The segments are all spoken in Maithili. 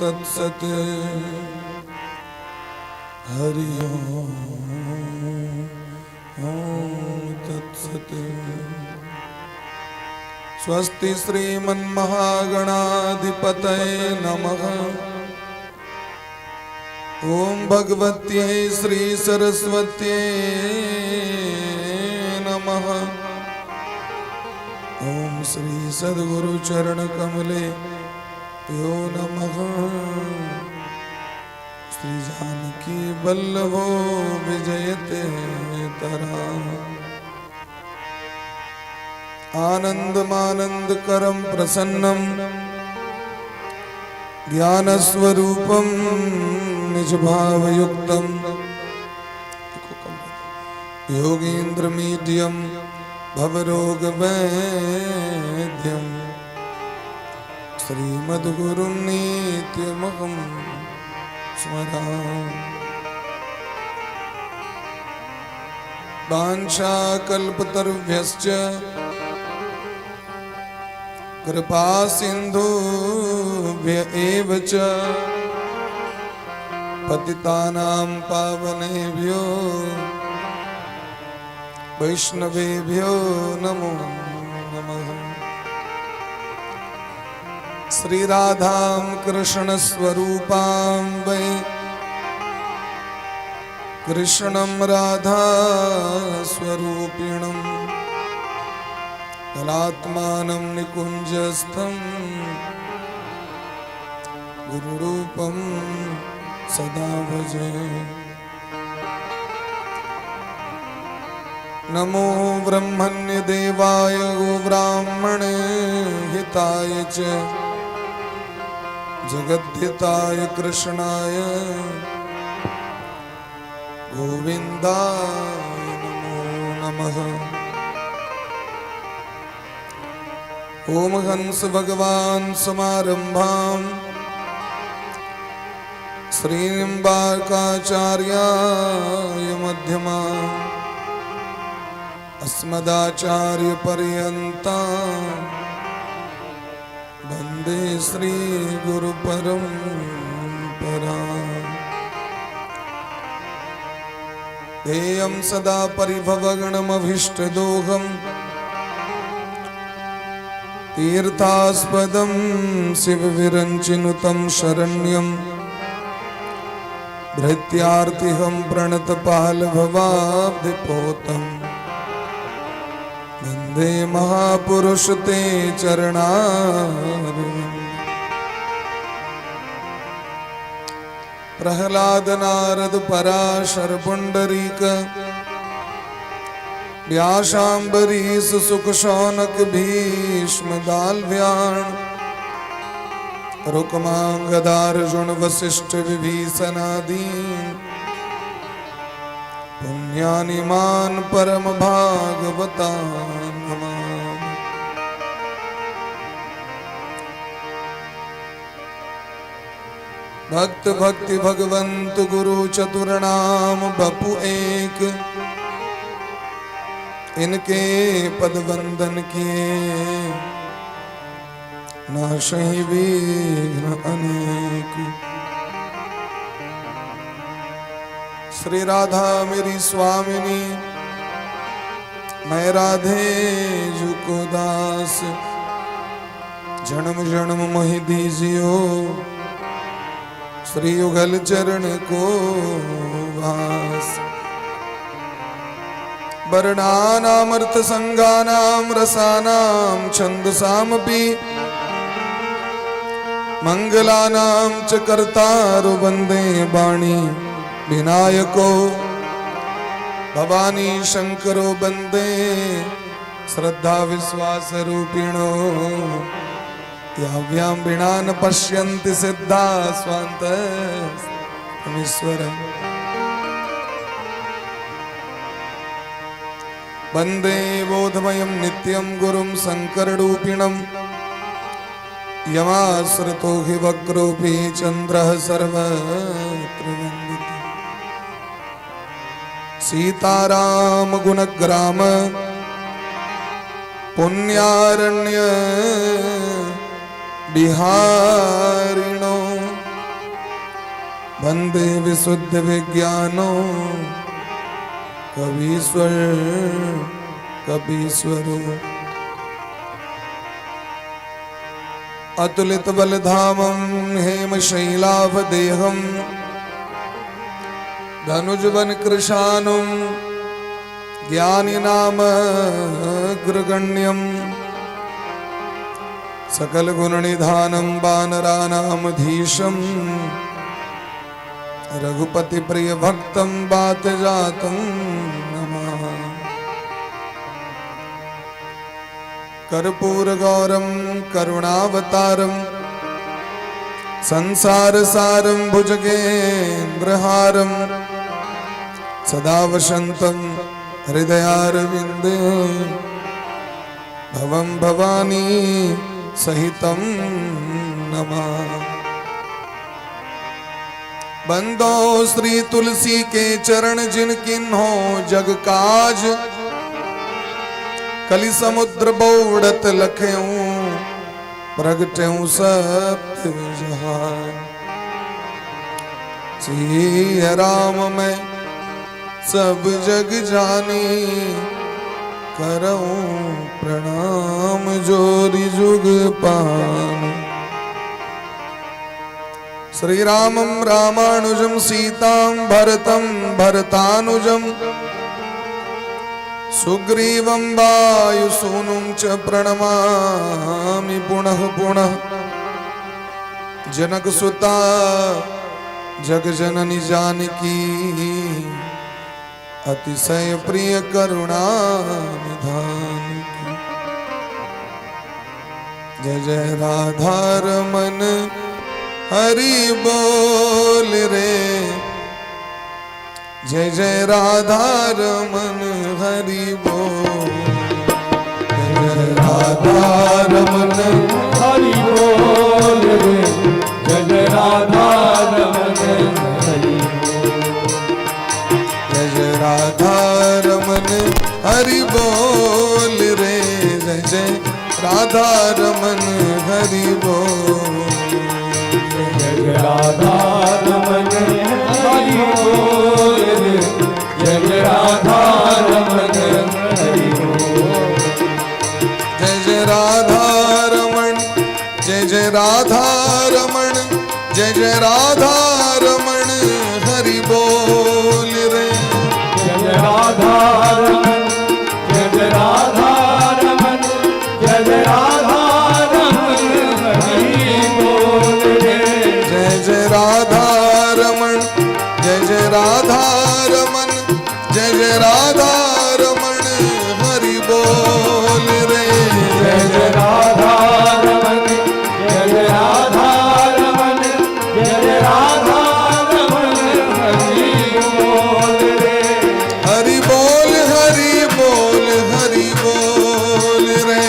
तत्सत। हरि ओम ओम तत्सत। स्वस्ति श्रीमन्महागणाधिपतये नमः। ॐ भगवत्यै श्री सरस्वत्यै नमः। ॐ श्री सद्गुरु चरण कमले यो नमः। श्री जानकी वल्लभो विजयते तरा। आनन्दमानन्दकरं प्रसन्नं ज्ञानस्वरूपं निजभावयुक्तं योगीन्द्रमीड्यं भवरोगवैद्यं श्रीमद्गुरुं नित्यमहं स्मरामि। वाञ्छाकल्पतरुभ्यश्च कृपा सिन्धुभ्य एव च पतितानां पावनेभ्यो वैष्णवेभ्यो नमो नमः। श्री राधां कृष्ण स्वरूपां वै कृष्णं राधा स्वरूपिणं कलात्मानं निकुञ्जस्थं गुरुरूपं सदा भजे। नमो ब्रह्मण्यदेवाय गोब्राह्मण हिताय च जगद्धिताय कृष्णाय गोविन्दाय नमो नमः। ॐ हंस भगवान् समारम्भां श्रीनिम्बार्काचार्याय मध्यमाम् अस्मदाचार्यपर्यन्तां वन्दे श्रीगुरुपरम्परा। ध्येयं सदा परिभवगणमभीष्टदोहम् तीर्थास्पदं शिवविरञ्चिनुतं शरण्यं भृत्यार्तिहं प्रणतपालभवाब्धिपोतं वन्दे महापुरुष ते चरणारविन्दम्। प्रहलाद नारद पराशर पुंडरीक व्यासाम्बरीश सुख शौनक भीष्म दाल्भ्याण रुक्मांगदार्जुन वशिष्ठ विभीषणादीन पुण्यानिमान परम भागवतान् नमामि। भक्त भक्ति भगवंत गुरु चतुर नाम बपु एक, इनके पद वंदन किए नाशहि विघ्न अनेक। श्री राधा मेरी स्वामिनी, मैं राधे जू को दास। जन्म जन्म मोहि दीजियो श्री युगल चरण को वास। वर्णानामर्थ संगानाम रसानाम छंदसामपि मंगलानाम च कर्तारो वंदे वाणी विनायको। भवानी शंकरो वंदे श्रद्धा विश्वास रूपिणो। याभ्यां विना न पश्यन्ति सिद्धा स्वान्तमीश्वरम्। वन्दे बोधमयं नित्यं गुरुं शङ्कररूपिणं यमाश्रितो हि वक्रोऽपि चन्द्रः सर्वत्र वन्दितः। सीताराम गुणग्राम पुण्यारण्य बिहारिणो। विशुद्ध विज्ञानो कवीश्वर कपीश्वरो। अतुलित बलधामं हेम शैलाभ देहं धनुजवन कृशानुं ज्ञानिनामग्रगण्यं सकल गुणनिधानं वानराणामधीशं रघुपति प्रिय भक्तं बात जातं नमः। कर्पूर गौरं करुणावतारं संसार सारं भुजगेन्द्रहारं सदा वसन्तं हृदयारविन्दे भवं भवानी सहितं नमः। बंदो श्री तुलसी के चरण जिन किन्हो जग काज, कलि समुद्र बौड़त लखेऊं प्रगटेऊं सप्त जहान। सिय राम मैं सब जग जानी, करऊं प्रणाम जोरी जुग पान। श्री रामं रामानुजं सीतां भरतं भरतानुजं सुग्रीवं वायुसूनुं च प्रणमामि पुनः पुनः। जनक सुता जग जननी जानकी, अतिशय प्रिय करुणा निधान की। जय जय राधा रमन हरि बोल रे, जय जय राधा रमन हरि बोल, जय जय राधा रमन हरि बोल रे, जय जय राधा रमन हरि। जय जय राधा रमन हरि बोल रे, जय जय राधा रमन हरि बोल। जय जय राधा रमन हरि बोल रे, जय जय राधा रमन हरि बोल। जय जय राधा रमन, जय जय राधा रमन, जय जय राधा रमन हरि बोल रे। जय जय राधा रमन, जय जय राधा रमन, जय जय राधा रमन हरि बोल रे। जय जय राधा रमन, जय जय राधा रमन, जय जय राधा रमन हरि बोल रे। जय जय राधा रमन, जय जय राधा रमन, जय जय राधा रमन हरि बोल रे। हरि बोल हरि बोल हरि बोल रे।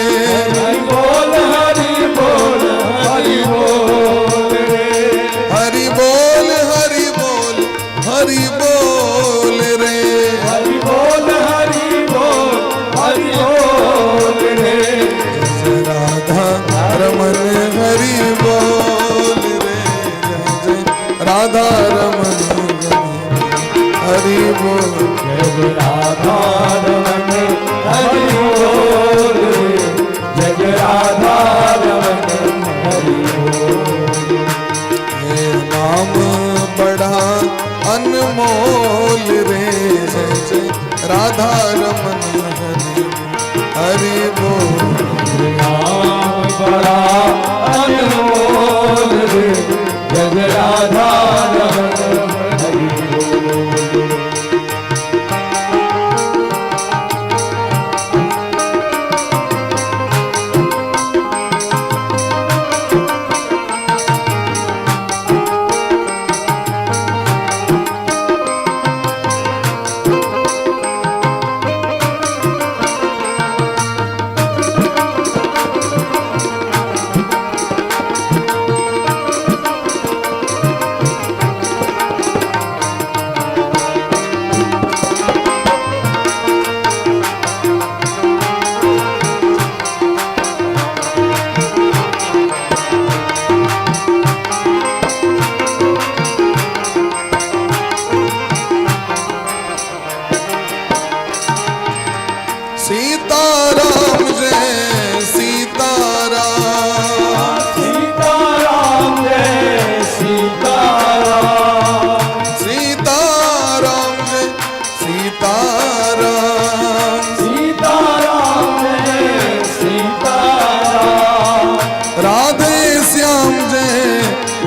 हरि बोल हरि बोल हरि बोल रे। हरि बोल हरि बोल हरि बोल रे। हरि बोल हरि बोल हरि बोल रे। जय राधा रमन हरि बोल रे, जय जय राधा रमन हरि बोल। जय जय राधा रमन हरि बोल रे, जय जय राधा रमन हरि बोल। हे नाम बड़ा अनमोल रे, जय जय राधा रमन हरि हरि बोल। नाम बड़ा अनमोल रे, जय जय राधा रमन हरि बोल।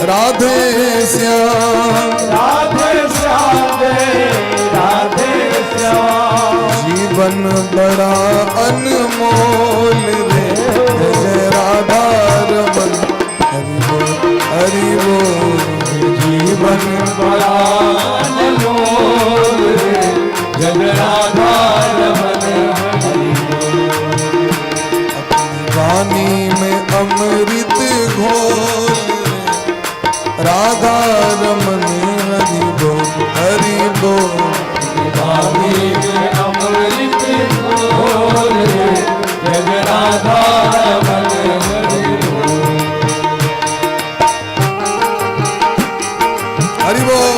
રાધે શ્યામ. રાધે શ્યામ, જય રાધે શ્યામ. જીવન બડા અનમોલ રે, જય જય રાધા રમન હરિ બોલ હરિ બોલ. જીવન બડા અનમોલ રે, જય રાધા રમન હરિ બોલ. अपनी वाणी में अमृत घोल रे, राधा रमन हरि बोल हरि बोल. વાણી में અમૃત ઘોલ રે, જય રાધા રમન હરિ બોલ. હરિ બોલ.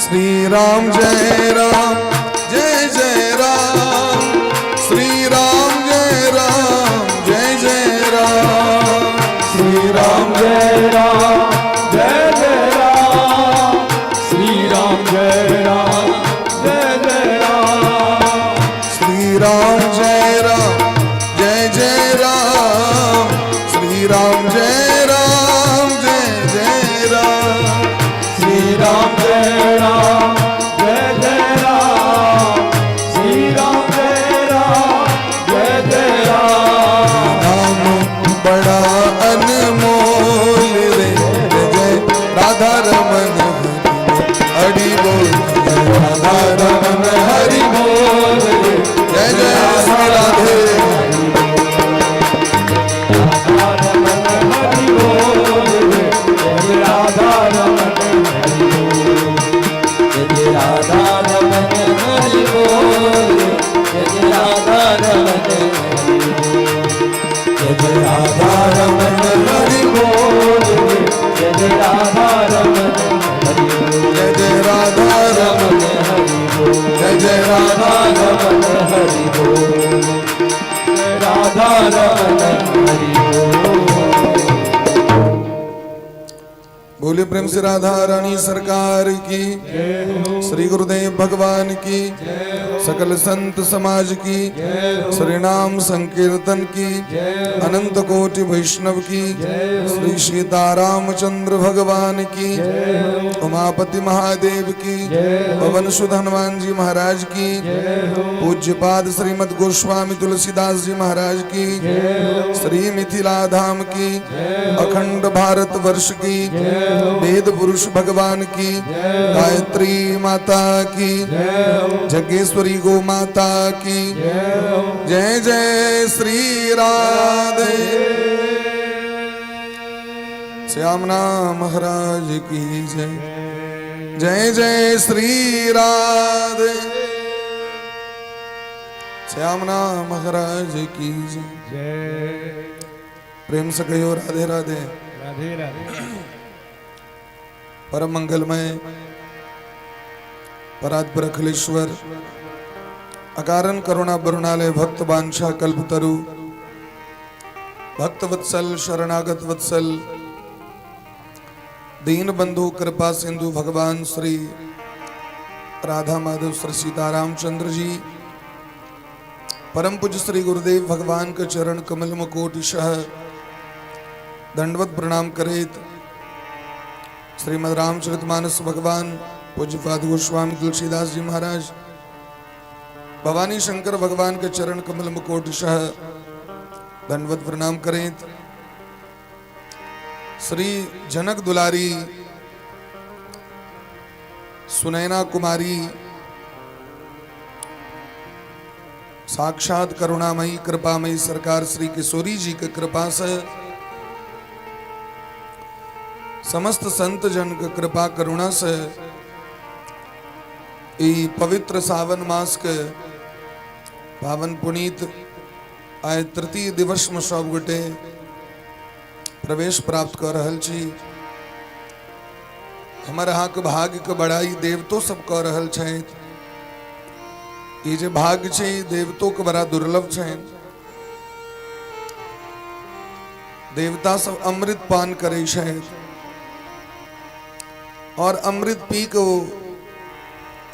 શ્રી રામ જય રામ જય જય રામ, શ્રી રામ જય રામ જય જય રામ. શ્રી રામ જય રામ જય જય રામ, શ્રી રામ જય રામ જય જય રામ. શ્રી રામ જય રામ જય જય રામ, શ્રી રામ જય રામ જય જય રામ. શ્રી રામ જય રામ જય જય રામ, શ્રી રામ જય રામ જય જય રામ. નામ બડા અનમોલ રે, જય જય રાધા રમન હરિ બોલ, જય રાધા રમન હરિ બોલ રે. જય જય શ્રી રાધે. રમન હરિ બોલ રે, જય રાધા રમન હરિ બોલ. જય રાધા રમન હરિ બોલ, જય રાધા રમન હરિ બોલ. જય રાધા રમન હરિ બોલ રે, જય રાધા રમન હરિ બોલ. જય જય રાધા રમન રમન હરિ બોલ. જય જય રાધા રમન હરિ બોલ. જય રાધા રમન હરિ બોલ. बोलिए प्रेम से राधा रानी सरकार की, श्री गुरुदेव भगवान की, सकल संत समाज की, श्री नाम संकीर्तन की, अनंत कोटि वैष्णव की, श्री सीतारामचंद्र भगवान की, उमापति महादेव की, पवन सुत हनुमान जी महाराज की, पूज्यपाद श्रीमद गोस्वामी तुलसीदास जी महाराज की, श्री मिथिला धाम की, अखंड भारत वर्ष की, वेद पुरुष भगवान की, गायत्री माता की, जगेश्वरी गो माता की, जय जय श्री राधे. श्यामना महाराज की जय. जय जय श्री राधे. श्यामना महाराज की जय. જય. પ્રેમ સે કહીઓ રાધે રાધે. રાધે રાધે. પરમ મંગલમય પરાત્પર અખિલેશ્વર અકારણ કરુણા બરુણાલય ભક્ત વાંછા કલ્પતરુ ભક્ત વત્સલ શરણાગત વત્સલ દીન બંધુ કૃપા સિંધુ ભગવાન શ્રી રાધા માધવ શ્રી सीतारामचंद्र जी, परम पूज्य श्री गुरुदेव भगवान के चरण कमल में कोटिशः दंडवत प्रणाम करेत, श्रीमद रामचरितमानस भगवान पूज्यपाद गोस्वामी तुलसीदास जी महाराज, भवानी शंकर भगवान के चरण कमल में कोटिशः दंडवत प्रणाम करें। श्री जनक दुलारी सुनैना कुमारी साक्षात करुणामयी कृपामयी सरकार श्री किशोरी जी के कृपा से, समस्त संत जन के कृपा करुणा से ई पवित्र सावन मास के पावन पुनीत आइ तृतीय दिवस में सब गोटे प्रवेश प्राप्त कर रहल छी। हमर अहाँके भाग्य के बड़ाई देवतो सब कऽ रहल छथि। ई जे भाग्य छै ई देवतो के बड़ा दुर्लभ छनि। देवता सब अमृत पान करै छथि और अमृत पी के ओ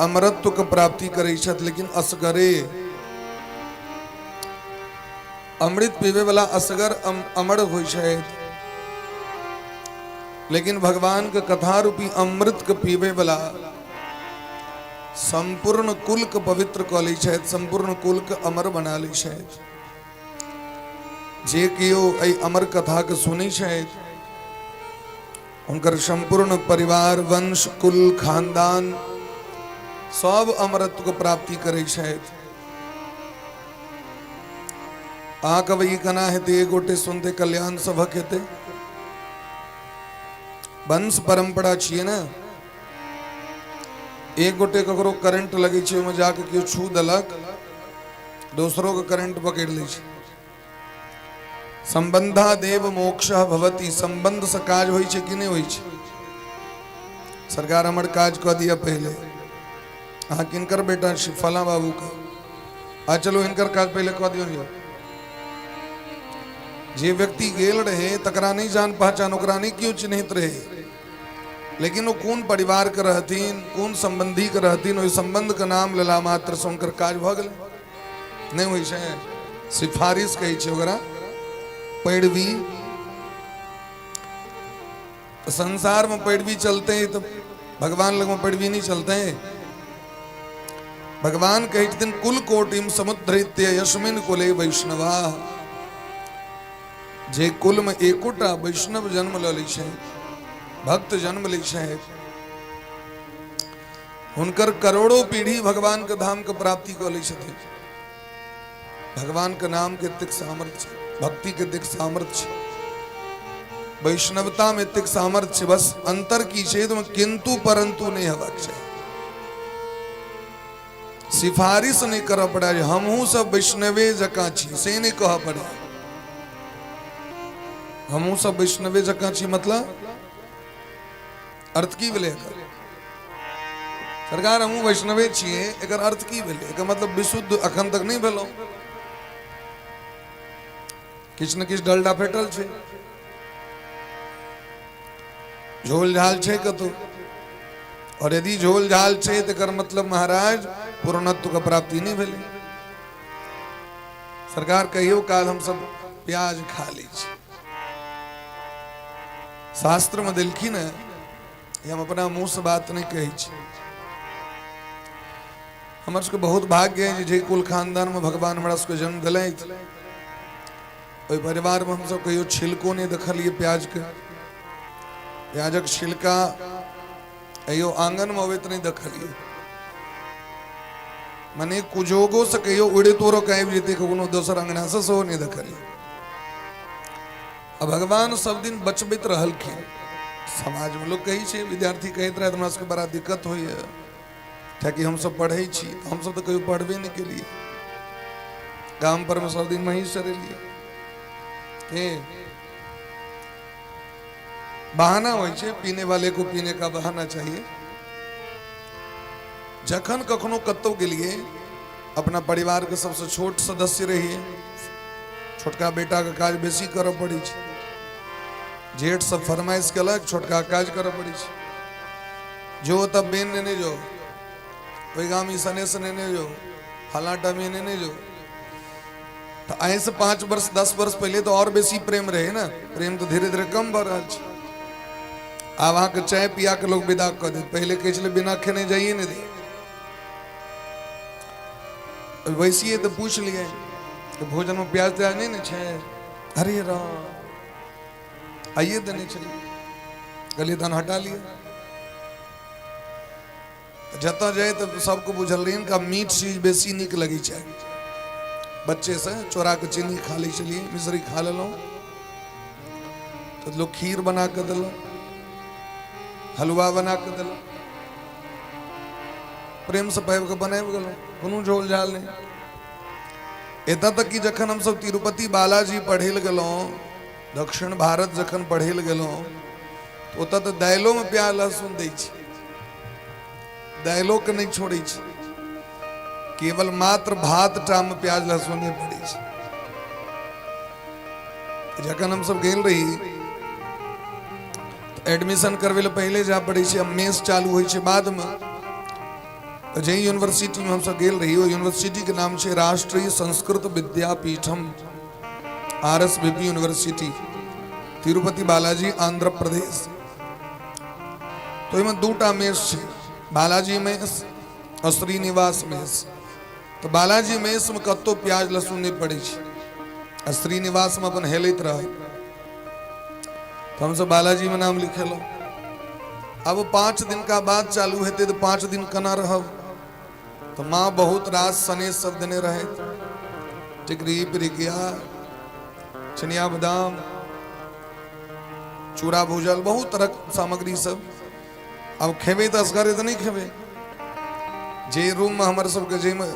अमरत्व के प्राप्ति करै छथि, लेकिन असगरे अमृत पीबे वाला असगर अमर होइ छथि, लेकिन भगवान के कथा रूपी अमृत के पीबे वाला संपूर्ण कुल के पवित्र कऽ लै छथि, संपूर्ण कुल के अमर बना लै छथि। जे केओ एहि अमर कथा के सुनै छथि हुनकर संपूर्ण परिवार, वंश, कुल, खानदान सब अमरत्व के प्राप्ति करै छथि। अहाँ कहबै ई केना हेतै, एक गोटे सुनते कल्याण सभक हेतै? वंश परंपरा छियै ने। एक गोटे ककरो करंट लगै छै, ओहिमे जाके केओ छू देलक, दोसरो के करंट पकड़ि लै छै। संबंधा देव मोक्ष भवती। संबंध से काज होइ छै कि नहि होइ छै? सरकार हमर काज कऽ दिअ पहिले। अहाँ किनकर बेटा छी? फला बाबू के। आ चलो हिनकर काज पहिले कऽ दियौ। यौ जे व्यक्ति गेल रहे तकरा नहि जान पहचान, ओकरा नहि केओ चिन्हित रहे, लेकिन ओ कोन परिवार के रहथिन, कोन संबंधी के रहथिन, ओहि संबंध के नाम लेला मात्र से हुनकर काज भऽ गेलै। नहि होइ छै? सिफारिश कहै छै ओकरा, पैरवी। तऽ संसार में पैरवी चलते तऽ भगवान लग में पैरवी नहीं चलते। भगवान कहै छथिन कुल कोटिम समुद्रित्य यस्मिन कुले वैष्णवा। जे कुल में एकोटा वैष्णव जन्म लऽ लै छै, भक्त जन्म लै छै, हुनकर करोड़ों पीढ़ी भगवान के धाम के प्राप्ति कऽ लै छथिन। भगवान के नाम के एतेक सामर्थ्य छै, भक्ति के एतेक सामर्थ्य छै, वैष्णवता में एतेक सामर्थ्य छै। बस अंतर की छै, तो किंतु परंतु नहीं हेबाक चाही। सिफारिश नहीं करऽ पड़े जे हमहूँ सब वैष्णवे जकाँ छी, से नहीं कहऽ पड़े। हमहूँ सब वैष्णवे जकाँ छी मतलब अर्थ की भेलै एकर? सरकार हमहूँ वैष्णवे छियै, एकर अर्थ की भेलै? एकर मतलब विशुद्ध अखन तक नहि भेलहुँ, किछु ने किछु डलडा फेटल छै, झोल झाल छै कतौ। और यदि झोल झाल छै तऽ एकर मतलब महाराज पूर्णत्व के प्राप्ति नहि भेलै। सरकार कहियो काल हमसब प्याज खा लै छी, शास्त्र में देलखिन है, हम अपना मुंह से बात नहीं कहै छी। हमर सबके बहुत भाग्य है जे कुल खानदान में भगवान हमरा सबके जन्म दिलथि, ओहि परिवार में हमसब कहियो छिलको नहीं देखलिए प्याज के। प्याजक छिलका कहियो आंगन में अबैत नहीं देखलिए। मने कुजोगो से कहियो उड़े तोरो के आबि जेतै कोनो दोसर अंगना से, सेहो नहीं देखलिए। आ भगवान सब दिन बचबैत रहलखिन। समाज में लोग कहै छै, विद्यार्थी कहैत रहै हमरा सबके बड़ा दिक्कत होइए कियाकि हमसब पढ़ै छी। हमसब तऽ कहियो पढ़बे नहि केलिए, गाम पर में सब दिन महींस चरेलिए। के बहाना होइ छै, पीने वाले को पीने का बहाना चाहिए। जखन कखनो कतौ गेलिए, अपना परिवार के सबसे छोट सदस्य रहिए, छोटका बेटा के काज बेसी करऽ पड़ै छै। जेठ सब फरमाइश केलक, छोटका काज करऽ पड़ै छै। जो तब बेन नेने जो, ओहि गाम ई सने से नेने जो, फलां टाइम नेने जो। तऽ आइ से 5 वर्ष 10 वर्ष पहिले तऽ और बेसी प्रेम रहे ने, प्रेम तऽ धीरे धीरे कम भऽ रहल छै। आब अहाँके चाय पिया के लोग विदा कऽ देत, पहिले कहै छलै बिना खेने जाइए नहि दे। वैसिए तऽ पूछि लिए कि भोजन में प्याज त्याज नहीं ने छै? अरे राम, आइए देने छलियै। कहलियै तहन हटा लिअ। जतऽ जाय तऽ सबके बुझल रही हिनका मीठ चीज बेसी नीक लगै छै। बच्चे से चोरा के चीनी खा लै छलियै, मिश्री खा लेलहुँ तऽ लोक खीर बना कऽ देलक, हलुआ बना कऽ देलक। प्रेमसँ पाबि कऽ बनाबि गेलहुँ, कोनो झोल झाल नहि। एतऽ तक कि जखन हमसभ तिरुपति बालाजी पढ़ै लए गेलहुँ, दक्षिण भारत जखन पढ़ै लए गेलहुँ, ओतऽ तऽ दालिओमे प्याज लहसुन दै छै, दालिओके नहि छोड़ै छै, केवल मात्र भात टामे प्याज लहसुन नहि पड़ै छै। जखन हमसभ गेल रही एडमिशन करबै लए पहिले जाय पड़ै छै, मेस चालू होइ छै बादमे। तऽ जाहि यूनिवर्सिटीमे हमसभ गेल रही ओहि यूनिवर्सिटीके नाम छै Rashtriya Sanskrit Vidyapeetham, R S V P university, Tirupati Balaji, Andhra Pradesh. तऽ ओहिमे दूटा मेस छै, बालाजी मेस आ श्रीनिवास मेस। तऽ बालाजी मेसमे कतहु प्याज लहसुन नहि पड़ै छै आ श्रीनिवासमे अपन हेलैत रह। तऽ हमसभ बालाजीमे नाम लिखेलहुँ। आब 5 दिनका बाद चालू हेतै तऽ 5 दिन केना रहब? तऽ माँ बहुत रास सनेश सब देने रहथि, टिकरी पिरिकिया चिनिया बादाम चूड़ा भूजल बहुत तरहक सामग्री सब। आब खेबै तऽ असगरे तऽ नहि खेबै। जे रूममे हमर सबके जाहिमे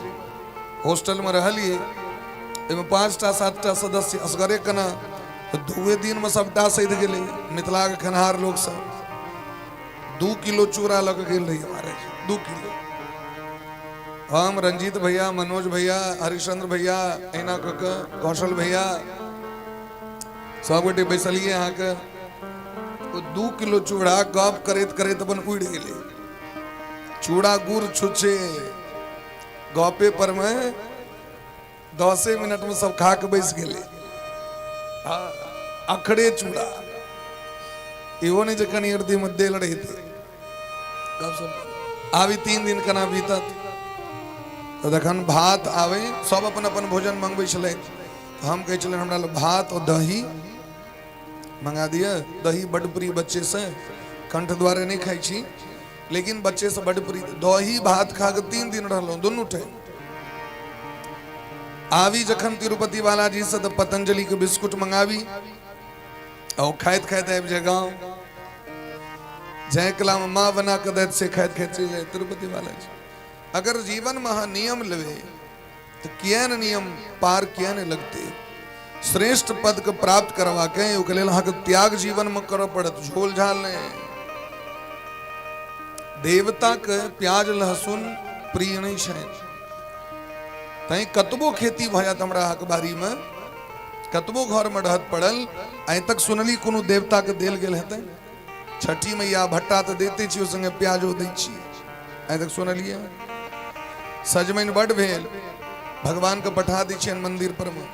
हॉस्टलमे रहलियै ओहिमे 5टा 7टा सदस्य, असगरे केना? तऽ 2 दिनमे सबटा सधि गेलै। मिथिलाके खेनहार लोक सब 2 किलो चूड़ा लऽ कऽ गेल रहियै महाराज, 2 किलो। हम, रंजीत भैया, मनोज भैया, हरिश्चंद्र भैया, एना कऽ कऽ कौशल भैया, सब गोटे बैसलियै अहाँके। ओ 2 किलो चूड़ा गप करैत करैत अपन उड़ि गेलै। चूड़ा गुड़ छुच्छे गपे पर में 10 मिनट में सब खा के बैस गेलै। अखड़े चूड़ा, इहो नहीं जे कनि अरदी में देल रहितै। आबी 3 दिन केना बीतत? तऽ जखन भात आबै, सब अपन अपन भोजन मंगबै छलै। हम कहै छलियनि हमरा लए भात और दही मंगा दिअ। दही बड्ड प्रिय, बच्चे से कंठ द्वारे नहीं खाइ छी, लेकिन बच्चे से बड्ड प्रिय। दही भात खा के 3 दिन रहलहुँ दुनू टाइम। आबी जखन तिरुपति बालाजी से तऽ पतंजलि के बिस्कुट मंगाबी और खाइत खाइत आबि जाय गाँव। जाय कला में माँ बना के दैत से खाइत खाइत चलि जाय तिरुपति बालाजी। अगर जीवन में अहाँ नियम लेबै तऽ किया ने नियम पार किया ने लगते? श्रेष्ठ पद के प्राप्त करवा के ओके लेल अहाँके त्याग जीवन में करऽ पड़त, झोल झाल नहीं। देवता के प्याज लहसुन प्रिय नहीं छै, तैं कतबो खेती भऽ जायत हमरा अहाँके बाड़ी में, कतबो घर में रहत पड़ल, आइ तक सुनली कोनो देवता के देल गेल हेतै? छठी मैया भट्टा तऽ दैते छी, ओहि संगे प्याजो दै छी, आइ तक सुनलियै? सजमनि बड भेल, भगवान के पठा दै छियनि मंदिर पर में।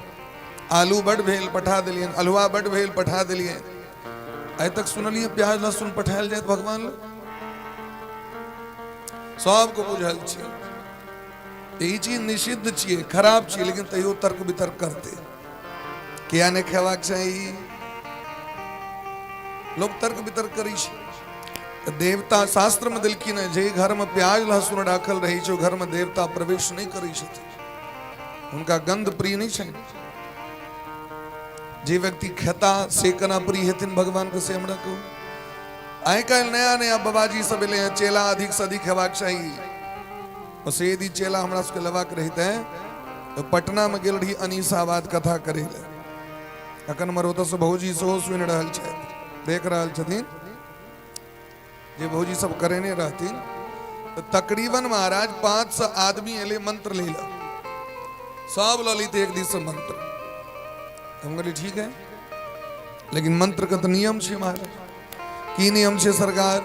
आलू बड भेल, पठा देलियनि। अल्हुआ बड भेल, पठा देलियनि। आइ तक सुनलियै प्याज लहसुन पठायल जायत भगवान लग? सबके बुझल छै ई चीज निषिद्ध छियै, खराब छियै, लेकिन तैयो तर्क वितर्क करते, किया नहि खेबाक चाही? लोक तर्क वितर्क करै छै। देवता शास्त्र में देलखिन हँ, जे घर में प्याज लहसुन राखल रहै छै, घर में देवता प्रवेश नहि करै छथिन, हुनका गंध प्रिय नहि छनि। जे व्यक्ति खेता से केना प्रिय हेथिन भगवान के, से हमरा कहू। आइ काल्हि नया नया बाबाजी सब एलै हँ, चेला अधिक से अधिक हेबाक चाही। से यदि चेला हमरा सबके लेबाक रहितै तऽ पटना में गेल रही अनीसाबाद कथा करै लए। अखन हमर ओतऽसँ भौजी सेहो सुनि रहल छथि, देख रहल छथिन, जे भौजी सब करेने रहथिन। तऽ तकरीबन महाराज 500 आदमी एलै मंत्र लै लए, सब लऽ लेते एक दिस मंत्र। हम कहलियै ठीक है, लेकिन मंत्र के तऽ नियम छै महाराज। की नियम छै सरकार?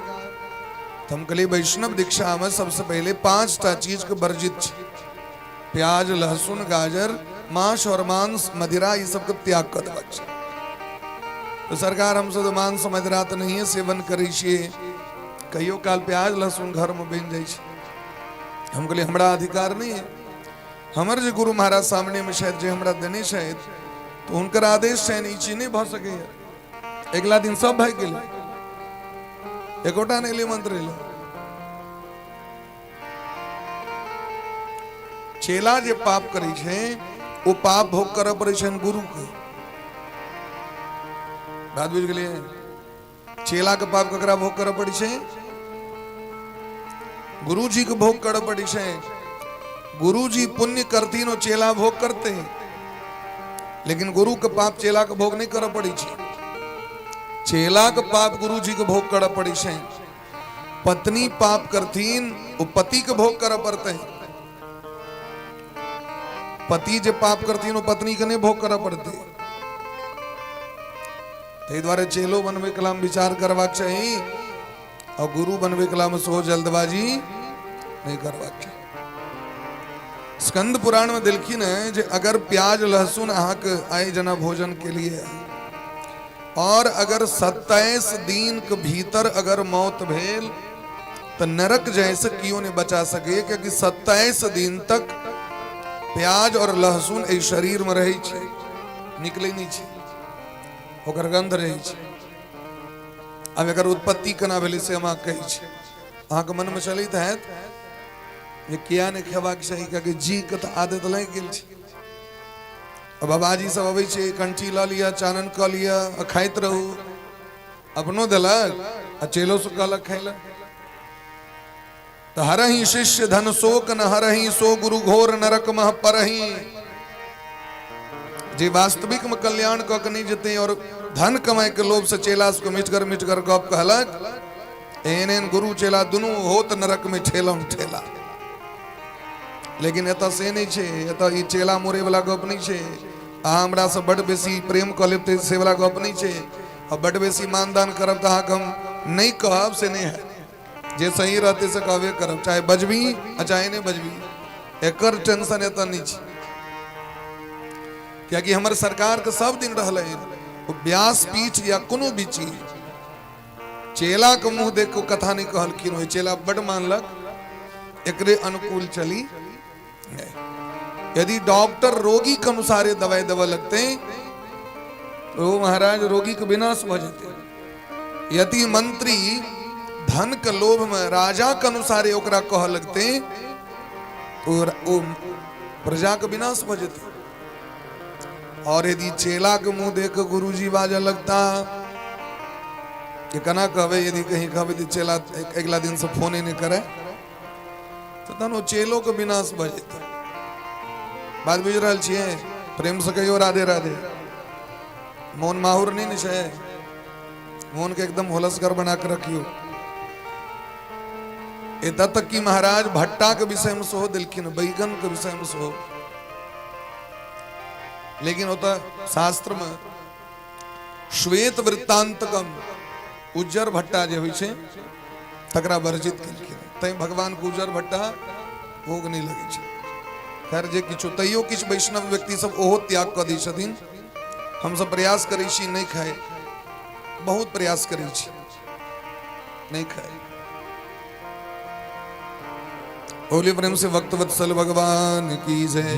तऽ हम कहलियै वैष्णव दीक्षा में सबसे पहले 5टा चीज के वर्जित छै, प्याज लहसुन गाजर मांस और मांस मदिरा, ई सबके त्याग कऽ देबाक छै। तो सरकार हमसब तऽ मांस मदिरा तऽ नहिए सेवन करै छियै, कहियो काल प्याज लहसुन घरमे बनि जाइ छै। हम कहलियै हमरा अधिकार नहि है, हमर जे गुरु महाराज सामनेमे छथि, जे हमरा देने छथि, तऽ हुनकर आदेश छनि ई चीज नहि भऽ सकैए। अगिला दिन सब भागि गेलै, एकोटा नहि एलै मंत्र एलै। चेला जे पाप करै छै ओ पाप भोग करऽ पड़ै छनि गुरु के। बात बुझि गेलियै? चेला के पाप ककरा भोग करऽ पड़ै छै? गुरुजी के भोग करऽ पड़ै छै। गुरुजी पुण्य करथिन ओ चेला भोग करते, लेकिन गुरु के पाप चेला के भोग नहीं करऽ पड़ै छै। चेला के पाप गुरुजी के भोग करऽ पड़ै छै। पत्नी पाप करथिन ओ पति के भोग करऽ पड़तै। पति जे पाप करथिन ओ पत्नी के नहीं भोग करऽ पड़तै। ताहि दुआरे चेलो बनबै कला मे विचार करबाक चाही और गुरु बनबै कला मे सेहो जल्दबाजी नहीं करबाक चाही। स्कंद पुराण में देलखिन है जे अगर प्याज लहसुन अहाँके आइ जेना भोजन के लिए और अगर 27 दिन के भीतर अगर मौत भेल तो नरक जाय से कियो नहीं बचा सके, क्योंकि 27 दिन तक प्याज और लहसुन एहि शरीर में रहै छै, निकलै नहीं छै, ओकर गंध रहै छै। आब एकर उत्पत्ति केना भेलै से हम अहाँके कहै छी। अहाँके मनमे चलैत हैत जे किया नहि खेबाक चाही, कियाकि जीके तऽ आदत लागि गेल छै। आ बाबाजी सब अबै छै, कंठी लऽ लिअ, चानन कऽ लिअ आ खाइत रहू। अपनो देलक आ चेलो से कहलक खाय लए। तऽ हरही शिष्य धन शोक न हरही, सो गुरु घोर नरक मह परही। जे वास्तविक में कल्याण कऽ के नहि जेतै और धन कमाय के लोभ से चेला सबके मिठगर मिठगर गप कहलक, एहन एहन गुरु चेला दुनू होत नरक में ठेलम ठेला। लेकिन एतऽ से नहि छै, एतऽ ई चेला मोरे वाला गप नहि छै। अहाँ हमरा से बड बेसी प्रेम कऽ लेब से वाला गप नहि छै, आ बड बेसी मानदान करब तऽ अहाँके हम नहि कहब से नहि हैत। जे सही रहतै से कहबे करब, चाहे बजबी आ चाहे नहि बजबी, एकर टेंशन एतऽ नहि छै। कियाकि हमर सरकार के सब दिन रहलै ओ व्यास पीठ या कोनो भी चीज चेला के मुंह देख के कथा नहीं कहलखिन, ओहि चेला बड मानलक, एकरे अनुकूल चली। यदि डॉक्टर रोगी के अनुसारे दवाई देवे लगते तो महाराज रोगी के विनाश भऽ जेतै। यदि मंत्री धन के लोभ में राजा के अनुसारे ओकरा कह लगते तो ओ प्रजा के विनाश भऽ जेतै। और यदि चेला के मुंह देख के गुरुजी बाजऽ लगता कि केना कहबै, यदि कहीं कहबै तऽ चेला अगिला दिन से फोने नहि करे, तऽ तहन ओ चेलो के विनाश भऽ जेतै। बात बुझि रहल छियै? प्रेम से कहियो राधे राधे। मोन माहुर नहीं ने छै, मोन के एकदम होलसगर बना के रखियो। एतऽ तक कि महाराज भट्टा के विषय में सेहो देलखिन, बैगन के विषय में सेहो। लेकिन ओतऽ शास्त्र में श्वेत वृत्तांतकम उज्जर भट्टा जे होइ छै तकरा वर्जित केलखिन, तैं भगवान के उज्जर भट्टा भोग नहि लगै छै। खैर जे किछु, तैयो किछु वैष्णव व्यक्ति सब ओहो त्याग कऽ दै छथिन। हमसब प्रयास करै छी नहि खाय, बहुत प्रयास करै छी नहि खाय। बोले प्रेम से भक्त वत्सल भगवान की जय।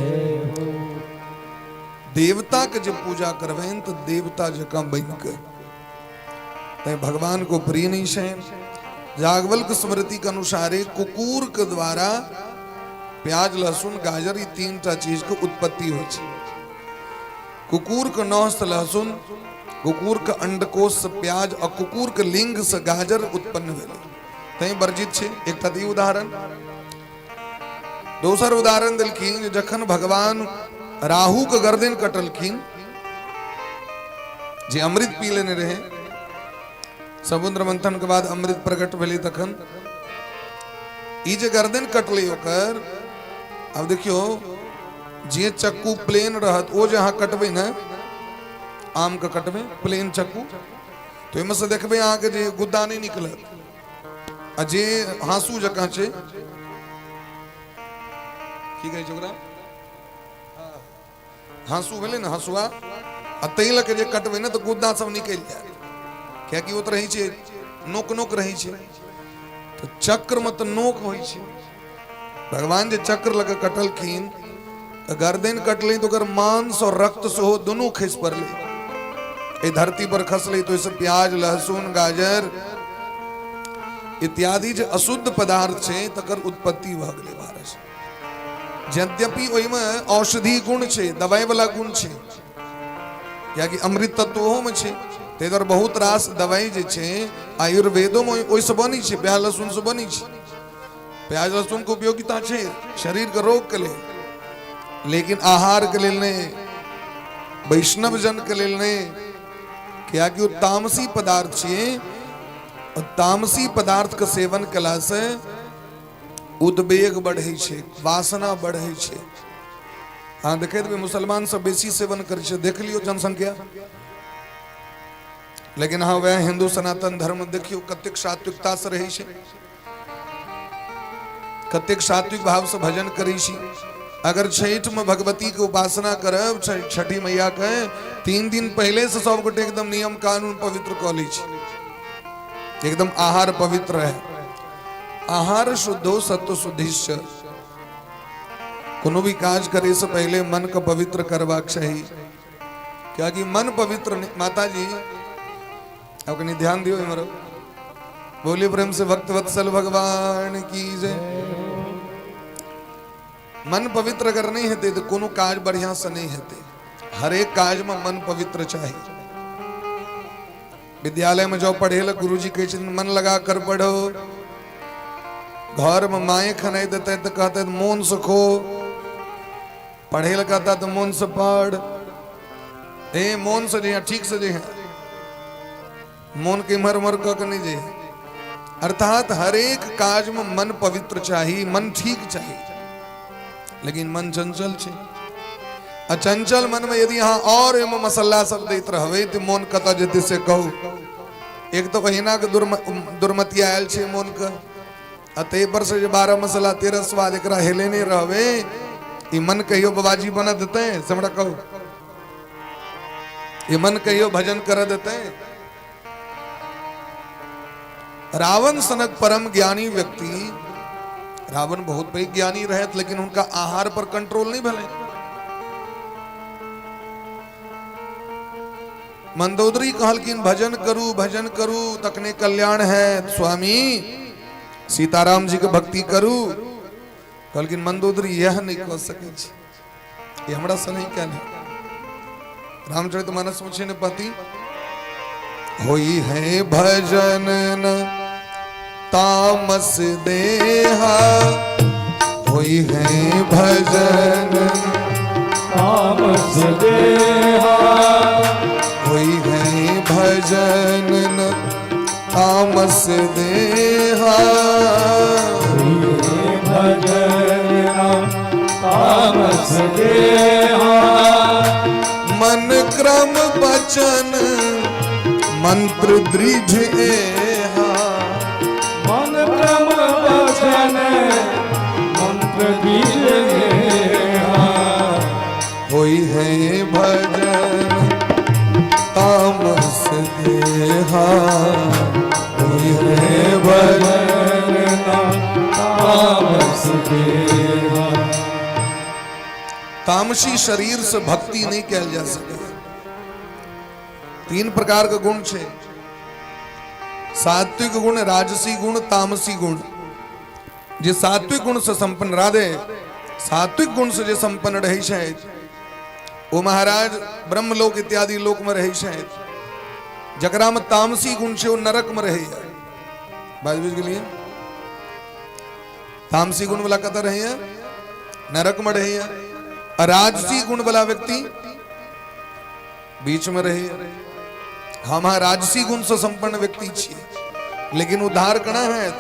देवता के जब पूजा करबनि तऽ देवता जकाँ बनि कऽ, तैं भगवान को प्रिय नहीं छै। जागवल्क स्मृति के अनुसारे कुकुर के द्वारा प्याज लहसुन गाजर ई तीन टा चीज के उत्पत्ति होइ छै। कुकुर के नह से लहसुन, कुकुर के अंडकोश से प्याज और कुकुर के लिंग से गाजर उत्पन्न भेलै, तैं वर्जित छै। एकटा तऽ ई उदाहरण। दोसर उदाहरण देलखिन जे जखन भगवान राहु के गर्दन कटलखिन, जे अमृत पी लेने रहे, समुद्र मंथन के बाद अमृत प्रकट भेलै, तखन ई जे गर्दन कटलै ओकर, आब देखियौ जे चक्कू प्लेन रहत ओ जे अहाँ कटबै ने, आम के कटबै प्लेन चक्कू, तऽ ओहिमे से देखबै अहाँके जे गुद्दा नहि निकलत, आ जे हाँसू जकाँ छै, की कहै छै ओकरा, हाँसू भेलै ने हँसुआ, आ ताहि लऽ कऽ जे कटबै ने तऽ गुद्दा सब निकलि जायत, कियाकि ओ तऽ रहै छै नोक नोक रहै छै, तऽ चक्रमे तऽ नोक होइ छै। भगवान जे चक्र लऽ कऽ कटलखिन तऽ गर्दन कटलै तऽ ओकर मांस और रक्त सेहो दुनू खसि पड़लै, एहि धरती पर खसलै, तऽ ओहिसँ प्याज लहसुन गाजर इत्यादि जे अशुद्ध पदार्थ छै तकर उत्पत्ति भऽ गेलै महाराज। यद्यपि ओहिमे औषधि गुण छै, दवाई वाला गुण छै, कियाकि अमृत तत्व ओहोमे छै, ताहि दुआरे बहुत रास दवाई जे छै आयुर्वेदोमे ओहिसँ बनै छै, प्याज लहसुनसँ बनै छै। प्याज लहसुन के उपयोगिता छै शरीर के रोग के लेल, लेकिन आहार के लेल नहि, वैष्णव जन के लेल नहि, कियाकि ओ तामसी पदार्थ छियै। तामसी पदार्थ के सेवन कला से उद्वेग बढ़ै छै, वासना बढ़ै छै। अहाँ देखैत हेबै मुसलमान सब बेसी सेवन करै छै, देख लियौ जनसंख्या। लेकिन अहाँ वएह हिंदू सनातन धर्म देखियौ कतेक सात्विकता से रहै छै, कतेक सात्विक भाव से भजन करै छी। अगर छठि में भगवती के उपासना करब, छठी मैया के 3 दिन पहले से सब गोटे एकदम नियम कानून पवित्र कऽ लै छी, एकदम आहार पवित्र है। आहार शुद्धो सत्व शुद्धिश्च। कोनो भी काज करे से पहले मन के पवित्र करबाक चाही, कियाकि मन पवित्र नहीं। माता जी अब कनी ध्यान दियो इमरो, बोलिए प्रेम से भक्त वत्सल भगवान की जय। मन पवित्र अगर नहीं हेतै तो कोनो काज बढ़िया से नहीं हेतै। हर एक काज में मन पवित्र चाहिए। विद्यालय में जाओ पढ़े ला, गुरुजी कहै छथिन मन लगा कर पढ़ो। घर में माए खनाई देते तो कहते मोन से खो, पढ़े ला कहता तो मोन से पढ़, ए मोन से जइहा, ठीक से जइहा, मोन के इम्हर उम्हर कऽ के नहीं जइहा। अर्थात हर एक काज में मन पवित्र चाही, मन ठीक चाही, लेकिन मन चंचल छै। आ चंचल मन में यदि अहाँ और एहिमे मसाला सब दैत रहबै तऽ मोन कतऽ जेतै से कहू। एक तऽ ओहिना के दुर्मति आयल छै मोन के, आ ताहि पर से जे 12 मसाला 13 स्वाद एकरा हेलेने रहबै, ई मन कहियो बाबाजी बनऽ देतै से हमरा कहू? ई मन कहियो भजन करऽ देतै? रावण सनक परम ज्ञानी व्यक्ति, रावण बहुत पैघ ज्ञानी रहत, लेकिन हुनका आहार पर कंट्रोल नहीं भेलै। मंदोदरी कहलखिन भजन करू भजन करू तखने कल्याण है स्वामी, सीताराम जी के भक्ति करू। कहलखिन मंदोदरी यह नहीं कह सकै छी, ये हमरा से नहीं कैल है। रामचरित मानस में छै ने पति होई है भजन न तामस देहा, होई है भजन तामस देहा, होई है भजन न तामस देहा, होई है भजन न तामस देहा, मन क्रम वचन मंत्र दृढ़ एहा, मन क्रम वचन मंत्र दृढ़ एहा, होई है भजन तामस देहा, होई है भजन तामस देहा। तामसी शरीर से भक्ति नहीं कैल जा सके। 3 प्रकार के गुण छे, सात्विक गुण, राजसी गुण, तामसी गुण। जे सात्विक गुण से संपन्न, राधे सात्विक गुण से जे संपन्न रहे छै ओ महाराज ब्रह्मलोक इत्यादि लोक में रहे छै। जकरा में तामसी गुण छै ओ नरक में रहे। बात बुझ गेलियै? तामसी गुण वाला कतऽ रहैया? नरक में रहैया। राजसी गुण वाला व्यक्ति बीच में रहे। हम राजसी गुण से संपन्न व्यक्ति छियै, लेकिन उद्धार केना हैत?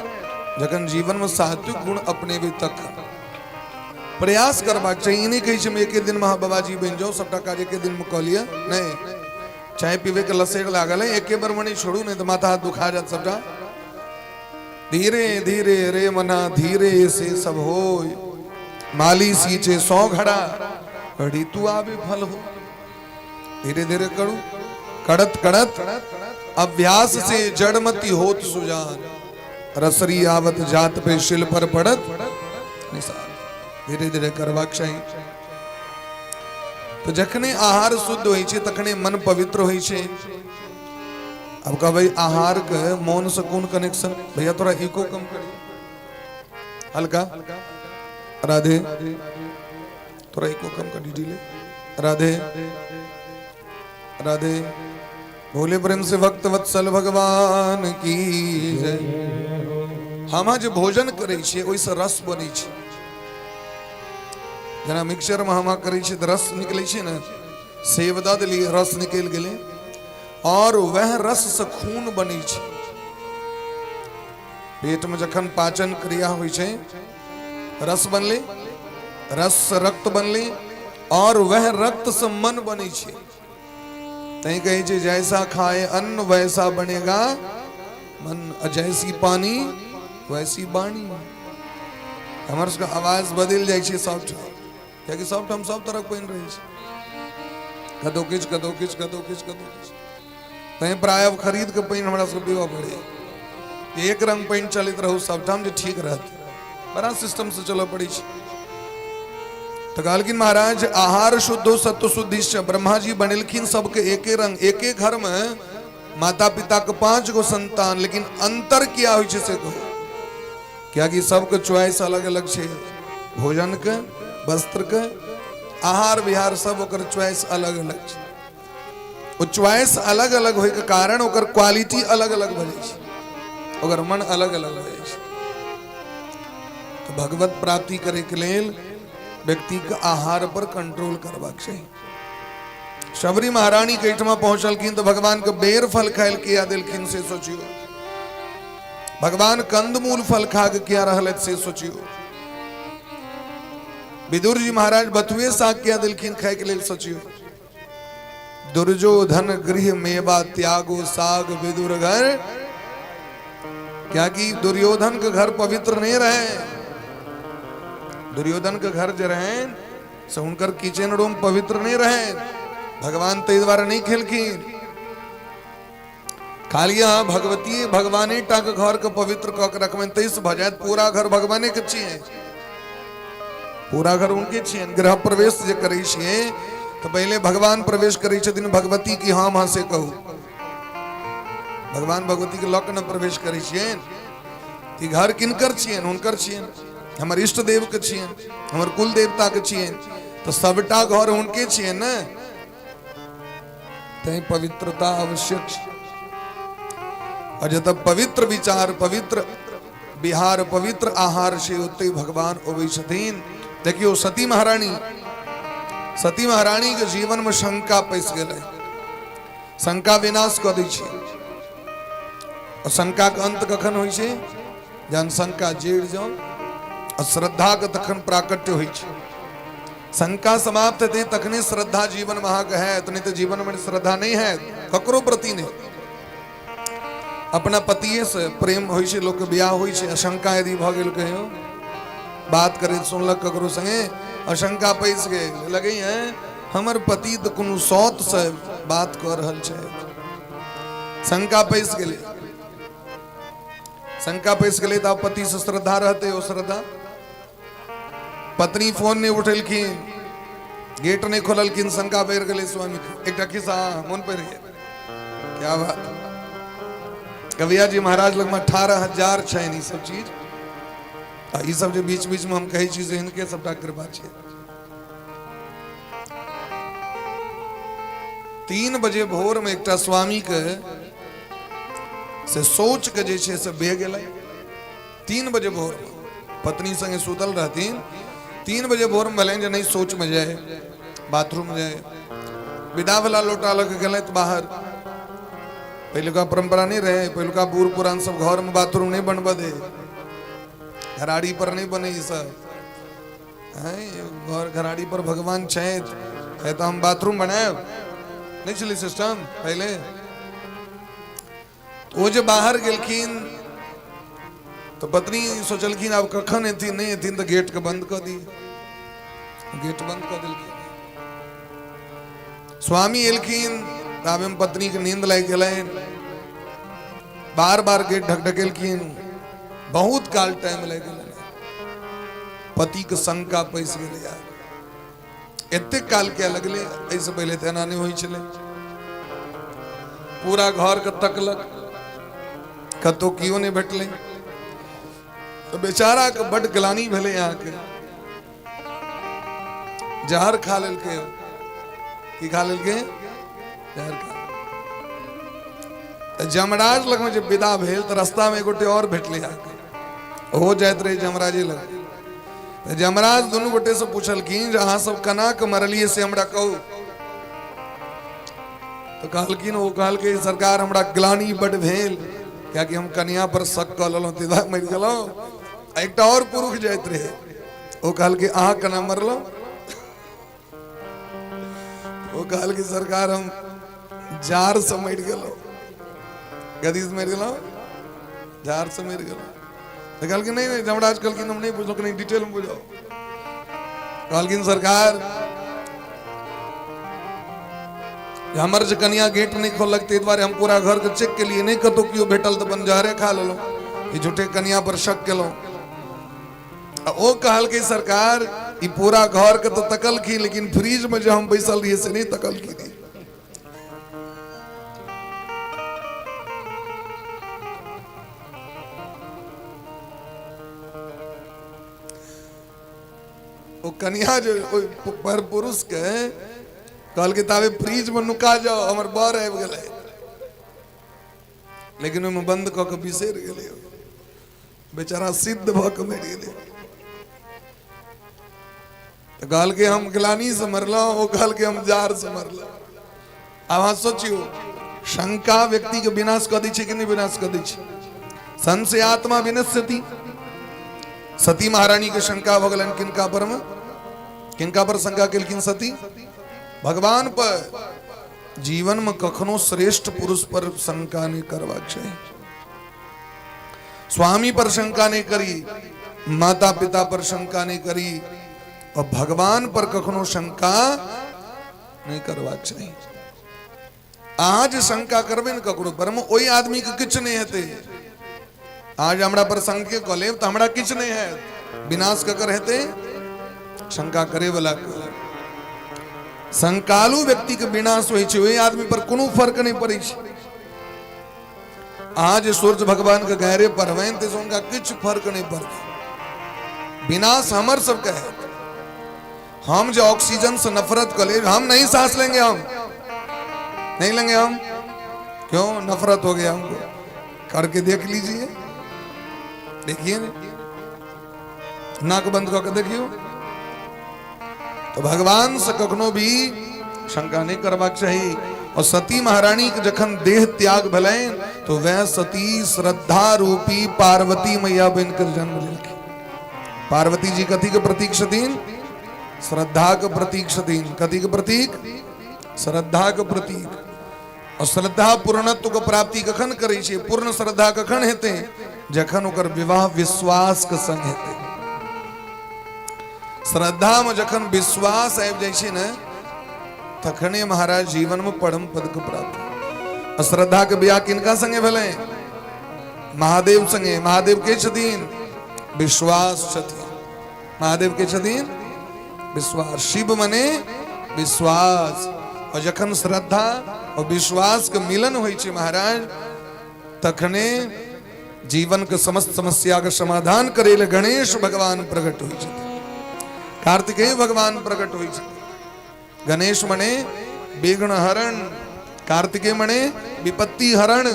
जखन जीवन में सात्विक गुण अपनेबै तखन प्रयास करबाक चाही। ई नहि कहै छै हम एके दिन में अहाँ बाबाजी बनि जाउ, सबटा काज एके दिन में कऽ लिअ, नहि। चाय पीबे के लसेड़ लागल है, एके बेर में नहि छोड़ू, नहीं तऽ माथा हाथ दुखा जात सबटा। धीरे धीरे रे मना धीरे से सब होय, माली सींचे 100 घड़ा ऋतु आवे फल हो। धीरे धीरे करू, कड़त कड़त अभ्यास से जड़मति होत सुजान, रसरी आवत जात पे शिल पर पड़त निशान। धीरे धीरे करबाक चाही। तो जखने आहार शुद्ध होइ छै तखने मन पवित्र होइ छै। अब कहबै आहार के मन से कोन कनेक्शन? भैया थोड़ा इको कम करिए हल्का, राधे थोड़ा इको कम कर दीजिए, राधे राधे। भोले प्रेम से भक्त वत्सल भगवान की जय। हम अहाँ जे भोजन करै छियै ओहिसँ रस बनै छै। जेना मिक्सचरमे हम अहाँ करै छियै तऽ रस निकलै छै ने, सेब दऽ देलियै, रस निकलि गेलै, आओर वएह रससँ खून बनै छै। पेटमे जखन पाचन क्रिया होइ छै, रस बनलै, रससँ रक्त बनलै, आओर वएह रक्तसँ मन बनै छै। तैं कहै छै जैसा खाए अन्न वैसा बनेगा मन, जैसी पानी वैसी बाणी। हमर सबके आवाज बदलि जाइ छै सबठाम, कियाकि सबठाम सब तरहक पानि रहै छै, कतौ किछु, कतौ किछु, कतौ किछु, कतौ किछु। तैं प्रायः खरीद के पानि हमरा सबके पीबऽ पड़ैए। एक रंग पानि चलैत रहू सबठाम जे ठीक रहत, बड़ा सिस्टम से चलऽ पड़ै छै। तऽ कहलखिन महाराज आहार शुद्धो सत्व शुद्धिश्च, ब्रह्मा जी बनेलखिन सबके एके रंग, एके घर में माता पिता के 5 गो संतान, लेकिन अंतर किया होइ छै से कहू। कियाकि सबके चॉइस अलग अलग छै, भोजन के, वस्त्र के, आहार विहार सब ओकर चॉइस अलग अलग छै। ओ चॉइस अलग अलग होय के कारण ओकर क्वालिटी अलग अलग भऽ जाइ छै, ओकर मन अलग अलग भऽ जाइ छै। तऽ भगवत प्राप्ति करे के लेल व्यक्ति के आहार पर कंट्रोल करबाक चाही। शबरी महारानी के एहिठमा पहुंचलखिन तऽ भगवान के बेर फल खायल किया देलखिन से सोचियो, भगवान कंदमूल फल खा के किया रहल से सोचियो, विदुर जी महाराज बथुए साग किया देलखिन खाय के लेल सोचियो। दुर्योधन गृह मेवा त्यागो साग विदुर घर, क्या कि दुर्योधन के घर पवित्र नहीं रहे। दुर्योधन के घर जे रहे से हुनकर किचन रूम पवित्र नहीं रहे, भगवान ताहि दुआरे नहीं खेलखिन। खाली अहाँ भगवती भगवाने टा के घर के पवित्र कऽ के रखबनि ताहिसँ भऽ जायत, पूरा घर भगवाने के छियै, पूरा घर उनके छियनि। गृह प्रवेश जे करै छियै तऽ पहिले भगवान प्रवेश करै छथिन भगवती की हम अहाँ से कहू, भगवान भगवती के लऽ के ने प्रवेश करै छियनि। ई घर किनकर छियनि? हुनकर छियनि, हमर इष्ट देव के छियनि, हमर कुल देवता के छियनि, तऽ सबटा घर हुनके छियनि ने। तैं पवित्रता आवश्यक छै। और जतऽ पवित्र विचार, पवित्र विहार, पवित्र आहार छै, ओतै भगवान अबै छथिन। देखियौ सती महारानी, सती महारानी के जीवन में शंका पैस गेलै, शंका विनाश कऽ दै छै। और शंका के अंत कखन होइ छै? जहन शंका जड़ि जाउ और श्रद्धा के तखन प्राकट्य होइ छै। शंका समाप्त हेतै तखने श्रद्धा जीवन में अहाँके हैत, नहीं तऽ जीवन में श्रद्धा नहीं हैत ककरो प्रति नहीं। अपना पतिये से प्रेम होइ छै, लोक के बियाह होइ छै, शंका यदि भऽ गेल, कहियो बात करैत सुनलक ककरो संगे, आशंका पैस गेल, लगै है हमर पति तऽ कोनो सौत से बात कऽ रहल छै, शंका पैस गेलै। शंका पैस गेलै तऽ आब पति से श्रद्धा रहतै? ओ श्रद्धा पत्नी फोन नहि उठेलखिन, गेट नहि खोललखिन, शंका बढ़ि गेलै स्वामी के। एकटा खिस्सा मोन पड़ि गेल, क्या बात। कविया जी महाराज लगमे 18,000 छनि ई सब चीज, आ ई सब जे बीच बीच में हम कहै छी से हिनके सबटा कृपा छै। 3 बजे भोर में एकटा स्वामी के से सोच के जे छै से बह गेलै। 3 बजे भोर में पत्नी संगे सुतल रहथिन, 3 बजे भोर में भेलनि जे नहीं सोच में जाए, बाथरूम जाए, विदा वाला लोटा लऽ के गेलथि बाहर। पहिलुका परंपरा नहीं रहे, पहिलुका बूढ़ पुरान सब घर में बाथरूम नहीं बनबऽ दे, घराड़ी पर नहीं बने ई सब, घर घराड़ी पर भगवान छथि है तो हम बाथरूम बनायब, नहीं छलै सिस्टम पहले। ओ जे बाहर गेलखिन तऽ पत्नी सोचलखिन आब कखन एथिन नहि एथिन, तऽ गेट के बंद कऽ दी, गेट बंद कऽ देलखिन। स्वामी एलखिन ताबे में पत्नी के नींद लागि गेलनि, बार बार गेट ढकढकेलखिन, बहुत काल टाइम लागि गेलनि। पति के शंका पैसि गेलै, यार एतेक काल किया लगलै, एहिसँ पहिले तऽ एना नहि होइ छलै। पूरा घर के तकलक, कतौ केओ नहि भेटलै, तऽ बेचारा के बड ग्लानि भेलै, अहाँके जहर खा लेलकै। की खा लेलकै? जहर खा। तऽ जमराज लगमे जे विदा भेल तऽ रास्तामे एक गोटे आओर भेटलै अहाँके। ओहो जाइत रहै जमराजे लग। तऽ जमराज दुनू गोटे से पुछलखिन जे अहाँ सब केना कऽ मरलियै से हमरा कहू। तऽ कहलखिन, ओ कहलकै सरकार हमरा ग्लानि बड भेल, कियाकि हम कनिया पर शक कऽ लेलहुँ ताहि दुआरे मरि गेलहुँ। आ एकटा आओर पुरुष जाइत रहै, ओ कहलकै अहाँ केना मरलहुँ? ओ कहलकै सरकार हम जार से मरि गेलहुँ। कथी से मरि गेलहुँ? जार से मरि गेलहुँ। तऽ कहलखिन नहि नहि, जमराज कहलखिन हम नहि बुझलहुँ, कनि डिटेलमे बुझाउ। कहलखिन सरकार हमर जे कनिया गेट नहि खोललक ताहि दुआरे हम पूरा घरके चेक केलियै, नहि कतहु केओ भेटल तऽ अपन जहरे खा लेलहुँ, ई झूठे कनिया पर शक केलहुँ। आ ओ कहलकै सरकार ई पूरा घर के तऽ तकलखिन, लेकिन फ्रिज में जे हम बैसल रहियै से नहि तकलखिन। ओ कनिया जे ओहि पर पुरुष के कहलकै ताबे फ्रिज में नुका जाओ, हमर बर आबि गेलै, लेकिन ओहिमे बंद कऽ के बिसरि गेलै, बेचारा सिद्ध भऽ के मरि गेलै। तऽ कहलकै हम ग्लानी से मरलहुँ, ओ कहलकै हम जार से मरलहुँ। आब अहाँ सोचियौ, शंका व्यक्ति के विनाश कऽ दै छै कि नहि विनाश कऽ दै छै? संशय आत्मा विनश्यति। सती महारानी के शंका भऽ गेलनि किनका पर मे? किनका पर शंका केलखिन सती? भगवान पर। जीवन में कखनो श्रेष्ठ पुरुष पर शंका नहीं करबाक चाही। स्वामी पर शंका नहीं करी, माता पिता पर शंका नहीं करी, और भगवान पर कखनो शंका नहीं करबाक चाही। अहाँ जे शंका करबै ने ककरो पर, ओहि आदमी के किछु नहीं हेतै। आज हमरा पर शंके कऽ लेब तऽ हमरा किछु नहीं हैत। विनाश ककर हेतै? शंका करे वाला के। शंकालु व्यक्ति के विनाश होइ छै, ओहि आदमी पर कोनो फर्क नहीं पड़ै छै। अहाँ जे सूर्य भगवान के गहरे पढ़बनि तऽ हुनका किछु फर्क नहीं पड़तै। विनाश हमर सबके हैत। हम जो ऑक्सीजन से नफरत कर ले, हम नहीं सांस लेंगे, हम नहीं लेंगे, हम क्यों नफरत हो गया हमको? करके देख लीजिए, देखिए नाक बंद करके देखियो। तो भगवान से कखनो भी शंका नहीं करबाक चाही। और सती महारानी के जखन देह त्याग भेलनि तो वह सती श्रद्धा रूपी पार्वती मैया बनकर जन्म लेलखिन। पार्वती जी कथी के प्रतीक छथिन? श्रद्धा के प्रतीक छथिन। कथी के प्रतीक? श्रद्धा के प्रतीक। और श्रद्धा पूर्णत्व के प्राप्ति कखन करै छै? पूर्ण श्रद्धा कखन हेतै? जखन ओकर विवाह विश्वास के संग हेतै। श्रद्धा में जखन विश्वास आबि जाइ छै ने, तखने महाराज जीवन में परम पद के प्राप्त। और श्रद्धा के बियाह किनका संगे भेलै? महादेव संगे। महादेव के छथिन? विश्वास छथिन। महादेव के छथिन विश्वास। शिव मने विश्वास। और जखन श्रद्धा और विश्वास के मिलन होइ छै महाराज, तखने जीवन के समस्त समस्या के समाधान करे ले गणेश भगवान प्रकट होइ छथिन, कार्तिकेय भगवान प्रकट होइ छथिन। गणेश मने विघ्न हरण, कार्तिकेय मने विपत्ति हरण।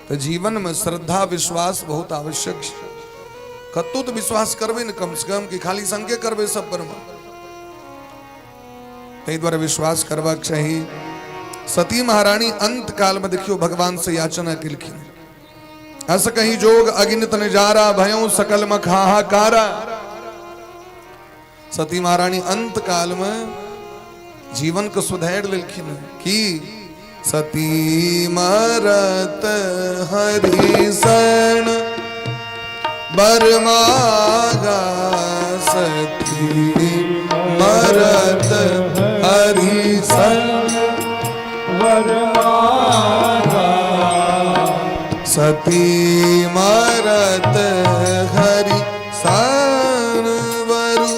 तो जीवन में श्रद्धा विश्वास बहुत आवश्यक है। कतौ तो विश्वास करबै ने कम से कम, कि खाली शंके करबै सब पर में। ताहि दुआरे विश्वास करबाक चाही। सती महारानी अंत काल में देखियो भगवान से याचना केलखिन। अस कहीं जोग अगिनत नजारा, भयो सकल मख हाहाकारा। सती महारानी अंत काल में जीवन के सुधार लेलखिन। की सती मरत हरि शरण बरमागा, सती मरत हरि शरण बरमागा, सती मरत हरि शरण वरु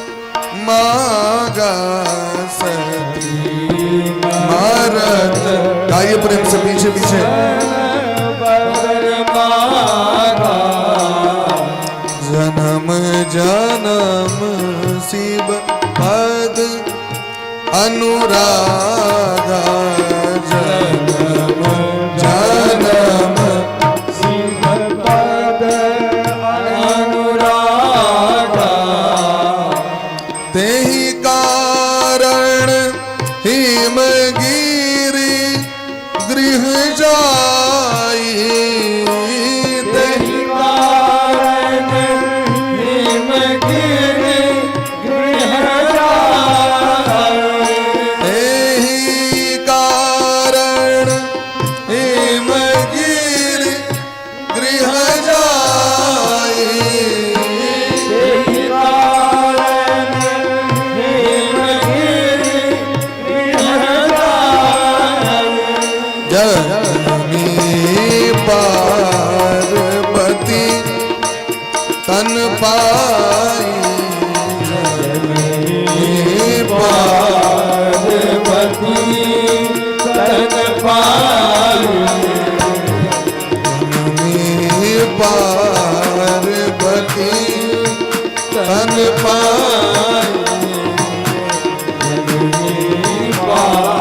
मागा, सती मरत। गाइए प्रेम से पीछे पीछे। बरमागा, जन्म जन्म शिव पद अनुरागा, जन्म जन्म शिव पद अनुरागा।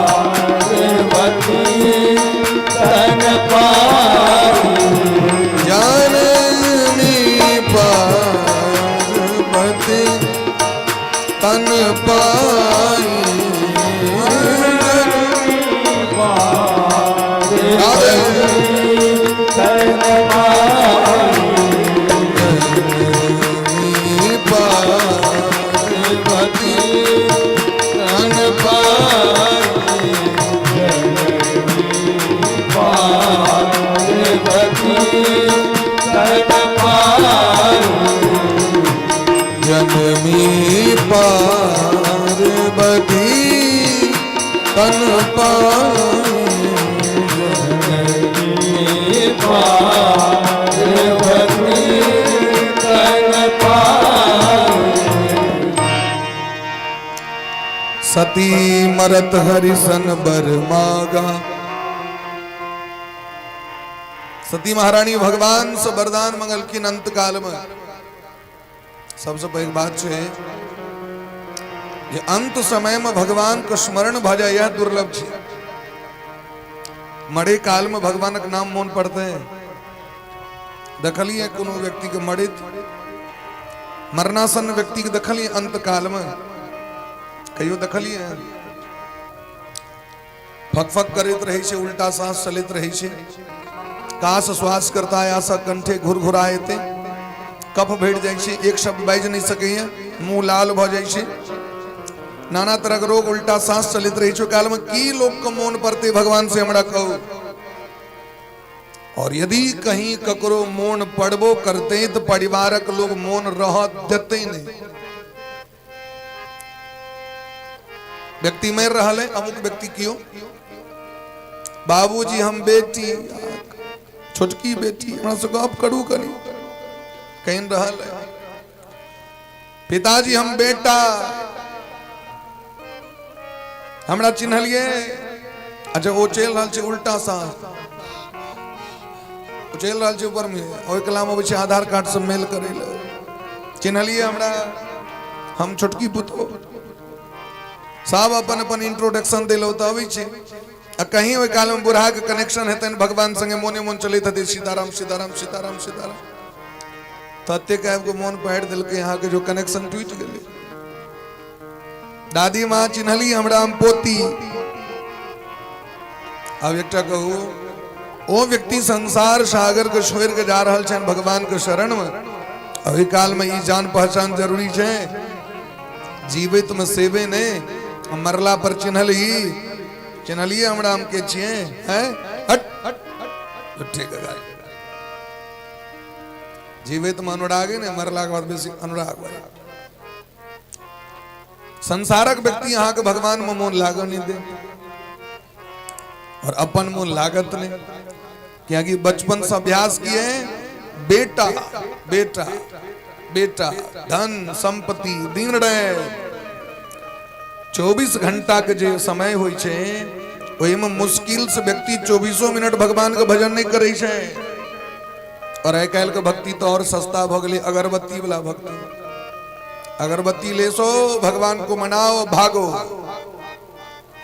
पार्वती तन पाई। जननी पार्वती तन पाई। राधे। तन पाई। जननी पार्वती तन पाई। पार्वती तन पाई। जनमी पार्वती तन पाई। पार्वती तन पाई। सती मरत हरिसन बर मागा। सती महारानी भगवान से वरदान मंगलखिन अंत काल में। सबसे पैघ बात छै जे अंत समय में भगवान के स्मरण भऽ जाय, यह दुर्लभ छै। मरे काल में भगवानक नाम मोन पड़ते हैं? देखलिए कोनो व्यक्ति के मरित, मरणासन व्यक्ति के देखलिए अंत काल में? कहियो देखलिए? फक फक करैत रहै छै, उल्टा सांस चलैत रहै छै, कास श्वास करता आशा कंठे घुरघुराएते, कफ भरि जाइ छै, एक शब्द बाजि नहि सकैए, मुंह लाल भऽ जाइ छै, नाना तरहक रोग, उल्टा सांस चलैत रहै छै। काल में की लोक के मोन पड़तै भगवान से, हमरा कहू? और यदि कहीं ककरो मोन पड़बो करते तो परिवारक लोग मोन रह देते नहीं। व्यक्ति मरि रहल है, अमुक व्यक्ति क्यों, बाबूजी हम बेटी, छोटकी बेटी, हमरा से गप करू कनी, कhin रहल है, पिताजी हम बेटा, हमरा चिन्हलिए? अच्छा, ओ चलि रहल छै उल्टा सांस, ओ चलि रहल छै ऊपर में, ओहि कलाम अबै छै आधार कार्ड सब मेल करै लए, चिन्हलिए हमरा? हम छोटकी पुतोह। सब अपन अपन इंट्रोडक्शन देलो तऽ अबै छै। आ कहीं ओहि काल में बूढ़ा के कनेक्शन हेतनि भगवान संगे, मोने मोन चलैत हेतै सीताराम सीताराम सीताराम सीताराम, ततेक आबि कऽ मोन पाड़ि देलकै अहाँके जो कनेक्शन टूटि गेलै। दादी माँ चिन्हली हमरा? हम पोती। आब एकटा कहू, ओ व्यक्ति संसार सागर के छोड़ि के जा रहल छनि भगवान के शरण में, ओहि काल में ई जान पहचान जरूरी छै? जीवित में सेवे ने, मरला पर चिन्हली? चिन्हलिए हमरा, हम के छियै? हैं, हट ठीक है। जीवित में अनुराग ने, मरला के बाद बेसी अनुराग भऽ। संसारक व्यक्ति अहाँके भगवान में मोन लागऽ नहि दे और अपन मोन लागत नहीं, क्योंकि बचपन से अभ्यास किए बेटा बेटा बेटा, धन संपत्ति, दिन रहे 24 घंटा के जे समय होइ छै, ओहिमे मुश्किल से व्यक्ति 24 मिनट भगवान के भजन नहीं करै छै। और आइ काल्हि के भक्ति तो और सस्ता भऽ गेलै, अगरबत्ती वाला भक्ति। अगरबत्ती लेसो, भगवान को मनाओ, भागो।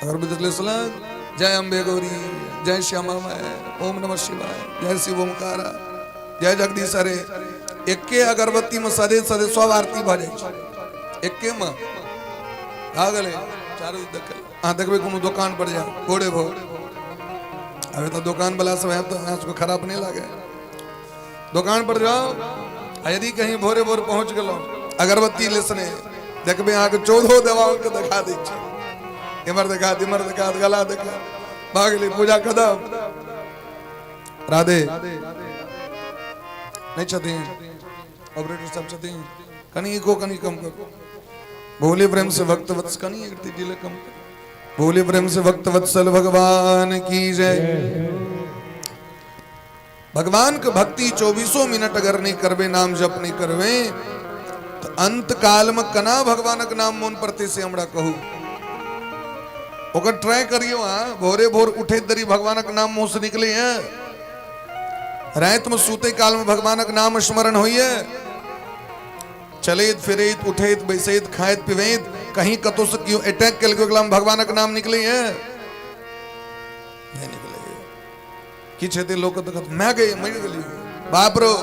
अगरबत्ती लेसलक, जय अम्बे गौरी, जय श्यामा माय, ओम नमः शिवाय, जय शिव ओमकारा, जय जगदीश हरे। एके अगरबत्ती में सदे सदे सब आरती भऽ जाइ छै, एके में भऽ गेलै। चारू देखल अहाँ देखबै, कोनो दोकान पर जाउ भोरे भोर, अभी तऽ दोकान वाला सब आयब तऽ अहाँ सबके खराब नहि लागे। दोकान पर जाउ आ यदि कहीं भोरे भोर पहुंच गेलहुँ अगरबत्ती लेसने, देखबै अहाँके 14 देवाल के देखा दै छै, इम्हर देखा, इम्हर देखा, गला देखा, भऽ गेलै पूजा खतम। राधे। नहि छथिन ऑपरेटर सब? छथिन? कनि इको कनि कम करू। भोले प्रेम से भक्त वत्स, कनि एक डिले कम करू। भोले प्रेम से भक्त वत्सल भगवान की जय। भगवान के भक्ति 24 मिनट अगर नहीं करबे, नाम जप नहीं करबे, तो अंत काल में कना भगवानक नाम मोन पड़ते से हमरा कहू? ओकर ट्राई करियो। हाँ, भोरे भोर उठे दरी भगवानक नाम मुंह से निकले है? रात में सूते काल में भगवानक नाम स्मरण होइए? चलैत फिरैत, उठैत बैसैत, खाइत पिबैत कहीं कतौ से केओ अटैक केलकै, ओकरा में भगवानक नाम निकलैए नहि? निकलैए। किछु हेतै लोक तऽ कहत, माय गई, मरि गेली, बाप रो।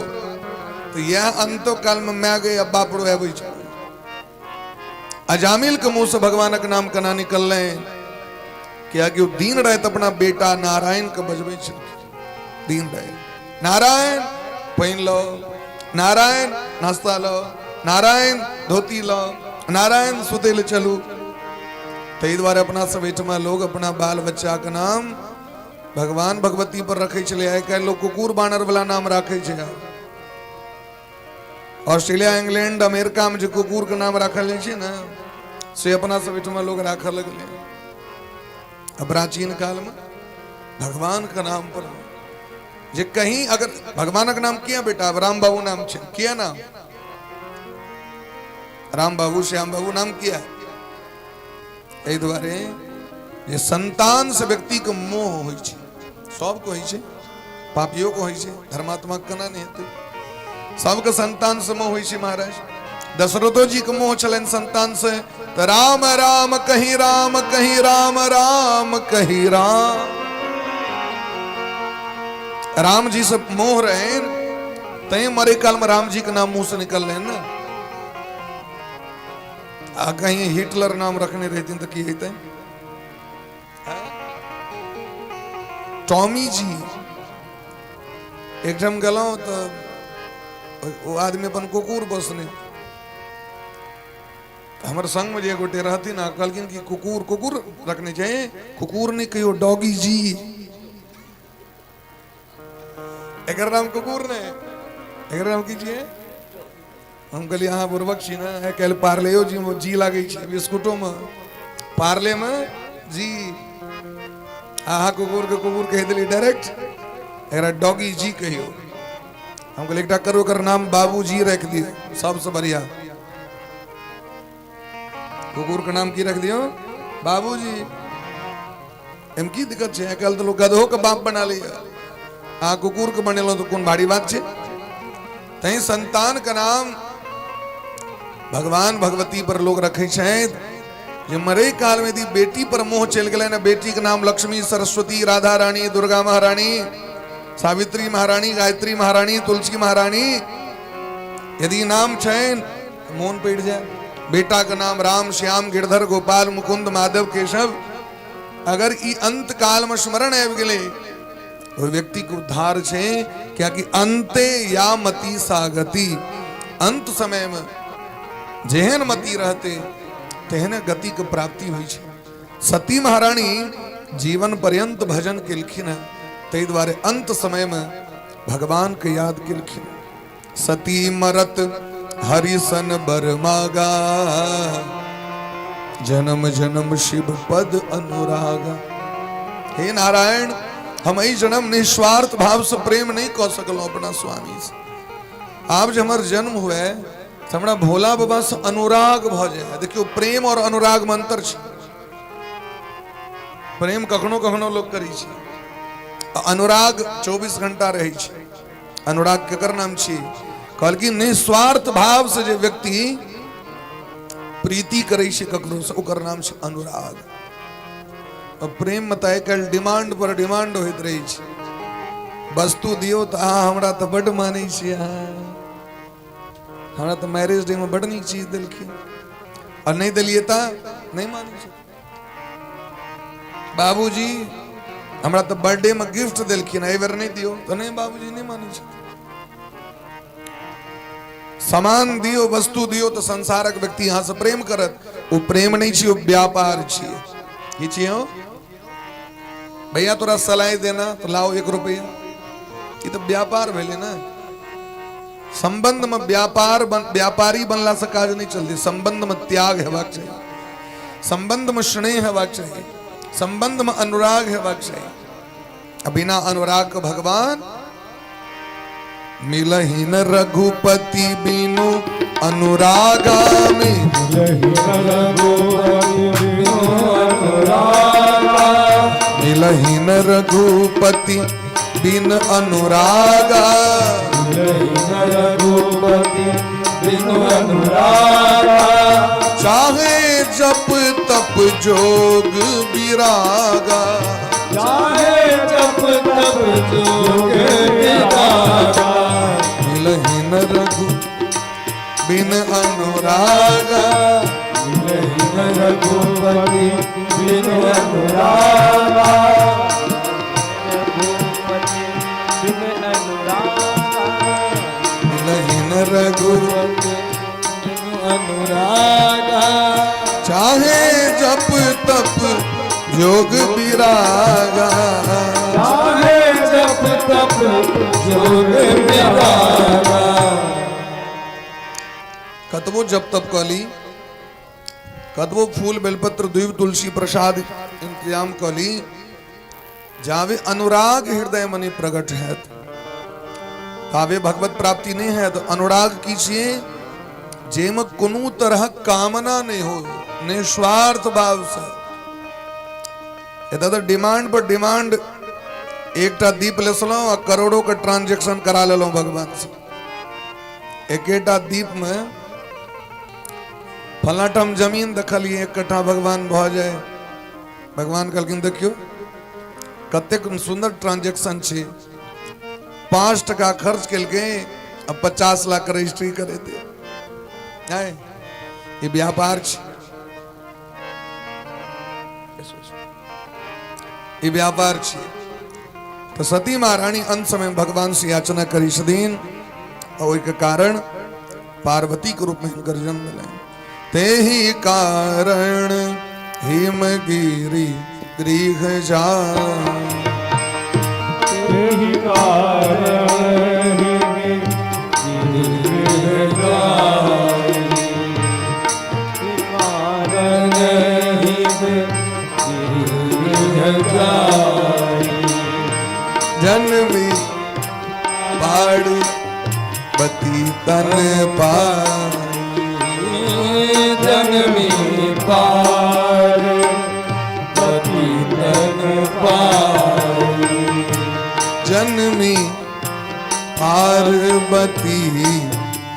तऽ इएह अंतो काल में माय गई आ बाप रो आबै छै। अजामिल के मुंह से भगवानक नाम केना निकललै? कियाकि ओ दिन राति अपना बेटा नारायण के बजबै छलखिन। दिन राति, नारायण पानि लो, नारायण नाश्ता लो, नारायण धोती लो, नारायण सुतै लए चलू। ताहि दुआरे अपना सब एहिठमा लोग अपना बाल बच्चा के नाम भगवान भगवती पर रखै छलै। आइ काल्हि लोग कुकुर बानर वाला नाम राखै छै। ऑस्ट्रेलिया, इंग्लैंड, अमेरिका में जे कुकुर के नाम राखल जाइ छै ने, से अपना सब एहिठमा लोग राखऽ लगलै। आ प्राचीन काल में भगवान के नाम पर जे कहीं अगर भगवानक नाम किया, बेटा राम बाबू नाम छै, किया नाम राम बाबू, श्याम बाबू नाम किया? एहि दुआरे जे संतान से व्यक्ति के मोह होइ छै। सबके होइ छै, पापियो के होइ छै, धर्मात्मा के केना नहि हेतै? सबके संतान से मोह होइ छै। महाराज दशरथो जी के मोह छलनि संतान से, तऽ राम राम कही, राम कही, राम राम कही, राम। राम जी से मोह रहनि तैं मरे काल में राम जी के नाम मुंह से निकललै ने। आ कहीं हिटलर नाम रखने रहथिन तऽ की हेतै? टॉमी जी। एकठाम गेलहुँ तऽ ओ आदमी अपन कुकुर पोसने। हमर संगमे जे गोटे रहथिन आ कहलखिन कि कुकुर कुकुर रखने छै? कुकुर नहि कहियो, डॉगी जी। एकर नाम कुकुर नहि, एकर नाम की छियै? हम कहलियै, अहाँ बुड़बक छी ने? आइ काल्हि पार्लेयो जी मे जी लागै छै, बिस्कुटोमे, पार्लेमे जी। अहाँ कुकुरके कुकुर कहि देलियै डायरेक्ट, एकरा डॉगी जी कहियौ। हम कहलियै, एकटा करू, ओकर नाम बाबूजी राखि दियौ, सबसँ बढ़िया। कुकुरके नाम की राखि दियौ? बाबूजी। एहिमे की दिक्कत छै? आइ काल्हि तऽ लोक गधोके बाप बना लैए, अहाँ कुकुरके बनेलहुँ तऽ कोन भारी बात छै? तैं संतानके नाम भगवान भगवती पर लोग रखै छथि जे मरे काल में यदि बेटी पर मोह चलि गेलै ने, बेटी के नाम लक्ष्मी, सरस्वती, राधा रानी, दुर्गा महारानी, सावित्री महारानी, गायत्री महारानी, तुलसी महारानी यदि नाम छनि तऽ मोन पड़ि जाय। बेटा के नाम राम, श्याम, गिरधर, गोपाल, मुकुंद, माधव, केशव अगर ई अंत काल में स्मरण आबि गेलै, ओहि व्यक्ति के उद्धार छै। कियाकि अंते या मति सागति, अंत समय में जेहन मति रहते तेहन गति के प्राप्ति होइ छै। सती महारानी जीवन पर्यंत भजन केलखिन हैं, ताहि दुआरे अंत समय में भगवान के याद केलखिन। सती मरत हरिसन बर मागा, जन्म जन्म शिव पद अनुरागा। हे नारायण, हम एहि जन्म निस्वार्थ भाव से प्रेम नहीं कऽ सकलहुँ अपना स्वामी से। आब जे हमर जन्म हुए तऽ हमरा भोला बाबा से अनुराग भऽ जाय। देखियौ, प्रेम और अनुराग में अंतर छै। प्रेम कखनो कखनो लोक करै छै, आ अनुराग 24 घंटा रहै छै। अनुराग केकर नाम छी? कहलखिन, निस्वार्थ भाव से जे व्यक्ति प्रीति करै छै ककरो से, ओकर नाम छै अनुराग। और प्रेम में तऽ आइ काल्हि डिमांड पर डिमांड होइत रहै छै। वस्तु दियौ तऽ अहाँ हमरा तऽ बड्ड मानै छी, अहाँ हमरा तऽ मैरेज डे में बड्ड नीक चीज देलखिन, आ नहि देलियै तऽ नहि मानै छै। बाबूजी हमरा तऽ बर्थडे में गिफ्ट देलखिन, एहि बेर नहि दियौ तऽ नहि, बाबूजी नहि मानै छै। सामान दियौ, वस्तु दियौ तऽ संसारक व्यक्ति अहाँ से प्रेम करत। ओ प्रेम नहि छी, ओ व्यापार छियै। की छियै हो? भैया तोरा सलाई देना तो लाओ 1 रुपया। ई तऽ व्यापार भेलै ने। संबंध में व्यापार बन, व्यापारी बनला से काज नहीं चलती। संबंध में त्याग हेबाक चाही, संबंध में स्नेह हेबाक चाही, संबंध में अनुराग हेबाक चाही। आ बिना अनुराग के भगवान मिलही न रघुपति बिनु अनुरागा में। मिलही न रघुपति बिन अनुरागा। रघुपति बिनु अनुरागा। चाहे जप तप जोग बिरागा। चाहे जप तप जोग विरागा। मिलहि न रघु बिन अनुरागा। मिलहि न रघुपति बिन अनुरागा। रघुपति बिन अनुरागा। मिलहि न रघु बिन अनुरागा। चाहे जप तप जोग बिरागा। चाहे जप तप जोग विरागा। कतबो जप तप कली, कतबो फूल बेलपत्र दुइब तुलसी प्रसाद इंतजाम कली, जावे अनुराग हृदय मने प्रकट है तावे भगवत प्राप्ति नहीं है। तो अनुराग कीजिए जेम कोनो तरह कामना नहीं हो, निस्वार्थ भाव से। एतऽ तऽ डिमांड पर डिमांड, एकटा दीप लेसलहुँ आ करोड़ों के ट्रांजेक्शन करा लेलहुँ भगवान से। एकेटा दीप में फलां ठाम जमीन देखलियै, एक कट्ठा भगवान भऽ जाय। भगवान कहलखिन, देखियौ कतेक सुन्दर ट्रांजेक्शन छै, 5 टका खर्च केलकै आ 50 लाख रजिस्ट्री करेतै। नहि, ई व्यापार छै, ई व्यापार छै। तऽ सती महारानी अंत समय में भगवान से याचना करी छथिन आ ओहिके कारण पार्वती के रूप में हिनकर जन्म भेलनि। तेहि कारण हिमगिरि गृह जा। तेहि कारण हिमगिरि जाई। कारण हिमगिरि जाई। जन्मी पार्वती तन पाई। जन्मी पार्वती तन पाई। जन्मी पार्वती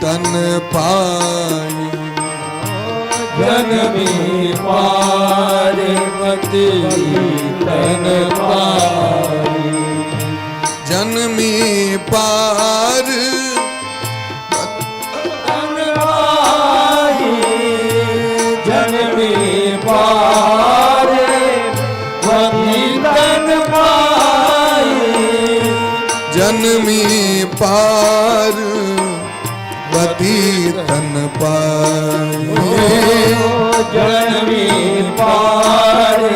तन पाई। जन्मी पार्वती तन पाई। जन्मी पार तन पाई। जन्मी पार्वती तन पाई। जन्मी पार्वती तन पाई। जन्मी पार्वती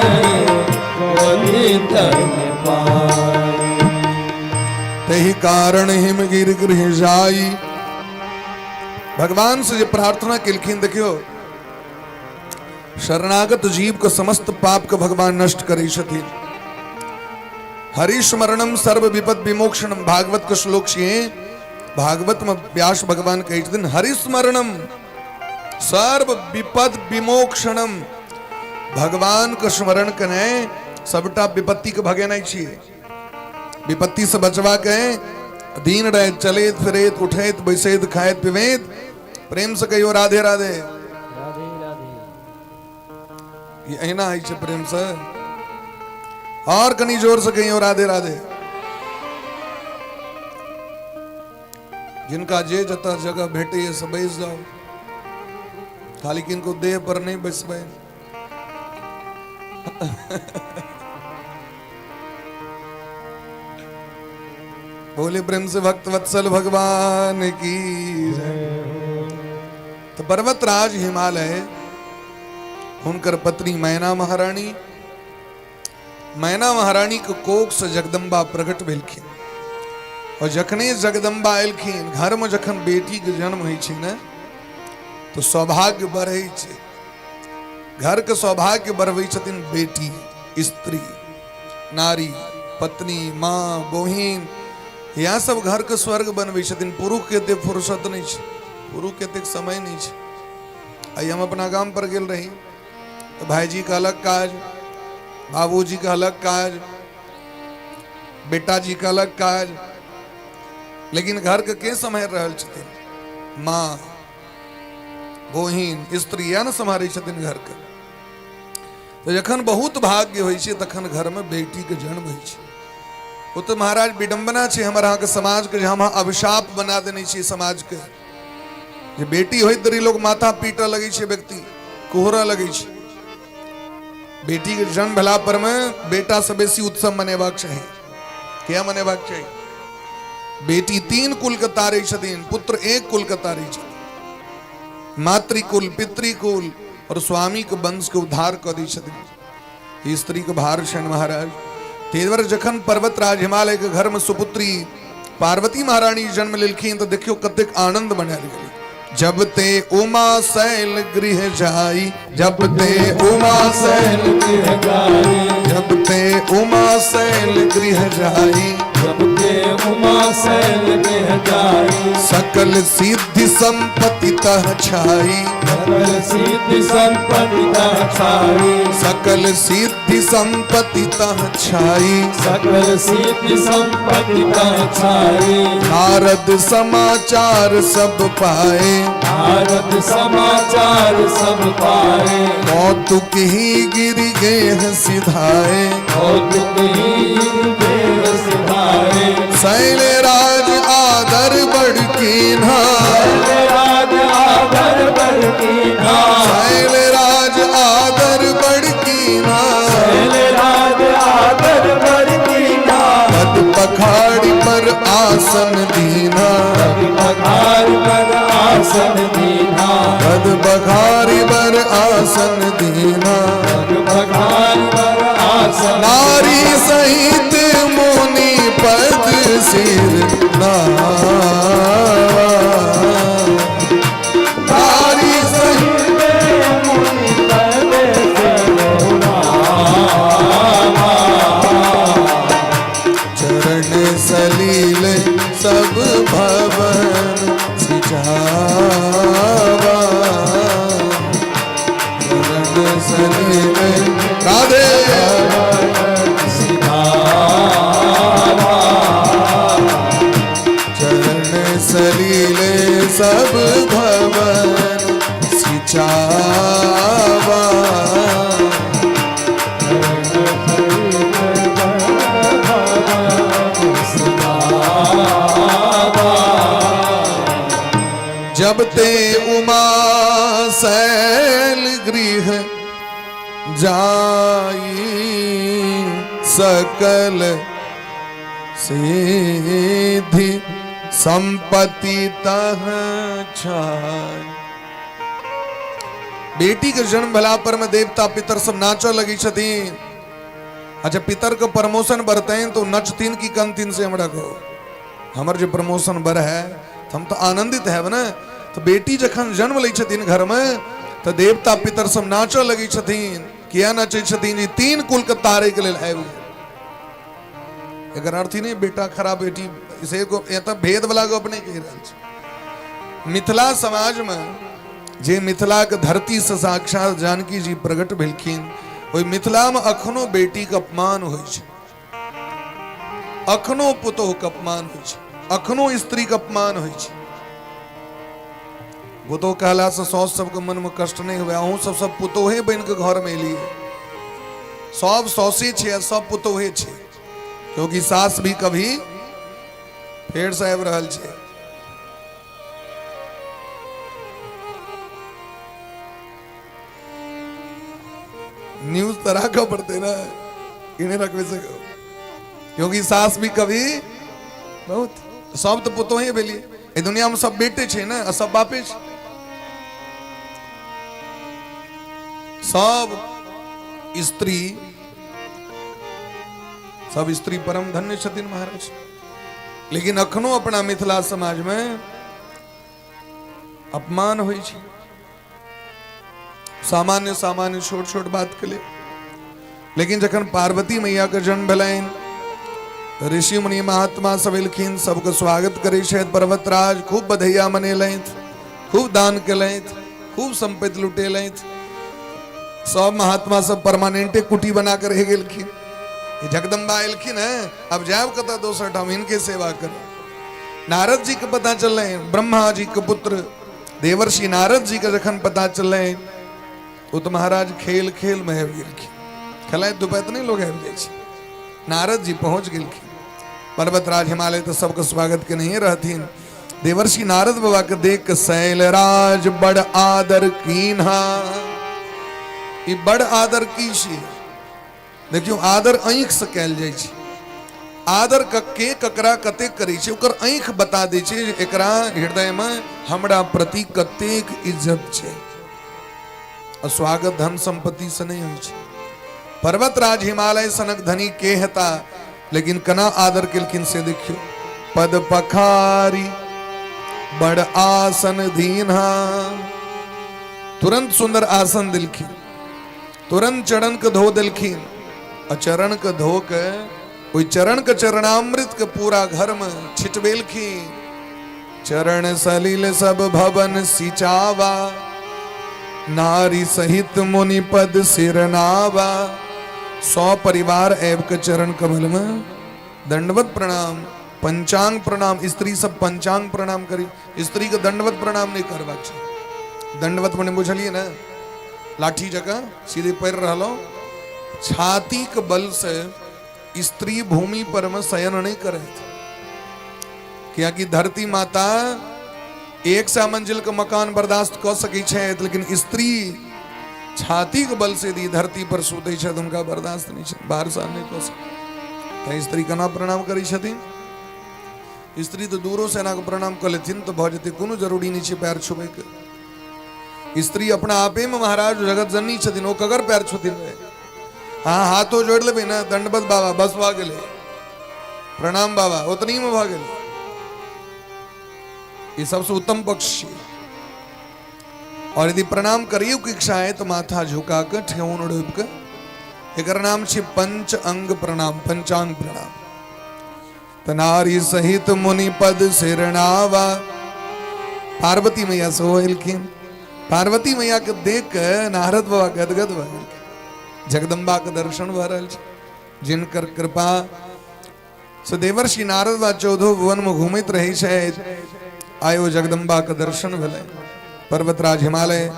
तन पाई। तही कारण हिमगिर गृह जाई। भगवान से जे प्रार्थना केलखिन, देखियो शरणागत जीव के समस्त पाप के भगवान नष्ट करै छथिन। हरिस्मरणम सर्व विपद विमोक्षणम, भागवत के श्लोक छियै। भागवत में व्यास भगवान कहै छथिन, हरिस्मरणम सर्व विपद विमोक्षणम। भगवान के स्मरण केनाइ सबटा विपत्ति के भगेनाइ छियै। विपत्ति से बचवा के दिन राति चलैत फिरैत उठैत बैसैत खाइत पीबैत प्रेम से कहियो राधे राधे। राधे राधे। ई अहिना होइ छै प्रेम से? और कनी जोर से कहियो राधे राधे। जिनका जे जतऽ जगह भेटैए से बैस जाउ, खाली किनको देह पर नहि बैसबै। बोले प्रेम से भक्त वत्सल भगवान की जय। तो पर्वतराज हिमालय, हुनकर पत्नी मैना महारानी, मैना महारानी के कोख से जगदम्बा प्रकट भेलखिन। और जखने जगदम्बा एलखिन, घर में जखन बेटी के जन्म होइ छै ने तो सौभाग्य बढ़ै छै। घर के सौभाग्य बढ़बै छथिन बेटी, स्त्री, नारी, पत्नी, माँ, बहिन, इएह सब घर के स्वर्ग बनबै छथिन। पुरुष के एते फुर्सत नहि छै, पुरुष के एतेक समय नहि छै। आइ हम अपना गाम पर गेल रही तऽ भाईजी के अलग काज, बाबूजी के अलग काज, बेटा जी के अलग काज, लेकिन घर के के सम्हारि रहल छथिन? माँ। बहिन स्त्री इएह ने सम्हारै छथिन घरके। तऽ जखन बहुत भाग्य होइ छै तखन घरमे बेटीके जन्म होइ छै। ओ तऽ महाराज विडम्बना छै हमर अहाँके समाजके जे हम अहाँ अभिशाप बना देने छियै समाजके, जे बेटी होइत देरी लोक माथा पीटऽ लगै छै, व्यक्ति कोहरऽ लगै छै। बेटीके जन्म भेला पर मे बेटासँ बेसी उत्सव मनेबाक चाही। किया मनेबाक चाही? बेटी 3 कुल के तारै छथिन, पुत्र 1 कुल के तारै छथिन। मातृकुल, पितृकुल और स्वामी के वंश के उद्धार कऽ दै छथिन। स्त्री के भार छनि महाराज। ताहि दुआरे जखन पर्वतराज हिमालय के घर में सुपुत्री पार्वती महारानी जन्म लेलखिन तऽ देखियौ कतेक आनंद मनायल गेलै। जब ते उमा शैल गृह जाई, जब ते उमा शैल गृह जाई, जब ते उमा शैल गृह जाई, जब ते उमा शैल गृह जाई, सकल सिद्धि संपत्ति तह छाई, सकल सिद्धि संपत्ति तह छाई, सकल सिद्धि संपत्ति तह छाई, सकल सिद्धि संपत्ति तह छाई। नारद समाचार सब पाए, नारद समाचार सब पाए, कौतुक ही गिर गेह सिधाए, कौतुक ही देह सिधाए। शैलराज आदर बड़ कीन्हा, राज आदर बड़ कीन्हा, शैलराज आदर बड़ कीन्हा, राज आदर बड़ कीन्हा, पद पखाड़ी पर आसन दीन्हा, पखार पर आसन दीन्हा, पद पखाड़ी पर आसन दीन्हा, पद पखार पर आसन। नारी सहित मुनि पद सिर नावा, नारी सहित मुनि पद सिर नावा, चरण सलील सब भवन सिचावा, चरण सलील राधे सिधावा, चरण सलील सब भवन सिचावा। जब ते उमा शैल गृह जाई, सकल सिद्धि संपत्ति तह छाई। बेटी के जन्म भेला पर में देवता पितर सब नाचऽ लगै छथिन। अच्छा, पितर के प्रमोशन बढ़तनि तो नचथिन कि कनथिन से हमरा कहू? हमर जे प्रमोशन बढ़ है तऽ हम तऽ आनंदित हैब ने। तऽ बेटी जखन जन्म लै छथिन घरमे तऽ देवता पितर सब नाचऽ लगै छथिन। किया नचै छथिन? ई 3 कुल के तारे के लेल आबि गेल। एकर अर्थ ही नहीं बेटा खराब बेटी से एतऽ भेद वाला गप नहि कहि रहल छी। मिथिला समाजमे जे मिथिलाके धरतीसँ साक्षात जानकी जी प्रकट भेलखिन, ओहि मिथिलामे अखनो बेटीके अपमान होइ छै, अखनो पुतोहके अपमान होइ छै, अखनो स्त्रीके अपमान होइ छै। पुतोह कहलासँ साउस सबके मनमे कष्ट नहि हुए। अहूँ सब सब पुतोहे बनि कऽ घरमे एलियै, सब सौसे छै आ सब पुतोहे छै, क्योंकि सास भी कभी फेरसँ आबि रहल छै। न्यूज तऽ राखऽ पड़तै ने, ई नहि रखबै से, क्योंकि सास भी कभी बहुत सब तऽ पुतोहे भेलियै। एहि दुनियामे सब बेटे छै ने आ सब बापे छै। सब स्त्री, सब स्त्री परम धन्य छथिन महाराज। लेकिन अखनो अपना मिथिला समाजमे अपमान होइ छै सामान्य सामान्य छोट छोट बात के लिए। लेकिन जखन पार्वती मैया के जन्म भेलनि, ऋषि मुनि महात्मा सब एलखिन, सबके स्वागत करै छथि पर्वतराज, खूब बधैया मनेलथि, खूब दान केलथि, खूब संपत्ति लुटेलथि। सब महात्मा सब परमानेंटे कुटी बना के रहि गेलखिन। जगदम्बा एलखिन है, अब जायब कतऽ दोसर ठाम, हिनके सेवा करू। नारद जी के पता चललै, ब्रह्मा जी के पुत्र देवर्षि नारद जी के जखन पता चललै, ओ तऽ महाराज खेल खेल मे आबि गेलखिन। खेलाइत धुपाइत नहि लोग आबि जाइ छै। नारद जी पहुँच गेलखिन। पर्वतराज हिमालय तऽ सबके स्वागत केनहिए रहथिन। देवर्षि नारद बाबा के देख के शैलराज बड़ आदर कीन्हा। ई बड़ आदर की छी? देखियौ, आदर आँखि से कयल जाइ छै। आदर के ककरा कतेक करै छै, ओकर आँखि बता दै छै जे एकरा हृदयमे हमरा प्रति कतेक इज्जत छै। आ स्वागत धन संपत्ति से नहि होइ छै। पर्वतराज हिमालय सनक धनी के हेता, लेकिन केना आदर केलखिन से देखियौ। पद पखारी बड़ आसन दीन्हा। तुरंत सुंदर आसन देलखिन, तुरंत चरण के धो देलखिन, आ चरण के धो के ओहि चरण के चरणामृत के पूरा घर में छिटबेलखिन। चरण सलिल सब भवन सिंचावा, नारी सहित मुनि पद सिरनावा। सौ परिवार आबि के चरण कमल में दंडवत प्रणाम, पंचांग प्रणाम। स्त्री सब पंचांग प्रणाम करी, स्त्री के दंडवत प्रणाम नहीं करबाक छै। दंडवत मने बुझलिए ने, लाठी जकाँ सीधे पड़ि रहलो। छाती के बल से स्त्री भूमि पर में शयन नहीं करे, कियाकि धरती माता 100 मंजिल के मकान बर्दाश्त कऽ सकै छै, लेकिन स्त्री छाती के बल से यदि धरती पर सुतै छै तऽ हुनका बर्दाश्त नहि छै, बाहर से नहि कऽ सकै। तऽ स्त्री केना प्रणाम करै छथिन? स्त्री तऽ दूरो से एना कऽ प्रणाम कऽ लेथिन तऽ भऽ जेतै, कोनो जरूरी नहि छै पैर छुबैके। स्त्री अपना आपे में महाराज जगत जननी छथिन, ओ कगर पैर छुथिन? अहाँ हाथो जोड़ि लेबै ने, दंडवत बाबा, बस भऽ गेलै, प्रणाम बाबा, ओतनी मे भऽ गेलै। ई सबसे उत्तम पक्ष छियै। और यदि प्रणाम करियो के इच्छा है तो माथा झुका के ठेहुन रोपि के, एकर नाम छै पंच अंग प्रणाम, पंचांग प्रणाम। तऽ नारी सहित मुनि पद सिरनावा। पार्वती मैया सेहो एलखिन। पार्वती मैया के देख के नारद बाबा गदगद भऽ गेलखिन। जगदम्बा के दर्शन भऽ रहल छै, जिनकर कृपा से देवर्षि नारद बा चौदहो भुवन में घूमैत रहै छै। आयो जगदम्बा के दर्शन भेलै। पर्वतराज हिमालय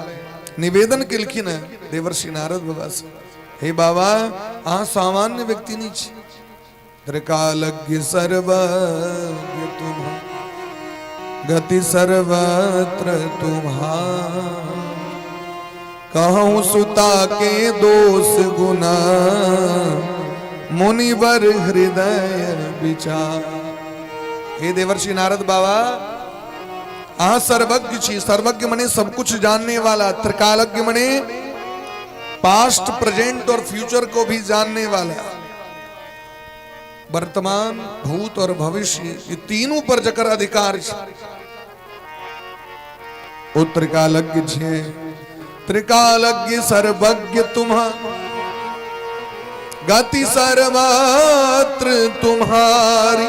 निवेदन केलखिन देवर्षि नारद बाबा से, हे बाबा, अहाँ सामान्य व्यक्ति नहीं छी। त्रिकालज्ञ सर्वज्ञ तुम, गति सर्वत्र तुम्हार। कहूँ सुता के दोष गुना, मुनिवर हृदय विचार। हे देवर्षि नारद बाबा, अहाँ सर्वज्ञ छी। सर्वज्ञ मने सब कुछ जानने वाला, त्रिकालज्ञ मने पास्ट, प्रेजेंट और फ्यूचर को भी जानने वाला। वर्तमान, भूत और भविष्य, ये तीनों पर जकर अधिकार छै, ओ त्रिकालज्ञ छै। त्रिकालज्ञ सर्वज्ञ तुम्हार, गति सर्वत्र तुम्हारी।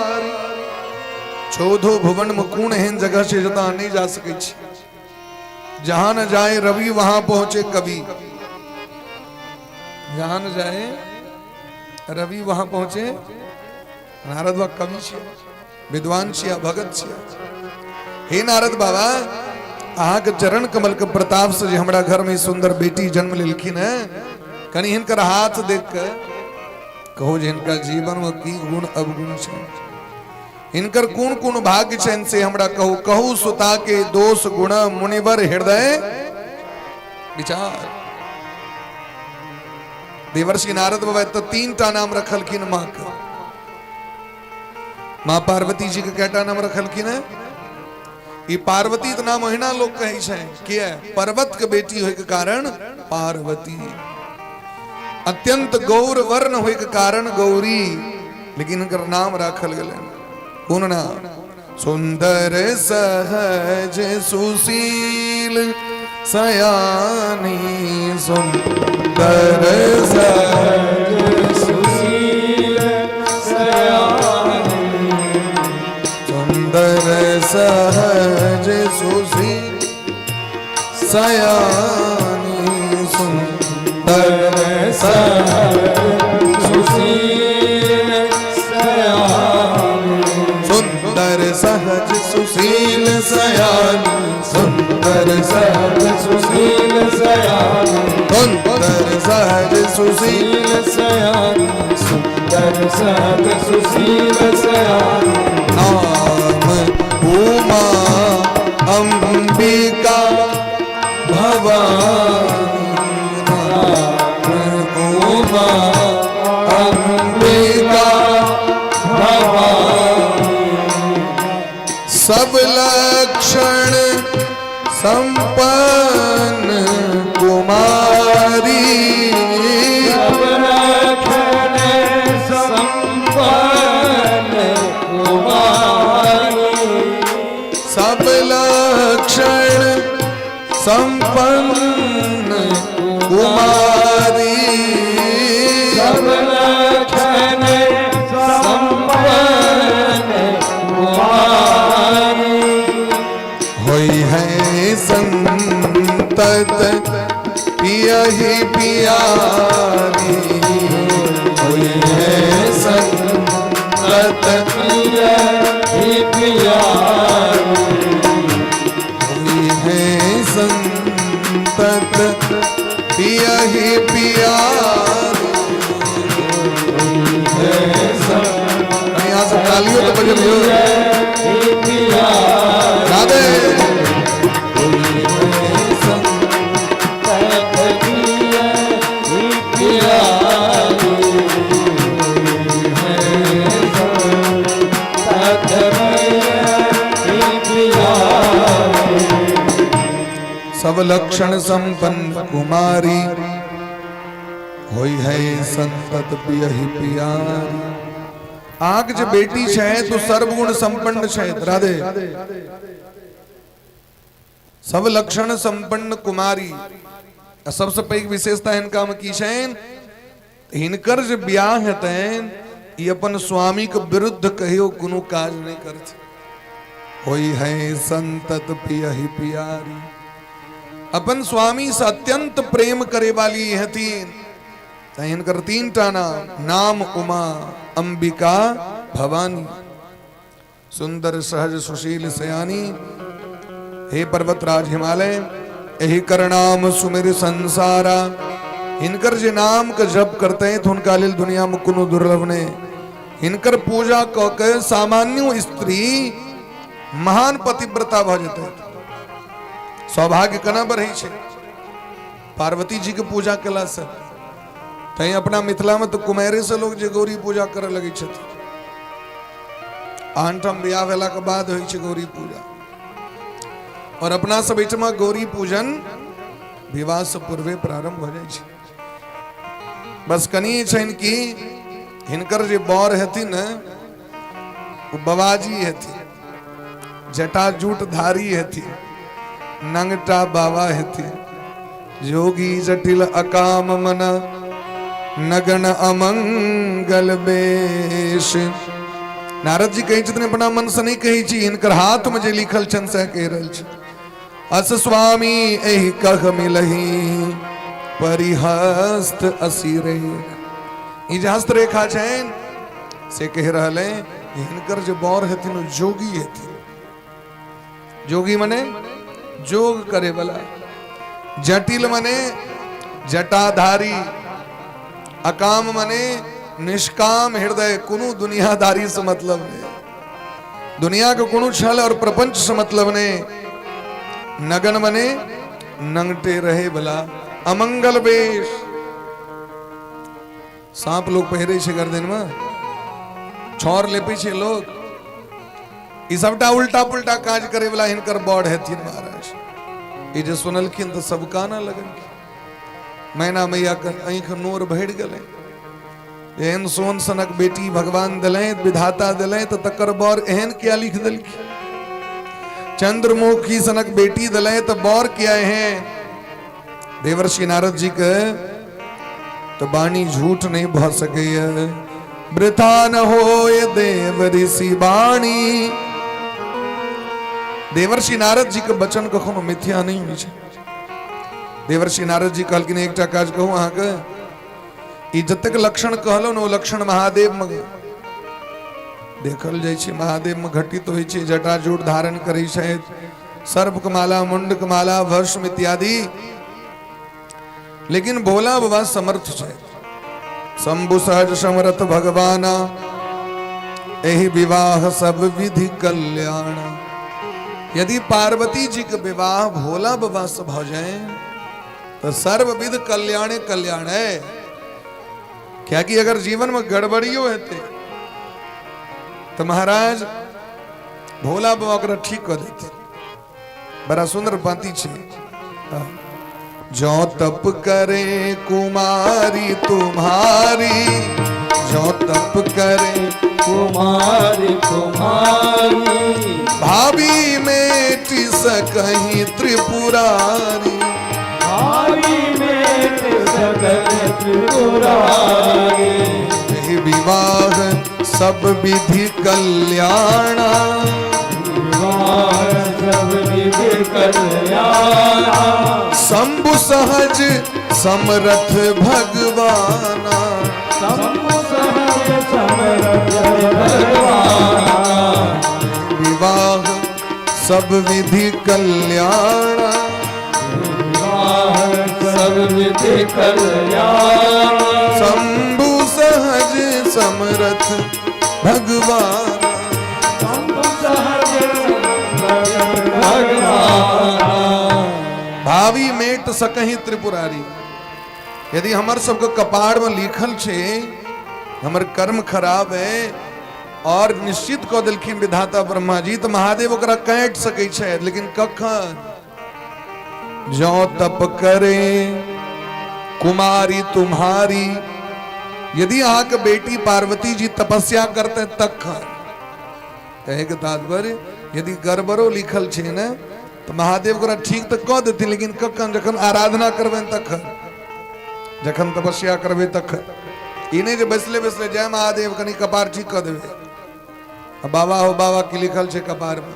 चौदहो भुवन में कोन एहन जगह छै जतऽ अहाँ नहि जा सकै छी? जहां न जाए रवि वहां पहुंचे कवि, जहां न जाए रवि वहां पहुंचे नारद बाबा। कवि छियै, विद्वान छियै, भगत छियै। हे नारद बाबा, अहाँके चरण कमल के प्रताप से जे हमरा घर में सुंदर बेटी जन्म लेलखिन है, कनि हिनकर हाथ देख के कहू जे हिनका जीवन में की गुण अवगुण छै, हिनकर कोन कोन भाग्य छनि, से हमरा कहू। कहू सुता के दोष गुण, मुनिवर हृदय विचार। देवर्षि नारद बाबा तऽ तीन टा नाम रखलखिन माँ के। माँ पार्वती जी के कएटा नाम रखलखिन है? ई पार्वती के नाम ओहिना लोग कहै छै, किया? पर्वत के बेटी होय के कारण पार्वती, अत्यंत गौर वर्ण होय के कारण गौरी, लेकिन हिनकर नाम राखल गेलै कोन नाम? सुंदर सहज सुशील सयानी, सुंदर सहज सुशील सयानी, सुंदर सहज सुशील सयानी, सुंदर सहज सुशील सयानी, सुंदर सहज सुशील सयानी, सुंदर सुशील सुशील सयानी, सुंदर सहज सुशील सयानी। नाम उमा अंबिका भवानी, नाम उमा अंबिका भवानी। सब लक्षण संपन्न कुमारी, सब लक्षण संपन्न कुमारी। सब लक्षण संपन्न कुमारी, सब लक्षण संपन्न कुमारी। होई है संतत पियहि पियारी, होई है संतत प्रिय ही प्यारी। होई है संतत पियहि पियारी। यहाँ से तालियों तो बजबियो। ही प्यारी। राधे। प्रिय ही प्यारी। सब लक्षण संपन्न कुमारी, होई है संतत पियहि पियारी। आग जे बेटी छै तो सर्वगुण संपन्न छै। राधे। सब लक्षण संपन्न कुमारी, आ सबसे पैघ विशेषता हिनका में की छनि, हिनकर जे ब्याह हेतनि ई अपन स्वामी के विरुद्ध कहियो कोनो काज नहीं करथिन। होई है संतत पियहि पियारी, अपन स्वामी से अत्यंत प्रेम करे वाली हेथिन। तैं हिनकर तीन टा नाम, नाम उमा अंबिका भवानी, सुंदर सहज सुशील सयानी। हे पर्वतराज हिमालय, एहि कर नाम सुमिर संसारा। हिनकर जे नाम के जप करते हैं तो हुनका लेल दुनिया में कोनो दुर्लभ नहीं। हिनकर पूजा क के सामान्य स्त्री महान पतिव्रता भ जेतै। सौभाग्य केना बढ़ै छै पार्वती जी के पूजा केला से। तैं अपना मिथिला में तो कुमारे से लोग जे गौरी पूजा करे लगै छथिन। आन ठाम बियाह भेला के बाद होइ छै गौरी पूजा, और अपना सब एहिठमा गौरी पूजन विवाह से पूर्वे प्रारंभ हो जाइ छै। बस कनि छनि कि हिनकर जे बर हेथिन ने ओ बबाजी हेथिन, जटाजूटधारी हेथिन, नंगटा बाबा हेथिन, जोगी जटिल अकाम मन नगन अमंगल बेश। नारद जी कहै छथिन अपना मन से नहीं कहै छी, हिनकर हाथ में जे लिखल छनि सएह कहि रहल छी। अस स्वामी एहि कह मिलही परिहस्त असिरेख। ई जे हस्तरेखा छनि से कहि रहल है हिनकर जे बर हेथिन ओ जोगी हेथिन। जोगी मने जोग करे वाला, जटिल मने जटाधारी, अकाम मने निष्काम हृदय, कोनो दुनियादारी से मतलब नहीं, दुनिया के कोनो छल और प्रपंच से मतलब नहीं। नगन मने नंगटे रहे वाला, अमंगल वेश। सांप लोग पहिरे छै गर्दन में, छौर लेपे छै लोग, ई सबटा उल्टा पुल्टा काज करे वाला हिनकर बड़ हेथिन महाराज। ई जे सुनलखिन तऽ सब कानऽ लगलखिन। मैना मैया के आँखि नोर भरि गेलै। एहन सोन सनक बेटी भगवान देलनि, विधाता देलनि, तऽ तकर बर एहन किया लिख देलखिन? चंद्रमुखी सनक बेटी देलनि तऽ बर किया एहन? देवर्षि नारद जी के तऽ वाणी झूठ नहीं भऽ सकैया। वृथा न होय देव ऋषि वाणी। देवर्षि नारद जी के वचन कखनो मिथ्या नहीं होइ छै। देवर्षि नारद जी कहलखिन एकटा काज कहू अहाँके, ई जतेक लक्षण कहलहुँ ने ओ लक्षण महादेव में देखल जाइ छै, महादेव में घटित होइ छै। जटाजूट धारण करै छथि, सर्प के माला, मुंड के माला, भस्म इत्यादि। लेकिन भोला बाबा समर्थ छथि। शंभु सहज समरथ भगवाना, एहि विवाह सब विधि कल्याण। यदि पार्वती जी के विवाह भोला बाबा से भ जाए तो सर्वविध कल्याणे कल्याण है। क्योंकि अगर जीवन में गड़बड़ियो हेतै तो महाराज भोला बाबा ओकरा ठीक कऽ देते। बड़ा सुंदर पांति छै। जो तप करे कुमारी तुम्हारी, जो तप करे कुमारी तुम्हारी, भाभी मेट सकही त्रिपुरारी, भाभी मेट सकही त्रिपुरारी। एहि विवाह सब विधि कल्याणा, विवाह सब विधि कल्याणा, शंभु सहज समरथ भगवाना, शंभु सहज समरथ भगवाना। विवाह सब विधि कल्याणा, विवाह सब विधि कल्याणा, शंभु सहज समरथ भगवान, शंभु सहज समरथ भगवाना। भावी मेट सकही त्रिपुरारी। यदि हमर सबके कपार में लिखल छै हमर कर्म खराब है और निश्चित कऽ देलखिन विधाता ब्रह्मा जी, तऽ महादेव ओकरा काटि सकै छै, लेकिन कखन? जौ तप करे कुमारी तुम्हारी, यदि अहाँके बेटी पार्वती जी तपस्या करते तखन। कहे के तात्पर्य यदि गड़बड़ो लिखल छै ने तऽ महादेव ओकरा ठीक तऽ कऽ देथिन, लेकिन कखन? जखन आराधना करबै तखन, जखन तपस्या करबै तखन। ई नहि जे बैसले बैसले जय महादेव कनि कपार ठीक कऽ देबै, आ बाबा हो बाबा की लिखल छै कपार में,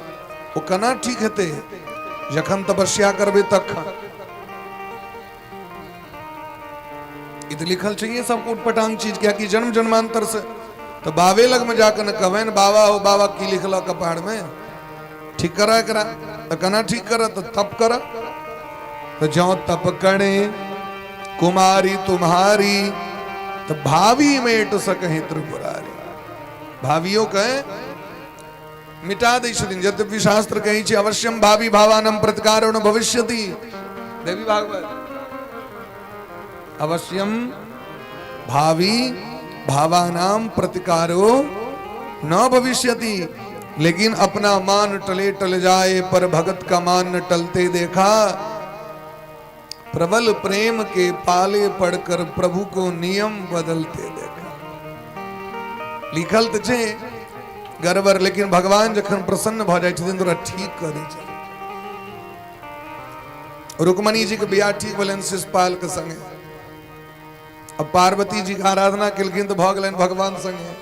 ओ केना ठीक हेतै? जखन तपस्या करबै तखन। ई तऽ लिखल छै ये सब उटपटांग चीज, कियाकि जन्म जन्मांतर से तऽ बाबे लग में जाके ने कहबनि बाबा हो बाबा की लिखल कपार में, ठीक करा एकरा, तऽ केना ठीक करत? तऽ तप कर। तऽ जौ तप करे कुमारी तुम्हारी, तऽ भावी मेट सकहि त्रिपुरारी। भावियो के मिटा दै छथिन। यद्यपि शास्त्र कहै छै अवश्यम भावी भावानम प्रतिकारो न भविष्यति, देवी भागवत, अवश्यम भावी भावानाम प्रतिकारो न भविष्यति, लेकिन अपना मान टले टल जाए पर भगत का मान न टलते देखा, प्रबल प्रेम के पाले पड़कर प्रभु को नियम बदलते देखा। लिखल तऽ छै गड़बड़, लेकिन भगवान जखन प्रसन्न भऽ जाइ छथिन तऽ ओकरा ठीक कऽ दै छथिन। रुक्मणी जी के बियाह ठीक भेलनि शिशुपाल के संगे, अब पार्वती जी के आराधना केलखिन तऽ भऽ गेलनि भगवान संगे,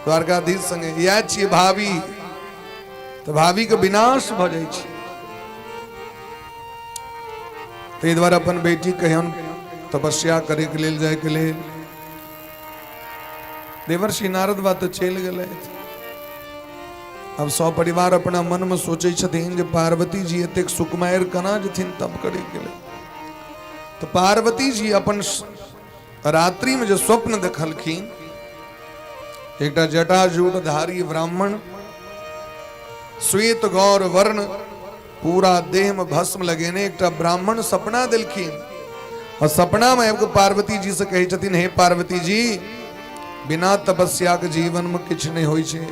द्वारकाधीश संगे। इएह छियै भावी, तऽ भावी के विनाश भऽ जाइ छै। ताहि दुआरे अपन बेटी कहियौन तपस्या करैके लेल जायके लेल। देवर्षि नारद बा तऽ चलि गेलथि। अब सब परिवार अपना मन में सोचै छथिन जे पार्वती जी एतेक सुकुमारि केना जेथिन तप करैके लेल। तऽ पार्वती जी अपन रात्रि में जे स्वप्न देखलखिन, एकटा जटाजूटधारी ब्राह्मण, श्वेत गौर वर्ण, पूरा देह में भस्म लगेने एकटा ब्राह्मण सपना देलखिन। और सपना में आबि पार्वती जी से कहै छथिन, हे पार्वती जी, बिना तपस्या के जीवन में किछु नहि होइ छै।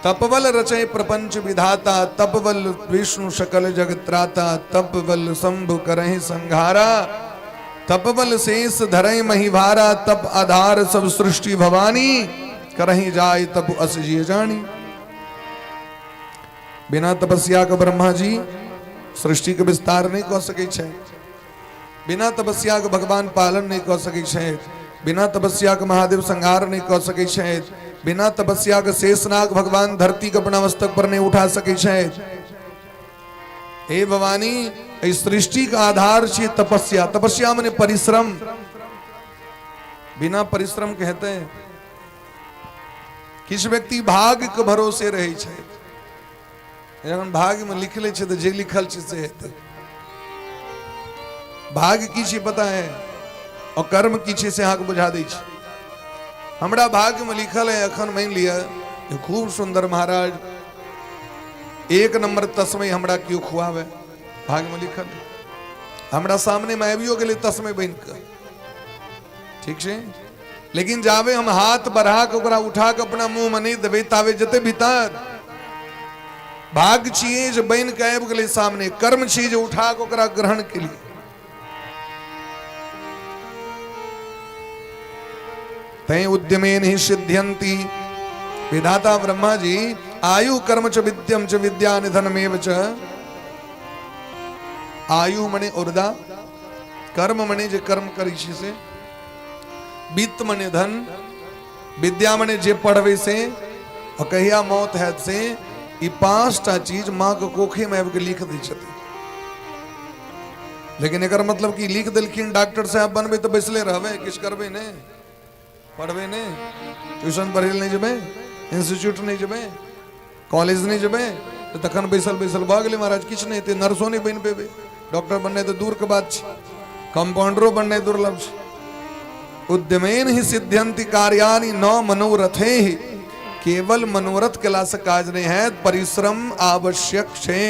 तपबल रचय प्रपंच विधाता, तपबल विष्णु सकल जगत्राता, तपबल शंभु करहि संघारा, तपबल शेष धरहि महिभारा, तप आधार सब सृष्टि भवानी, करहि जाय तप अस जिय जानी। बिना तपस्या के ब्रह्मा जी सृष्टि के विस्तार नहीं कऽ सकै छै, बिना तपस्या के भगवान पालन नहीं कऽ सकै छै, बिना तपस्या के महादेव संहार नहीं कऽ सकै छै, बिना तपस्या के शेषनाग भगवान धरती के अपना मस्तक पर नहीं उठा सकै छै। हे भवानी, एहि सृष्टि के आधार छै तपस्या। तपस्या मने परिश्रम, बिना परिश्रम के हेतै? किछु व्यक्ति भाग्य के भरोसे रहै छै, जखन भाग्य में लिख लै छै तऽ जे लिखल छै से हेतै। भाग्य की छै पता है? आओर कर्म की छै से अहाँके बुझा दै छी। हमरा भाग्यमे लिखल है, एखन मानि लिअ जे खूब सुन्दर महाराज एक नंबर तस्मै हमरा केओ खुआवे, भाग्यमे लिखल है। हमरा सामनेमे आबियो गेलै तस्मै बनि कऽ, ठीक छै, लेकिन जाबे हम हाथ बढ़ा के ओकरा उठा के अपना मुंह में नहीं देबै ताबे जते भीतर। भाग्य छियै जे बनि के आबि गेलै सामने, कर्म छियै जे उठा के ओकरा ग्रहण केलियै। तैं उद्यमेन ही सिद्ध्यंती। विधाता ब्रह्मा जी आयु कर्म च विद्यम च विद्या निधनमेव च। आयु मने उर्दा, कर्म मने जे कर्म करै छी से, वित्त मने धन, विद्या मने जे पढ़बै से, आ कहिया मौत हैत से, ई पांचटा चीज माँ के कोखे में आबि के लिख दै छथिन। लेकिन एकर मतलब कि लिख देलखिन डॉक्टर साहब बनबै तऽ बैसले रहबै, किछु करबै नहि, पढ़बै नहि, ट्यूशन पढ़ै लए नहि जेबै, इंस्टीट्यूट नहि जेबै, कॉलेज नहि जेबै, तऽ तखन बैसल बैसल भऽ गेलै महाराज, किछु नहि हेतै, नर्सो नहि बनि पेबै, डॉक्टर बननाइ तऽ दूरके बात छै, कम्पाउंडरो बननाइ दुर्लभ छै। उद्यमेन ही सिद्ध्यंति कार्यानि न मनोरथे ही। केवल मनोरथ केलासँ काज नहि हैत, परिश्रम आवश्यक छै,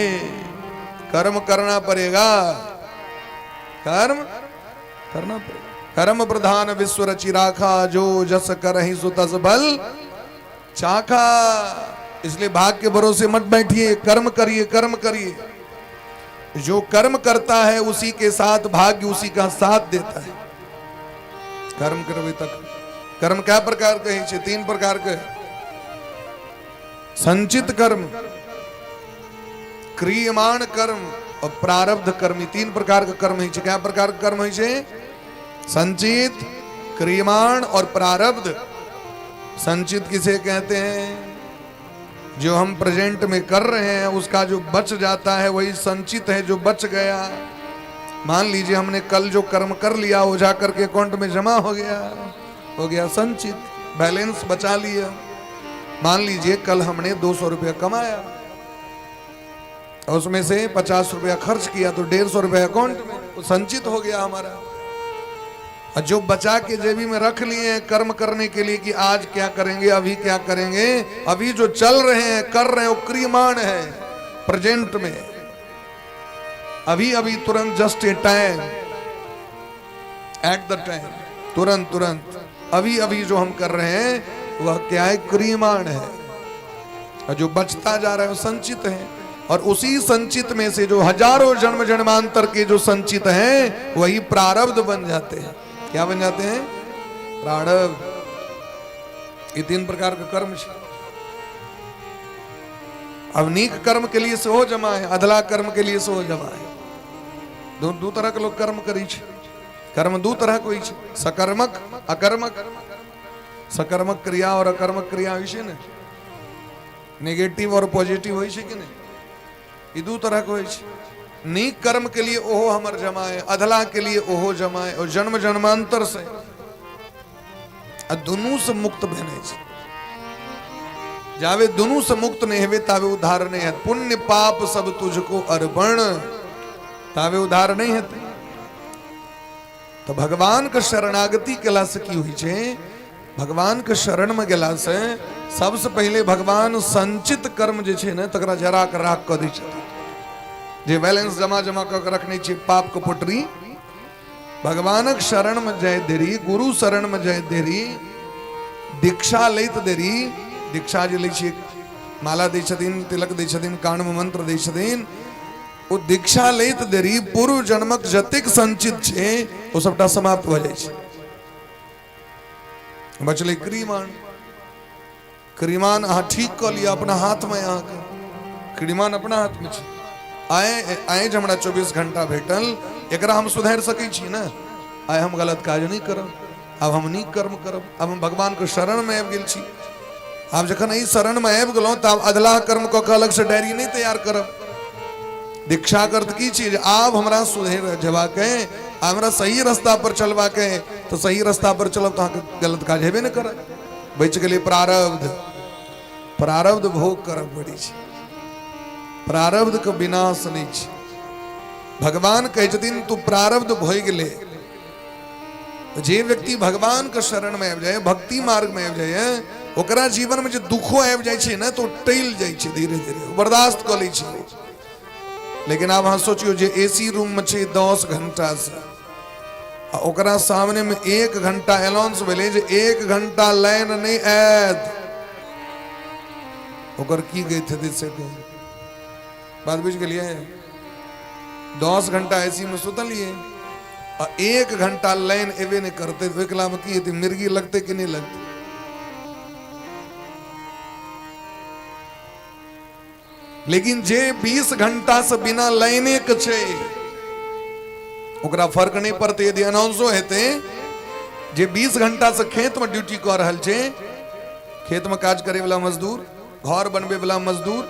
कर्म करना पड़ेगा, कर्म करना पड़ेगा। कर्म प्रधान विश्व रचि राखा, जो जस करहि सो तस बल चाखा। इसलिए भाग के भरोसे मत बैठिए, कर्म करिए, कर्म करिए। जो कर्म करता है उसी के साथ भाग्य उसी का साथ देता है। कर्म करबे तक। कर्म क्या प्रकार के है? तीन प्रकार के, संचित कर्म, क्रियमाण कर्म और प्रारब्ध कर्म। तीन प्रकार के कर्म है। क्या प्रकार के कर्म है? संचित, क्रियमाण और प्रारब्ध। संचित किसे कहते हैं? जो हम प्रेजेंट में कर रहे हैं उसका जो बच जाता है वही संचित है, जो बच गया। मान लीजिए हमने कल जो कर्म कर लिया वो जाकर के अकाउंट में जमा हो गया, हो गया संचित, बैलेंस बचा लिया। मान लीजिए कल हमने 200 रुपया कमाया और उसमें से 50 रुपया खर्च किया तो 150 रुपया अकाउंट में, वो संचित हो गया हमारा। और जो बचा के जेबी में रख लिए हैं कर्म करने के लिए कि आज क्या करेंगे, अभी क्या करेंगे, अभी जो चल रहे हैं कर रहे हैं वो क्रियमाण है, प्रेजेंट में, अभी अभी तुरंत, just a time, at the time, तुरंत तुरंत अभी अभी जो हम कर रहे हैं वह क्या है? क्रियमाण है। और जो बचता जा रहा है वो संचित है। और उसी संचित में से जो हजारों जन्म जन्मांतर के जो संचित हैं वही प्रारब्ध बन जाते हैं। क्या बन जाते हैं? प्रारब्ध। ये तीन प्रकार के कर्म है। अब नीक कर्म के लिए सेहो जमा है, अधला कर्म के लिए सेहो जमा है। दू दू तरह के लोग कर्म करै छै। कर्म दू तरह के होइ छै, सकर्मक, अकर्मक। सकर्मक क्रिया और अकर्मक क्रिया होइ छै ने, नेगेटिव और पॉजिटिव होइ छै कि नहि? ई दू तरह के होइ छै। नीक कर्म के लिए ओहो हमर जमा है, अधला के लिए ओहो जमा है, और जन्म जन्मांतर से आ दुनू से मुक्त भेनाइ छै। जावे दुनू से मुक्त नहीं हेबे ताबे उद्धार नहीं हेत। पुण्य पाप सब तुझको अर्पण, ताबे उद्धार नहीं हेतै। तऽ भगवान के शरणागति केला से की होइ छै? भगवान के शरण में गेला से सबसे पहिले भगवान संचित कर्म जे छै ने तकरा जरा के राख कऽ दै छथिन। जे बैलेंस जमा जमा कऽ के रखने छी पाप के पोटरी, भगवानक शरण में जाय देरी, गुरु शरण में जाय देरी, दीक्षा लैत देरी, दीक्षा जे लै छियै, माला दै छथिन, तिलक दै छथिन, कान में मंत्र दै छथिन, ओ दीक्षा लैत देरी पूर्व जन्मक जतेक संचित छै ओ सबटा समाप्त भऽ जाइ छै। बचलै क्रियमान। क्रियमान अहाँ ठीक कऽ लिअ, अपना हाथमे, अहाँके क्रियमान अपना हाथमे छै। आइ आइ जे हमरा 24 घंटा भेटल एकरा हम सुधारि सकै छी ने। आइ हम गलत काज नहि करब, आब हम नीक कर्म करब, आब हम भगवानके शरणमे आबि गेल छी। आब जखन एहि शरणमे आबि गेलहुँ तऽ आब अधलाह कर्म कऽ कऽ अलगसँ डायरी नहि तैयार करब। दीक्षा अर्थ की चीज? आब हमरा सुधरि जेबाक है, आब हमरा सही रास्ता पर चलबाक है, तऽ सही रास्ता पर चलब तऽ अहाँके गलत काज हेबे नहि करत। बचि गेलै प्रारब्ध। प्रारब्ध भोग करऽ पड़ै छै, प्रारब्ध के विनाश नहि छै। भगवान कहै छथिन तू प्रारब्ध भोगि ले, जे व्यक्ति भगवान के शरण में आबि जाए, भक्ति मार्ग में आबि जाए, ओकरा जीवन में जे दुखो आबि जाइ छै ने, तो टलि जाइ छै धीरे धीरे, बर्दाश्त कऽ लै छै। लेकिन आब अहाँ सोचियौ जे एसी रूम में छै 10 घंटा से, आ ओकरा सामने में 1 घंटा अनाउंस भेलै जे 1 घंटा लाइन नहि आयत, ओकर की गति हेतै से कहू। बात बुझि गेलियै? 10 घंटा एसी में सुतलियै आ 1 घंटा लाइन एबे नहि करतै, तऽ ओहिकला में की हेतै? मिर्गी लगतै कि नहि लगतै? लेकिन जे 20 घंटा से बिना लाइने के छै, ओकरा फर्क नहि पड़तै यदि अनाउंसो हेतै। जे 20 घंटा से खेत में ड्यूटी कऽ रहल छै, खेत में काज करे वाला मजदूर, घर बनबे वाला मजदूर,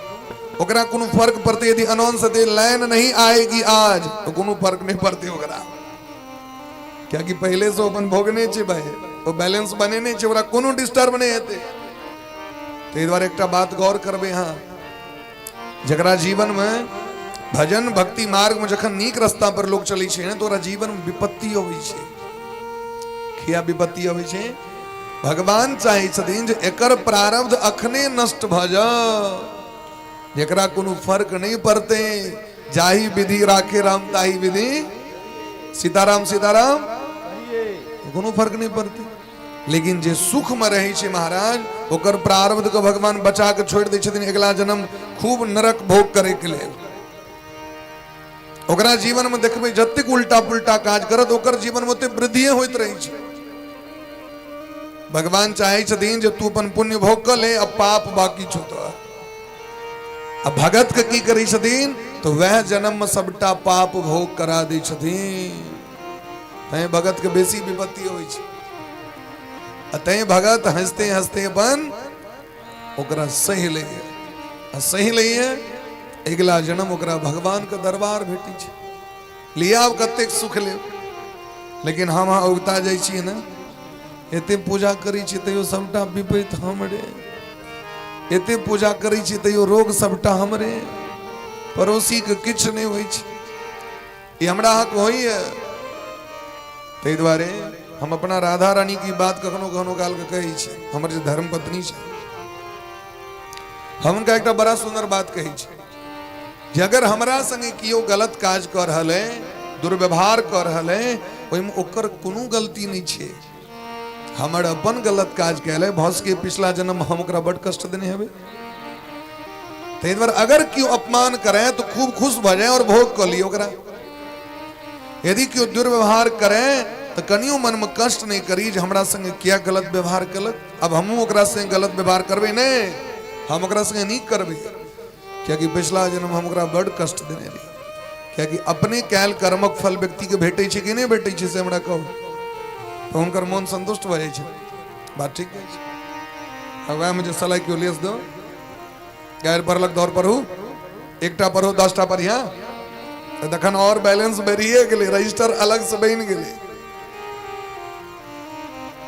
ओकरा कोनो फर्क पड़तै यदि अनाउंस हेतै लाइन नहीं आएगी आज, तो कोनो फर्क नहि पड़तै ओकरा, कियाकि पहिले से अपन भोगने छै भाई, ओ बैलेंस बनेने छै, ओकरा कोनो डिस्टर्ब नहि हेतै। ताहि दुआरे एकटा बात गौर करबै अहाँ, जकरा जीवनमे भजन भक्ति मार्गमे जखन नीक रास्ता पर लोक चलै छै ने, तऽ ओकरा जीवनमे विपत्ति अबै छै। किया विपत्ति अबै छै? भगवान चाहै छथिन जे एकर प्रारब्ध अखने नष्ट भऽ जाओ, जेकरा कोनो फर्क नहि पड़तै। जाहि विधि राखे राम ताहि विधि सीताराम सीताराम, कोनो फर्क नहि पड़तै। लेकिन जे सुख में रहै छै महाराज, ओकर प्रारब्ध के भगवान बचा के छोड़ि दै छथिन अगिला जन्म खूब नरक भोग करे के लेल। ओकरा जीवन में देखबै जतेक उल्टा पुल्टा काज करत, ओकर जीवन में ओतेक वृद्धिए होइत रहै छै। भगवान चाहै छथिन जे तू अपन पुण्य भोग कऽ ले, अब पाप बाकी छौ तोरा। आ भगत के की करै छथिन तऽ वएह जन्म में सबटा पाप भोग करा दै छथिन। तैं भगत के बेसी विपत्ति होइ छै, आ तैं भगत हंसते हंसते अपन ओकरा सहि लैए, आ सहि लैए, अगिला जन्म ओकरा भगवान के दरबार भेटै छै। लिया आब कतेक सुख लेब। लेकिन हम अहाँ उगता जाइ छियै ने, एते पूजा करै छी तैयो सबटा विपैत हमरे, एते पूजा करै छी तैयो रोग सबटा हमरे, पड़ोसी के किछु नहि होइ छै। ई हमरा अहाँके होइए। ताहि दुआरे हम अपना राधा रानी की बात कखनो कखनो कालके कहै छी। हमर जे धर्म पत्नी छै, हम हुनका एकटा बड़ा सुन्दर बात कहै छी जे अगर हमरा संगे केओ गलत काज कऽ रहल है, दुर्व्यवहार कऽ रहल है, ओहिमे ओकर कोनो गलती नहि छै, हमर अपन गलत काज कयल है। भऽ सकै पिछला जन्म हम ओकरा बड कष्ट देने हेबै। ताहि दुआरे अगर केओ अपमान करे तो खूब खुश भऽ जाए और भोग कऽ लिअ ओकरा। यदि केओ दुर्व्यवहार करे तऽ कनियो मनमे कष्ट नहि करी जे हमरा संगे किया गलत व्यवहार केलक, अब हमहूँ ओकरा संगे गलत व्यवहार करबै नहि, हम ओकरा संगे नीक करबै, कियाकि पिछला जन्म हम ओकरा बड कष्ट देने रही। कियाकि अपने कयल कर्मक फल व्यक्तिके भेटै छै कि नहि भेटै छै से हमरा कहू, तऽ हुनकर मोन संतुष्ट भऽ जाइ छै। बात ठीक कहै छै। आ वएहमे जे सलाइ केओ लेस दो, गारि पढ़लक, दौड़ पढ़ू, एकटा पढ़ू 10टा पढ़िया, तऽ तखन आओर बैलेंस बढ़िए गेलै, रजिस्टर अलगसँ बनि गेलै।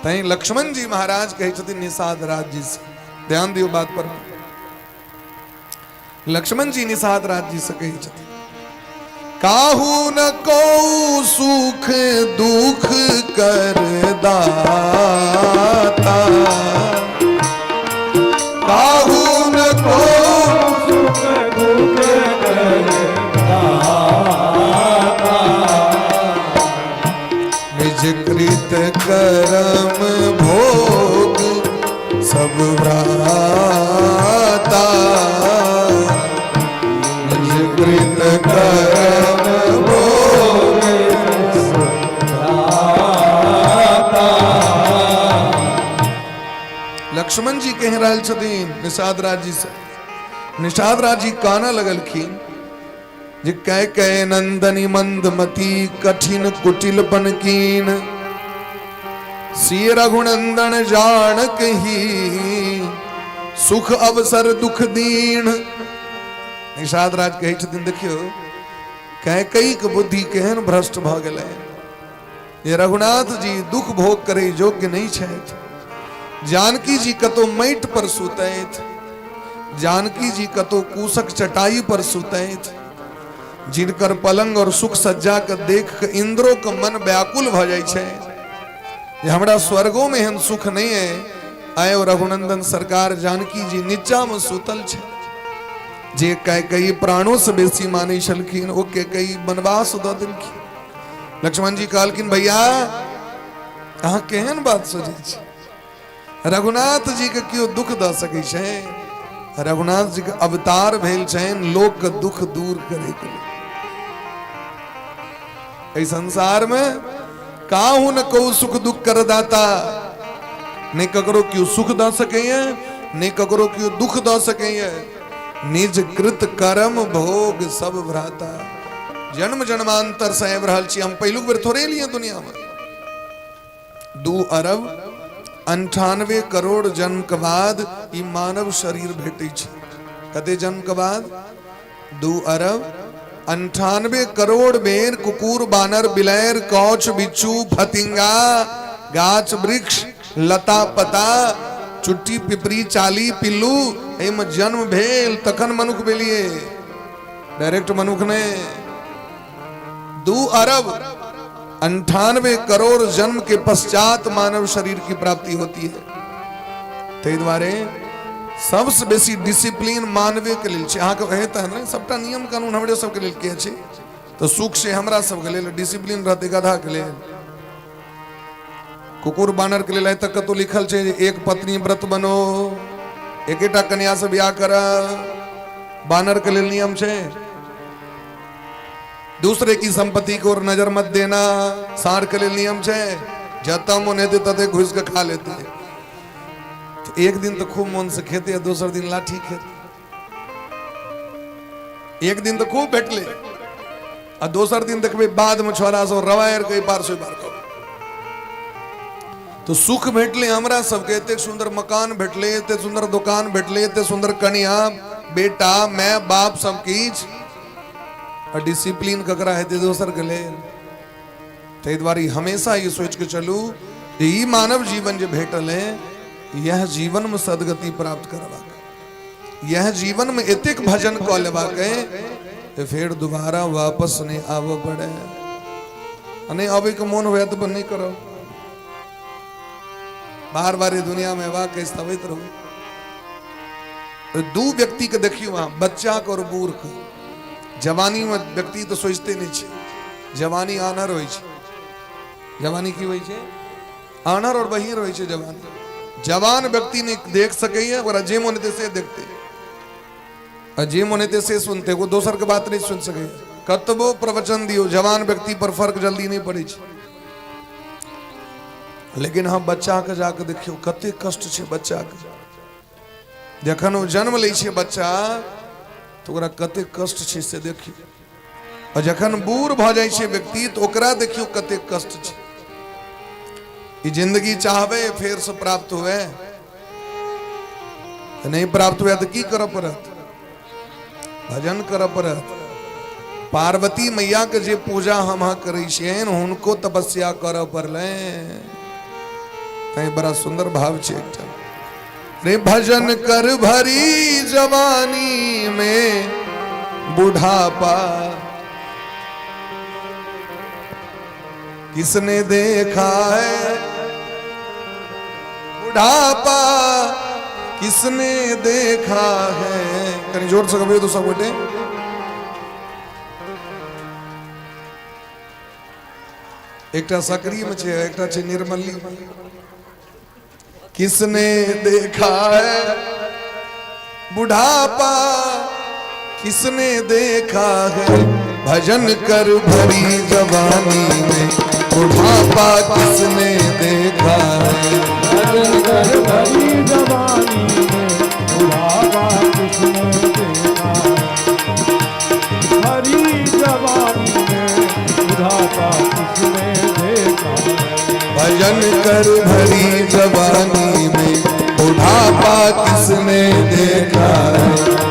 तैं लक्ष्मण जी महाराज कहै छथिन निषाद राज जी से, ध्यान दियौ बात पर, लक्ष्मण जी निषाद राज जी से कहै छथिन, काहू न को सुख दुख कर दाता, काहू न को सुख दुख कर दाता, निज कृत कर्म भोग सब भ्राता, निज कृत कर्म भोग भ्राता। लक्ष्मण जी कहि रहल छथिन निषाद राज जी से। निषाद राज जी कानऽ लगलखिन जे कै कै नंदनी मंदमती कठिन कुटिल बनकीन, सिय रघुनंदन जान कही सुख अवसर दुख दीन। निषाद राज कहै छथिन देखियौ कैकई के बुद्धि केहन भ्रष्ट भऽ गेलै जे रघुनाथ जी दुख भोग करे योग्य नहीं छथि, जानकी जी कतौ माटि पर सुतैथ, जानकी जी कतौ कुशक चटाई पर सुतैथ, जिनकर पलंग और सुख सज्जा के देख के इंद्रो के मन व्याकुल भऽ जाइ छै, जे हमरा स्वर्गो में एहन सुख नहीं है। आयो रघुनंदन सरकार जानकी जी नीचा में सुतल छै, जे कैकेयी प्राणों से बेसी मानै छलखिन ओ कैकेयी वनवास दऽ देलखिन। लक्ष्मण जी कहलखिन भैया अहाँ केहन बात सोचै छी, रघुनाथ जी के केओ दुख दऽ सकै छै? रघुनाथ जी के अवतार भेल छनि लोक के दुख दूर करे के लेल। एहि संसार में काहू न कहू सुख दुख कर दाता, नहि ककरो केओ सुख दऽ सकैए नहि ककरो केओ दुख दऽ सकैए। निज कृत कर्म भोग सब भ्राता। जन्म जन्मांतर से आबि रहल छी हम, पहिलुक बेर थोड़े एलियै दुनिया में। 2 अरब 98 करोड़ जन्म के बाद ई मानव शरीर भेटै छै। कते जन्म के बाद? 2 अरब 98 करोड़ बेर कुकुर बानर बिलैर कौच बिच्छू फतिंगा गाछ वृक्ष लता पता चुट्टी पिपरी चाली पिल्लू एहिमे जन्म भेल तखन मनुख भेलिए, डायरेक्ट मनुख ने। 2 अरब 98 करोड़ जन्म के पश्चात मानव शरीर की प्राप्ति होती है। ताहि दुआरे सबसे बेसी डिसिप्लिन मानवे के लेल छै। अहाँके हे तहन ने सबटा नियम कानून हमरे सबके लेल किया छै, तऽ सुख से हमरा सबके लेल, डिसिप्लिन रहतै गधा के लेल, कुकुर बानर के लेल। आइ तक कतौ लिखल छै जे एक पत्नी व्रत बनो, एकेटा कन्या से बियाह कर? बानर के लेल नियम छै दूसरे की संपत्ति को और नजर मत देना। सार के लिए नियम छे जता मन हेते तते घुस के खा लेते। तो एक दिन तो खूब मन से खेते, दोसर दिन लाठी खेते। एक दिन तो खूब भेटले आ दोसर दिन देखबे बाद में छोरा सब रवायर के पार से पार कर। तो सुख भेटले हमरा सबके, एतेक सुंदर मकान भेटले, एतेक सुंदर दुकान भेटले, एतेक सुंदर कनिया बेटा my बाप सब किछ, आ डिसिप्लिन ककरा हेतै दोसर के लेल। ताहि दुआरे हमेशा ई सोचि के चलू जे ई मानव जीवन जे भेटल है यह जीवन में सदगति प्राप्त करबाक, यह जीवन में एतेक भजन कऽ लेबाक है जे फेर दोबारा वापस नहि आबऽ पड़े। आ नहि अबै के मोन हुए तऽ नहि करब, बार बार दुनिया में अयबाक अछि तऽ अबैत रहू। दू व्यक्ति के देखियौ अहाँ, बच्चा के और बूढ़ के। जवानी में व्यक्ति तऽ सोचिते नहि छै, जवानी आनर होइ छै। जवानी की होइ छै? आनर और बहिर होइ छै जवानी। जवान व्यक्ति नहि देख सकैए, ओकरा जे मोन हेतै से देखतै आ जे मोन हेतै से सुनतै, ओ दोसर के बात नहि सुनि सकैए। कतबो प्रवचन दियौ जवान व्यक्ति पर फर्क जल्दी नहि पड़ै छै। लेकिन अहाँ बच्चा के जाके देखियौ कते कष्ट छै बच्चा के। जखन ओ जन्म लै छै बच्चा तऽ ओकरा कते कष्ट छै से देखियौ, आ जखन बूढ़ भऽ जाइ छै व्यक्ति तऽ ओकरा देखियौ कते कष्ट छै। ई जिंदगी चाहबै फेर से प्राप्त हुए तऽ नहि प्राप्त हुए तऽ की करऽ पड़त? भजन करऽ पड़त। पार्वती मैया के जे पूजा हम अहाँ करै छियनि हुनको तपस्या करऽ पड़लनि। तैं बड़ा सुंदर भाव छै एकटा रे, भजन कर भरी जवानी में बुढ़ापा किसने देखा है, बुढ़ापा किसने देखा है। कनी जोर से कहबै तो सब गोटे। एकटा सकरी में छै, एकटा छै निर्मली। किसने देखा है बुढ़ापा किसने देखा है, भजन कर भरी जवानी में बुढ़ापा किसने देखा है, भजन कर भरी जवानी में बुढ़ापा किसने देखा है, भरी जवानी में बुढ़ापा किसने देखा है, भजन कर भरी जवानी में बुढ़ापा किसने देखा है,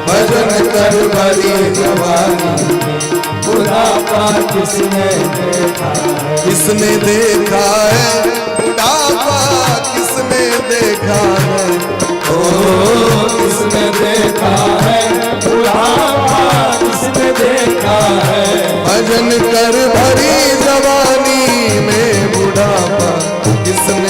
भजन कर भरी जवानी में बुढ़ापा किसने देखा है, किसने देखा है बुढ़ापा किसने देखा है, ओ किसने देखा है बुढ़ापा किसने देखा है, भजन कर भरी जवानी में बुढ़ापा किसने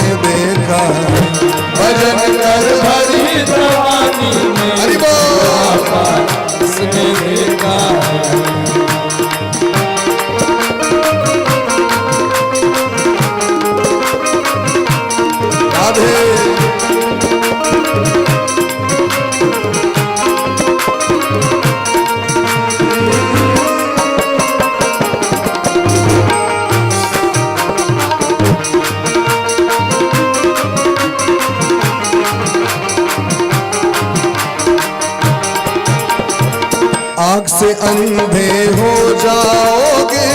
आंख से अंधे हो जाओगे,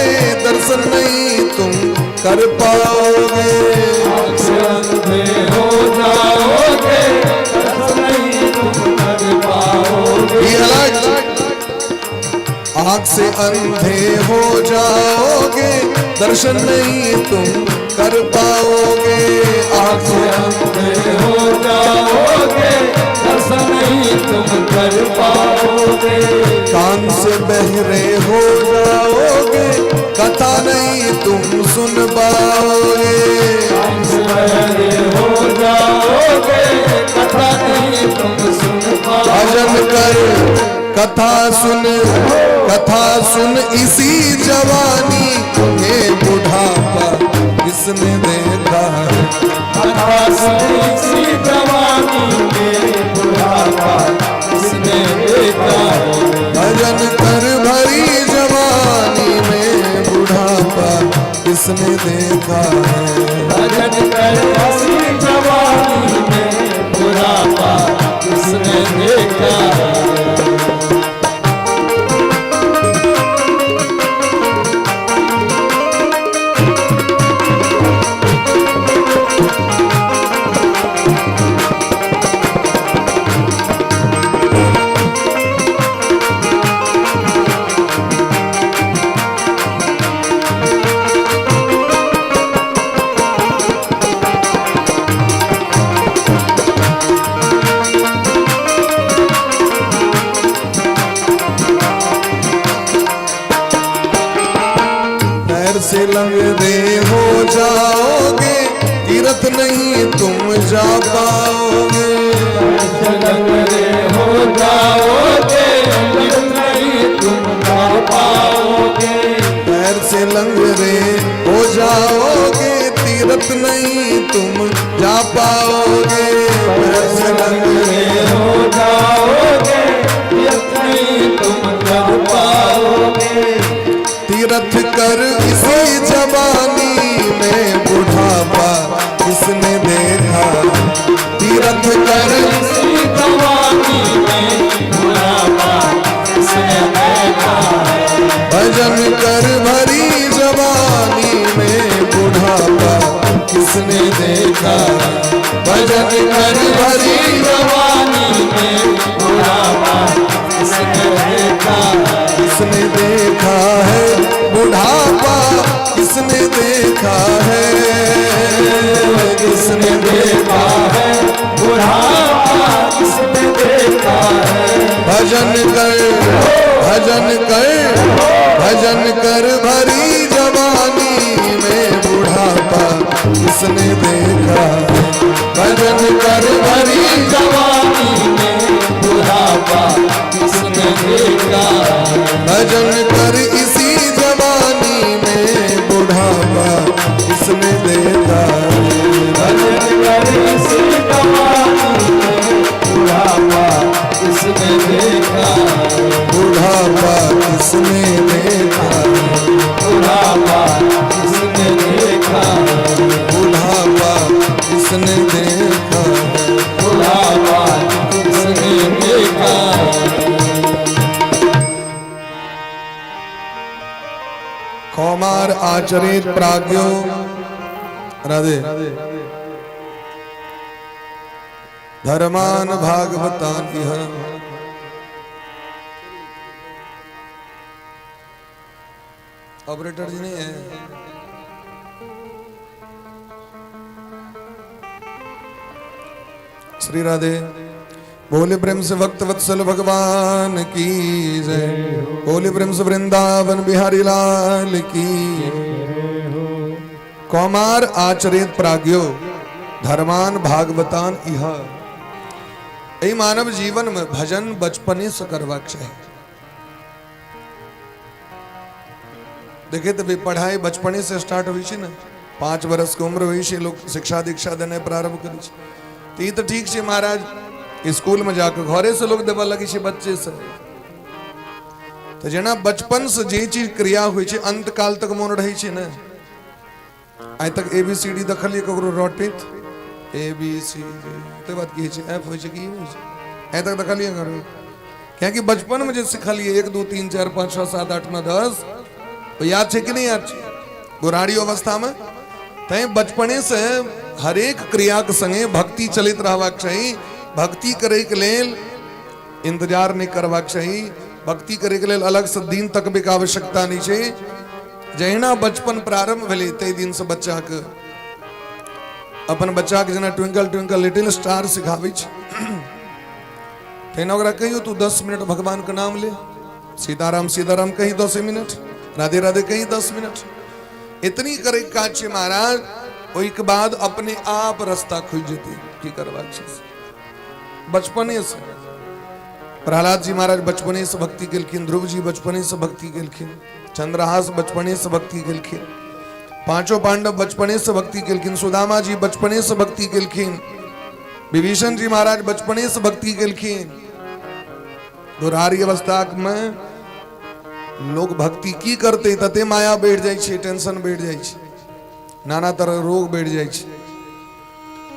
दर्शन नहीं तुम कर पाओगे। आंख से अंधे हो जाओगे, दर्शन नहीं तुम कर पाओगे। Be alert. आंख से अंधे हो जाओगे, दर्शन नहीं तुम कर पाओगे। आंख से अंधे हो जाओगे, दर्शन नहीं तुम कर पाओगे। कान से बहरे हो जाओगे, कथा नहीं तुम सुन पाओगे। कान से बहरे हो जाओगे, कथा नहीं तुम सुन पाओगे। भजन कर कथा सुन, कथा सुन इसी जवानी ये बुढ़ापा किसने देखा है। कथा सुन इसी जवानी के बुढ़ापा किसने देखा है। भजन कर भरी जवानी में बुढ़ापा किसने देखा है। भजन कर इसी जवानी में बुढ़ापा किसने देखा है। पैर से लंगड़े हो जाओगे, तीरथ नहीं तुम जा पाओगे। लंगड़े हो जाओगे, तीरथ नहीं तुम जा पाओगे। पैर से लंगड़े हो जाओगे, तीरथ नहीं तुम जा पाओगे। पैर से लंगड़े हो जाओगे, तीरथ नहीं तुम जा पाओगे। तीरथ कर इसी जवानी में बुढ़ापा किसने देखा। तीरथ कर इसी जवानी में बुढ़ापा किसने देखा है। भजन कर भरी जवानी में बुढ़ापा किसने देखा। भजन कर भरी जवानी में बुढ़ापा किसने देखा है। किसने देखा है बुढ़ापा, किसने देखा है। किसने देखा है बुढ़ापा, किसने देखा है। भजन कर, भजन कर, भजन कर भरी जवानी में बुढ़ापा किसने देखा है। भजन कर भरी जवानी में बुढ़ापा किसने देखा है। भजन कर इसी जवानी में बुढ़ापा किसने देखा है। भजन कर इसी जवानी में बुढ़ापा किसने देखा है। बुढ़ापा किसने देखा है। बुढ़ापा किसने देखा है। बुढ़ापा किसने देखा है। बुढ़ापा किसने देखा है। कौमार आचरित प्राज्ञो राधे धर्मान भागवतान इह। ऑपरेटर जी नहीं है। श्री राधे बोले प्रेम से भक्त वत्सल भगवान की जय। बोले प्रेम से वृंदावन बिहारी लाल की। कौमार आचरित प्राज्ञो धर्मान भागवतान इह। एहि मानव जीवन में भजन बचपने से करबाक चाही। देखे तो भी पढ़ाई बचपने से स्टार्ट होइ छै ने। 5 वर्ष के उम्र होइ छै, लोग शिक्षा दीक्षा देनाइ प्रारंभ करै छै। तऽ ई तऽ ठीक छै महाराज, स्कूल में जाके घरे से लोग देबऽ लगै छै बच्चे से। तऽ जेना बचपन से जे चीज क्रिया होइ छै अंतकाल तक मोन रहै छै ने। आइ तक ए बी सी डी देखलियै ककरो रटैत? ए बी सी डी, ताहि बाद की होइ छै? एफ होइ छै कि ई होइ छै? आइ तक देखलियै ककरो? कियाकि बचपनमे जे सिखलियै 1 2 3 4 5 6 7 8 9 10, ओ याद छै कि नहि याद छै बुढ़ारी अवस्थामे? तैं बचपनेसँ हरेक क्रियाके संगे भक्ति चलैत रहबाक चाही। भक्ति करैके लेल इंतजार नहि करबाक चाही। भक्ति करैके लेल अलगसँ दिन तकबैके आवश्यकता नहि छै। जहिना बचपन प्रारंभ भेलै ताहि दिनसँ बच्चाके, अपन बच्चाके जेना ट्विंकल ट्विंकल लिटिल स्टार सिखाबै छै, तहिना ओकरा कहियौ तू 10 मिनट भगवानके नाम ले, सीताराम सीताराम कही 10 मिनट, राधे राधे कही 10 मिनट। इतनी करे काज छै महाराज, ओहिके बाद अपने आप रास्ता खुलि जेतै। की करबाक छै? बचपने से प्रहलाद जी महाराज बचपने से भक्ति केलखिन, ध्रुव जी बचपने से भक्ति केलखिन, चंद्रहास बचपने से भक्ति केलखिन, पांचों पांडव बचपने से भक्ति केलखिन, सुदामा जी बचपने से भक्ति केलखिन, विभीषण जी महाराज बचपने से भक्ति केलखिन। दुरारी अवस्था में लोग भक्ति की करते, तते माया बढ़ि जाइ छै, टेंशन बढ़ि जाइ छै, नाना तरह रोग बढ़ि जाइ छै।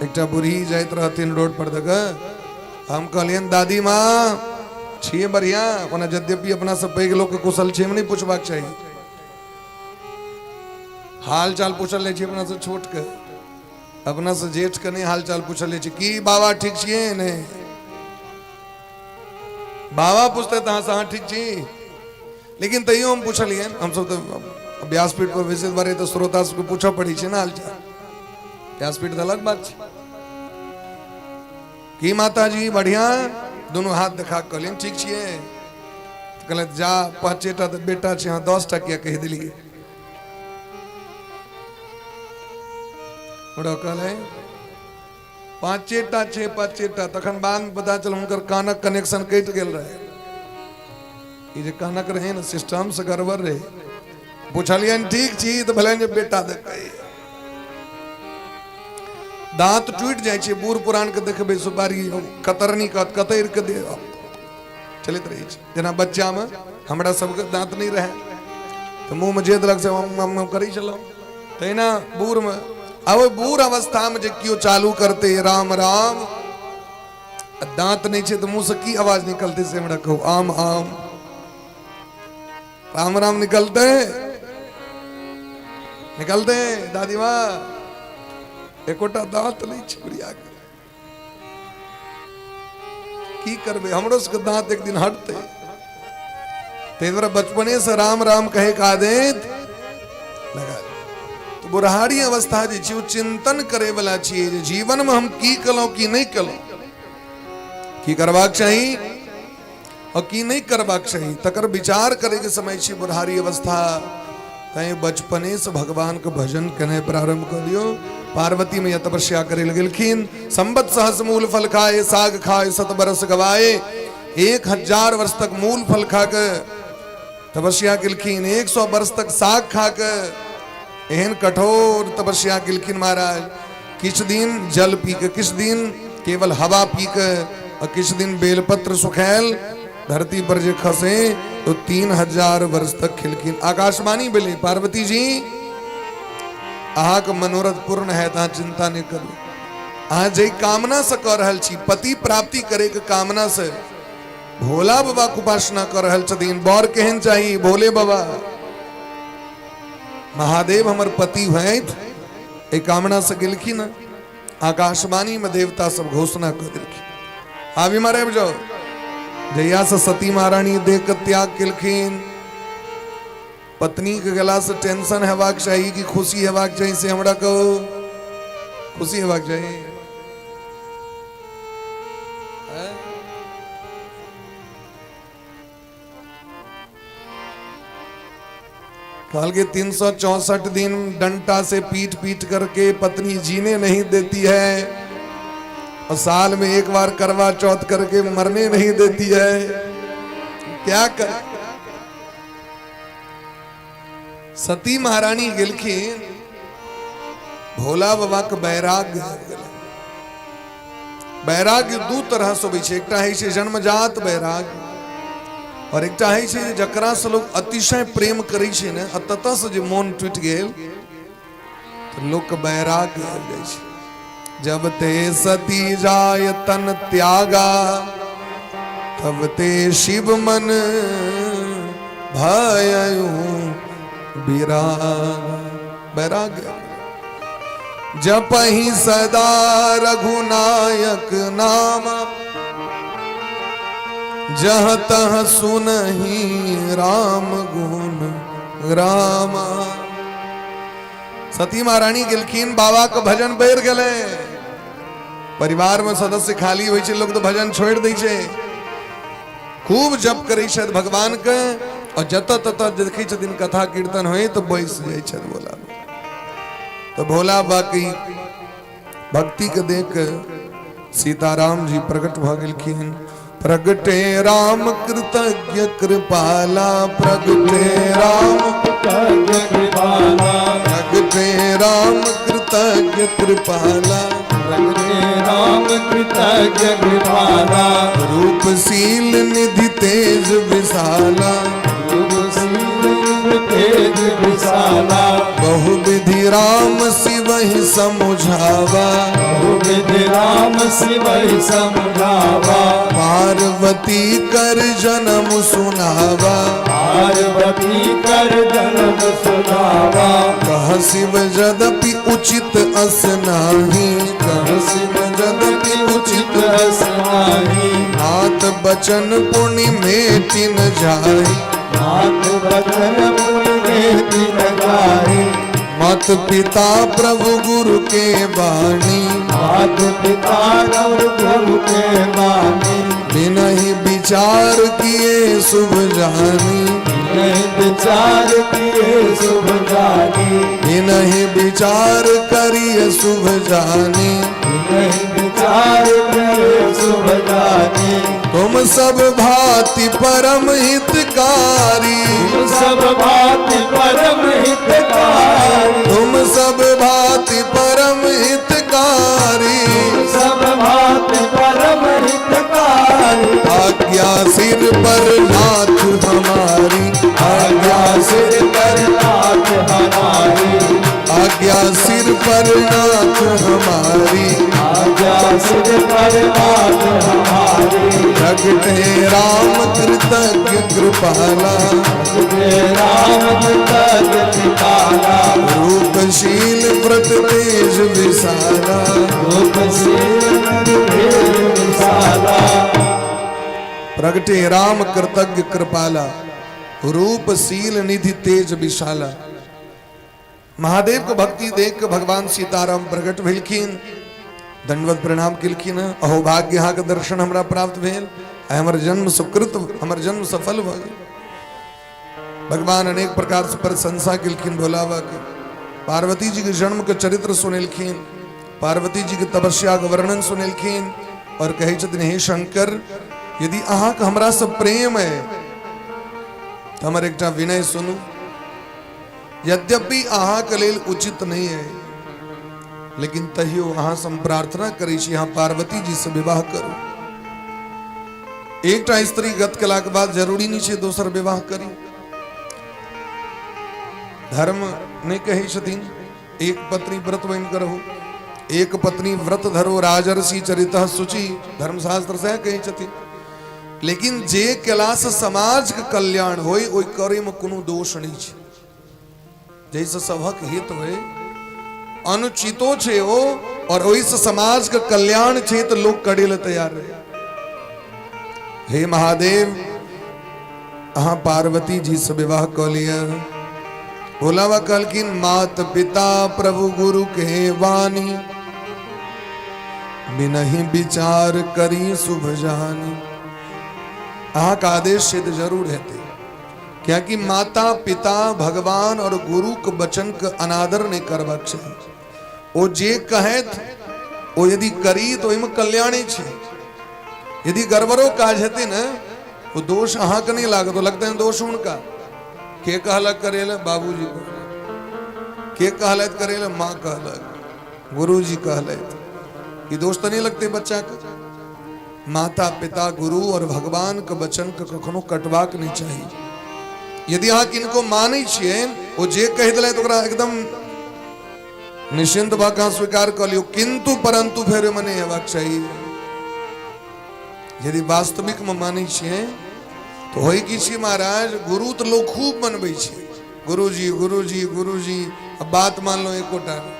एकटा बूढ़ी जाइत रहथिन रोड पर दऽ, हम कहलियनि दादी माँ छियै बढ़िया? ओना यद्यपि अपना सब पैघ लोकके कुशल क्षेम नहि पुछबाक चाही, हाल चाल पूछल जाइ छै अपना से छोट के, अपना से जेठ के नहि हाल चाल पूछल जाइ छै। की बाबा ठीक छियै? नहि बाबा पूछते तऽ अहाँ ठीक छी? लेकिन तैयो हम पुछलियनि, हमसब तऽ व्यासपीठ पर विशेष बारे तऽ श्रोता सबके पूछऽ पड़ै छै ने हालचाल, व्यासपीठ तऽ अलग बात छै। की माताजी बढ़िया? दुनू हाथ देखा कऽ कहलियनि ठीक छियै? कहलथि जा 5टा तऽ बेटा छै, अहाँ 10टा किया कहि देलियै? ओकरा कहलै 5टा छै 5टा। तखन बादमे पता चल हुनकर कानक कनेक्शन कटि गेल रहै, ई जे कानक रहै ने सिस्टम से गड़बड़ रहै। पुछलियनि ठीक छी? तऽ भेलनि जे बेटा देखै दांत टूटि जाइ छै, बूढ़ पुरान के देखबै सुपारी कतरनी कहत कतरि के दे, चलैत रहै छै। जेना बच्चामे हमरा सबके दांत नहि रहै तऽ मुँहमे जे देलक से हम करै छलहुँ, तहिना बूढ़मे। आ ओहि बूढ़ अवस्थामे जे केओ चालू करतै राम राम, आ दांत नहि छै तऽ मुँहसँ की आवाज निकलतै से हमरा कहू? आम आम राम राम निकलते निकलते? दादी माँ एकोटा दांत नहि छै बुढ़िया के, की करबै? हमरो सबके दांत एक दिन हटतै। ताहि दुआरे बचपने से राम राम कहे के आदत लगा। तो बुढ़ारी अवस्था जे छै ओ चिंतन करे वाला छियै जे जीवन में हम की केलहुँ की नहि केलहुँ, की करबाक चाही और की नहि करबाक चाही, तकर विचार करे के समय छी बुढ़ारी अवस्था। तैं बचपने से भगवान के भजन केनाइ प्रारंभ कर दियो। पार्वती मैया तपस्या करे लगलखिन। संवत सहस मूल फल खाए, साग खाए सत बरस गवाए। 1000 वर्ष तक मूल फल खा के तपस्या केलखिन, 100 वर्ष तक साग खा के एहन कठोर तपस्या केलखिन महाराज। किछु दिन जल पी के, किछु दिन केवल हवा पी के, और किछु दिन बेलपत्र सुखायल धरती पर जे खसे तो 3000 वर्ष तक खेलखिन। आकाशवाणी भेलै, पार्वती जी अहाँके मनोरथ पूर्ण है, अहाँ चिंता नहि करू। अहाँ जाहि कामना से कऽ रहल छी, पति प्राप्ति करे के कामना से भोला बाबा के उपासना कऽ रहल छथिन, बर केहन चाही? भोले बाबा महादेव हमर पति होइत, एहि कामना से गेलखिन। आकाशवाणी में देवता सब घोषणा कर देलखिन। आब इम्हर आबि जाओ। जहिया से सती महारानी देख के त्याग केलखिन, पत्नी के गेला से टेंशन हेबाक चाही कि खुशी हेबाक चाही से हमरा कहू? खुशी हेबाक चाही। कहल 364 दिन डंटा से पीट पीट करके पत्नी जीने नहीं देती है और साल में एक बार करवा चौथ करके मरने नहीं देती है, क्या कर? सती महारानी गेलखिन, भोला बाबा के वैराग्य आबि गेलै। वैराग्य दू तरह से होइ छै, एकटा होइ छै जन्मजात वैराग्य और एकटा होइ छै जकरा से लोग अतिशय प्रेम करै छै ने, आ ततऽ से जे मोन टूटि गेल तऽ लोक के वैराग्य आबि जाइ छै। जब ते सती जाय तन त्यागा, तब ते शिव मन भयउ विराग। वैराग्य। जपहि सदा रघुनायक नाम, जह तह सुनहि राम गुण रामा। सती महारानी गेलखिन, बाबा के भजन बढ़ि गेलै। परिवार में सदस्य खाली होइ छै, लोग तो भजन छोड़ि दै छै। खूब जप करै छथि भगवान के, और जतऽ ततऽ देखै छथिन कथा कीर्तन होइ तऽ बैस जाइ छथि भोला। तऽ भोला बाबा के भक्ति के देख के सीताराम जी प्रकट भऽ गेलखिन। प्रगटे राम कृतज्ञ कृपाला, प्रगटे राम कृतज्ञ कृपाला, प्रगटे राम कृतज्ञ कृपाला, प्रगटे राम कृतज्ञ कृपाला, रूपशील निधि तेज विशाला, रूपशील तेज विशाला, बहुविधि राम शिवहि समुझावा, बहुविधि राम शिवहि समझावा, पार्वती कर जन्म सुनावा, पार्वती कर जन्म सुनावा, कह शिव यद्यपि उचित अस नाही, कह शिव यद्यपि उचित अस नाही, नाथ बचन पुण्य मेटि न जाहि, नाथ बचन पुण्य मेटि न जाहि, मात पिता प्रभु गुरु के बाणी, मात पिता प्रभु गुरु के बाणी, बिनहि विचार किए शुभ जानी, बिनहि विचार किए शुभ जानी, बिनहि विचार करिए शुभ जानी, बिनहि विचार किए शुभ जानी, तुम सब भांति परम हितकारी, तुम सब भांति परम हितकारी, तुम सब भांति परम हितकारी, तुम सब भांति परम हितकारी, आज्ञा सिर पर नाथ हमारी, आज्ञा सिर पर नाथ हमारी, आज्ञा सिर पर नाथ हमारी, आज्ञा सिर पर नाथ हमारी, प्रगटे राम कृतज्ञ कृपाला, प्रगटे राम कृतज्ञ कृपाला, रूपशील व्रत तेज विशाला, रूपशील व्रत तेज विशाला, प्रगटे राम कृतज्ञ कृपाला, रूपशील निधि तेज विशाला। महादेव के भक्ति देख के भगवान सीताराम प्रकट भेलखिन, दंडवत प्रणाम केलखिन। अहो भाग्य अहाँके दर्शन हमरा प्राप्त भेल, आइ हमर जन्म सुकृत, हमर जन्म सफल भऽ गेल। भगवान अनेक प्रकार से प्रशंसा केलखिन भोला बाबा के। पार्वती जी के जन्म के चरित्र सुनेलखिन, पार्वती जी के तपस्या के वर्णन सुनेलखिन और कहै छथिन, हे शंकर, यदि अहाँके हमरा से प्रेम है तऽ हमर एकटा विनय सुनू। यद्यपि अहाँके लेल उचित नहीं है, लेकिन तहियो अहाँ से हम प्रार्थना करै छी, अहाँ पार्वती जी से विवाह करू। एकटा स्त्री गत केलाके बाद जरूरी नहीं छै दोसर विवाह करी। धर्म नहीं कहै छथिन एक पत्नी व्रत बनि कऽ रहू, एक पत्नी व्रत धरो राजर्षि चरित शुचि, धर्मशास्त्र सएह कहै छथिन। लेकिन जे केलासँ समाजके कल्याण होय, ओहि करैमे कोनो दोष नहि छै, जाहिसँ सभक हित होय। अनुचितो छै ओ और ओहिसँ समाजके कल्याण छै तऽ लोक करै लए तैयार रहै। हे महादेव, अहाँ पार्वती जी से विवाह कऽ लिअ। भोला बाबा कहलखिन, मात पिता प्रभु गुरु के वाणी, बिनहि विचार करी शुभ जानी। अहाँके आदेश छै तऽ जरूर हेतै, कियाकि माता पिता भगवान और गुरु के वचन के अनादर नहीं करबाक चाही। ओ जे कहत ओ यदि करी तऽ ओहिमे कल्याणे छै। यदि गड़बड़ो काज हेतै ने, ओ दोष अहाँके नहीं लागत, ओ लगतै दोष हुनका। के कहलक करे लए? बाबूजी कहलक। के कहलथि करे लए? माँ कहलक, गुरुजी कहलथि। ई दोष तऽ नहीं लगतै बच्चा के। माता पिता गुरु और भगवान के वचन के कखनो कटबाक नहीं चाही। यदि अहाँ किनको मानै छियै, ओ जे कहि देलथि ओकरा एकदम निश्चिंत भऽ कऽ अहाँ स्वीकार कऽ लियौ, किंतु परंतु फेर ओहिमे नहि हेबाक चाही। यदि वास्तविकमे मानै छियै तऽ होइ की छै महाराज, गुरु तऽ लोक खूब मनबै छै, गुरुजी गुरुजी गुरुजी, आ बात मानलहुँ एकोटा नहि।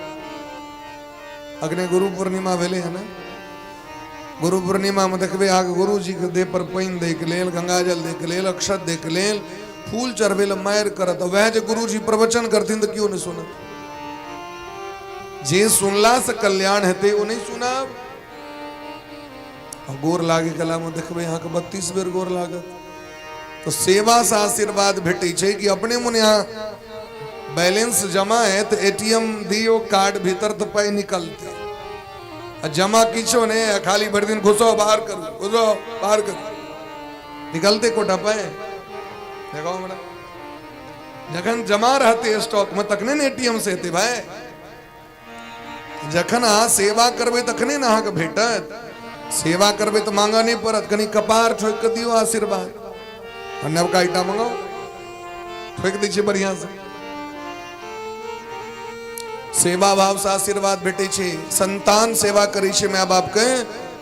अखने गुरु पूर्णिमा भेलै हँ ने, गुरु पूर्णिमामे देखबै अहाँके गुरुजीके देह पर पानि दैके लेल, गंगाजल दैके लेल, अक्षत दैके लेल, फूल चढ़बै लए मारि करत। वएह जे गुरुजी प्रवचन करथिन तऽ केओ नहि सुनत। जे सुनला से कल्याण हेतै ओ नहि सुनब। गोर लागे कलामे देखबै अहाँके 32 बेर गोर लागत। तऽ सेवा से आशीर्वाद भेटै छै कि अपने मोने अहाँ बैलेंस जमा है तऽ एटीएम दियौ कार्ड भीतर तऽ पाइ निकलतै, आ जमा किछो नहि है, खाली भरि दिन घुसो बाहर करू, घुसो बाहर करू, निकलते कोटा पाइ? देखो हमरा जखन जमा रहते स्टॉक में तखने ने एटीएम से हेतै भाई। जखन अहाँ सेवा करबै तखने ने अहाँके भेटत। सेवा करबै तऽ मांगऽ नहि पड़त, कनि कपार ठोकि कऽ दियौ आशीर्वाद, आ नवका ईटा मंगाउ, ठोकि दै छियै बढ़िआँ से। सेवा भाव से आशीर्वाद भेटै छै। संतान सेवा करै छै माय बापके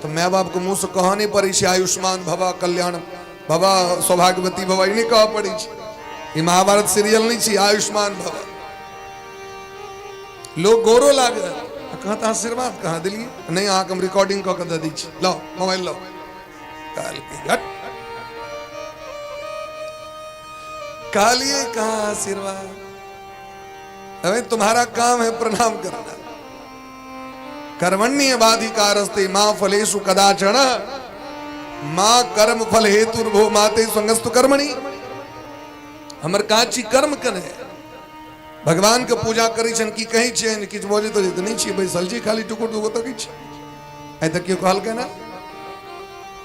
तऽ माय बापके मुँहसँ कहऽ नहि पड़ै छै आयुष्मान भवा, कल्याण भवा, सौभाग्यवती भवा, ई नहि कहऽ पड़ै छै। ई महाभारत सीरियल नहि छै आयुष्मान भवा। लोग गोरो लागे कहत आशीर्वाद कहाँ दिलियै नहि, अहाँके हम रिकॉर्डिंग कऽ के दऽ दै छी, लाओ मोबाइल लाओ। कहलकै हट, कहलिए कहाँ आशीर्वाद, अबे तुम्हारा काम है प्रणाम करना। कर्मण्य बाधिकारस्ते मां फलेषु कदाचन, मां कर्म फल हेतुर्भो माते संगस्तु कर्मणि। हमर काज छी कर्म कने, भगवान के पूजा करै छनि की कहै छियनि, किछु बजैत तजैत नहि छियै, बैसल छी खाली टुकुर टुकुर तकै छी। आइ तक केओ कहलकै ने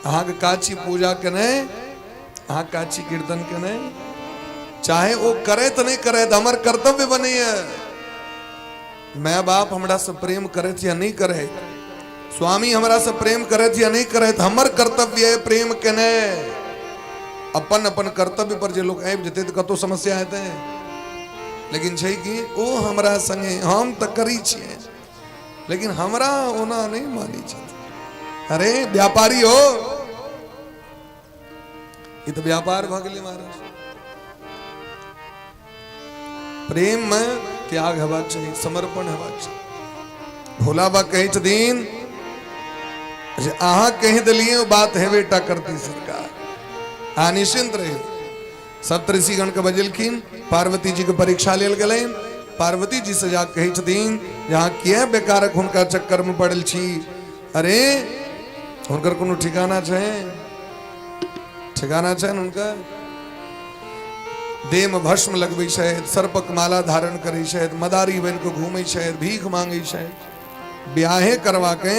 अहाँके काज छी पूजा केनाइ, अहाँके काज छी कीर्तन केनाइ। चाहे ओ करैत नहि करैत हमर कर्तव्य बनैए। माय बाप हमरा से प्रेम करैत या नहि करैत, स्वामी हमरा से प्रेम करैत या नहि करैत, हमर कर्तव्य है प्रेम केनाइ। अपन अपन कर्तव्य पर जे लोग आबि जेतै तऽ कतौ समस्या हेतै? लेकिन छै कि ओ हमरा संगे हम तऽ करै छियै, लेकिन हमरा ओना नहि मानै छथि। अरे व्यापारी हो, ई तऽ व्यापार भऽ गेलै महाराज। प्रेम में त्याग हेबाक चाही, समर्पण हेबाक चाही। भोला बा कहै छथिन जे अहाँ कहि देलियै ओ बात हेबे टा करती सरकार, अहाँ निश्चिंत रहियौ। सप्त ऋषिगण के बजेलखिन, पार्वती जी के परीक्षा लेल गेलनि। पार्वती जी से जा कहै छथिन जे अहाँ किया बेकारक हुनका चक्कर में पड़ल छी? अरे हुनकर कोनो ठिकाना छै? ठिकाना छनि हुनकर? देह में भस्म लगबै छथि, सर्पक माला धारण करै छथि, मदारी बनि कऽ घूमै छथि, भीख मांगै छथि। ब्याहे करवाके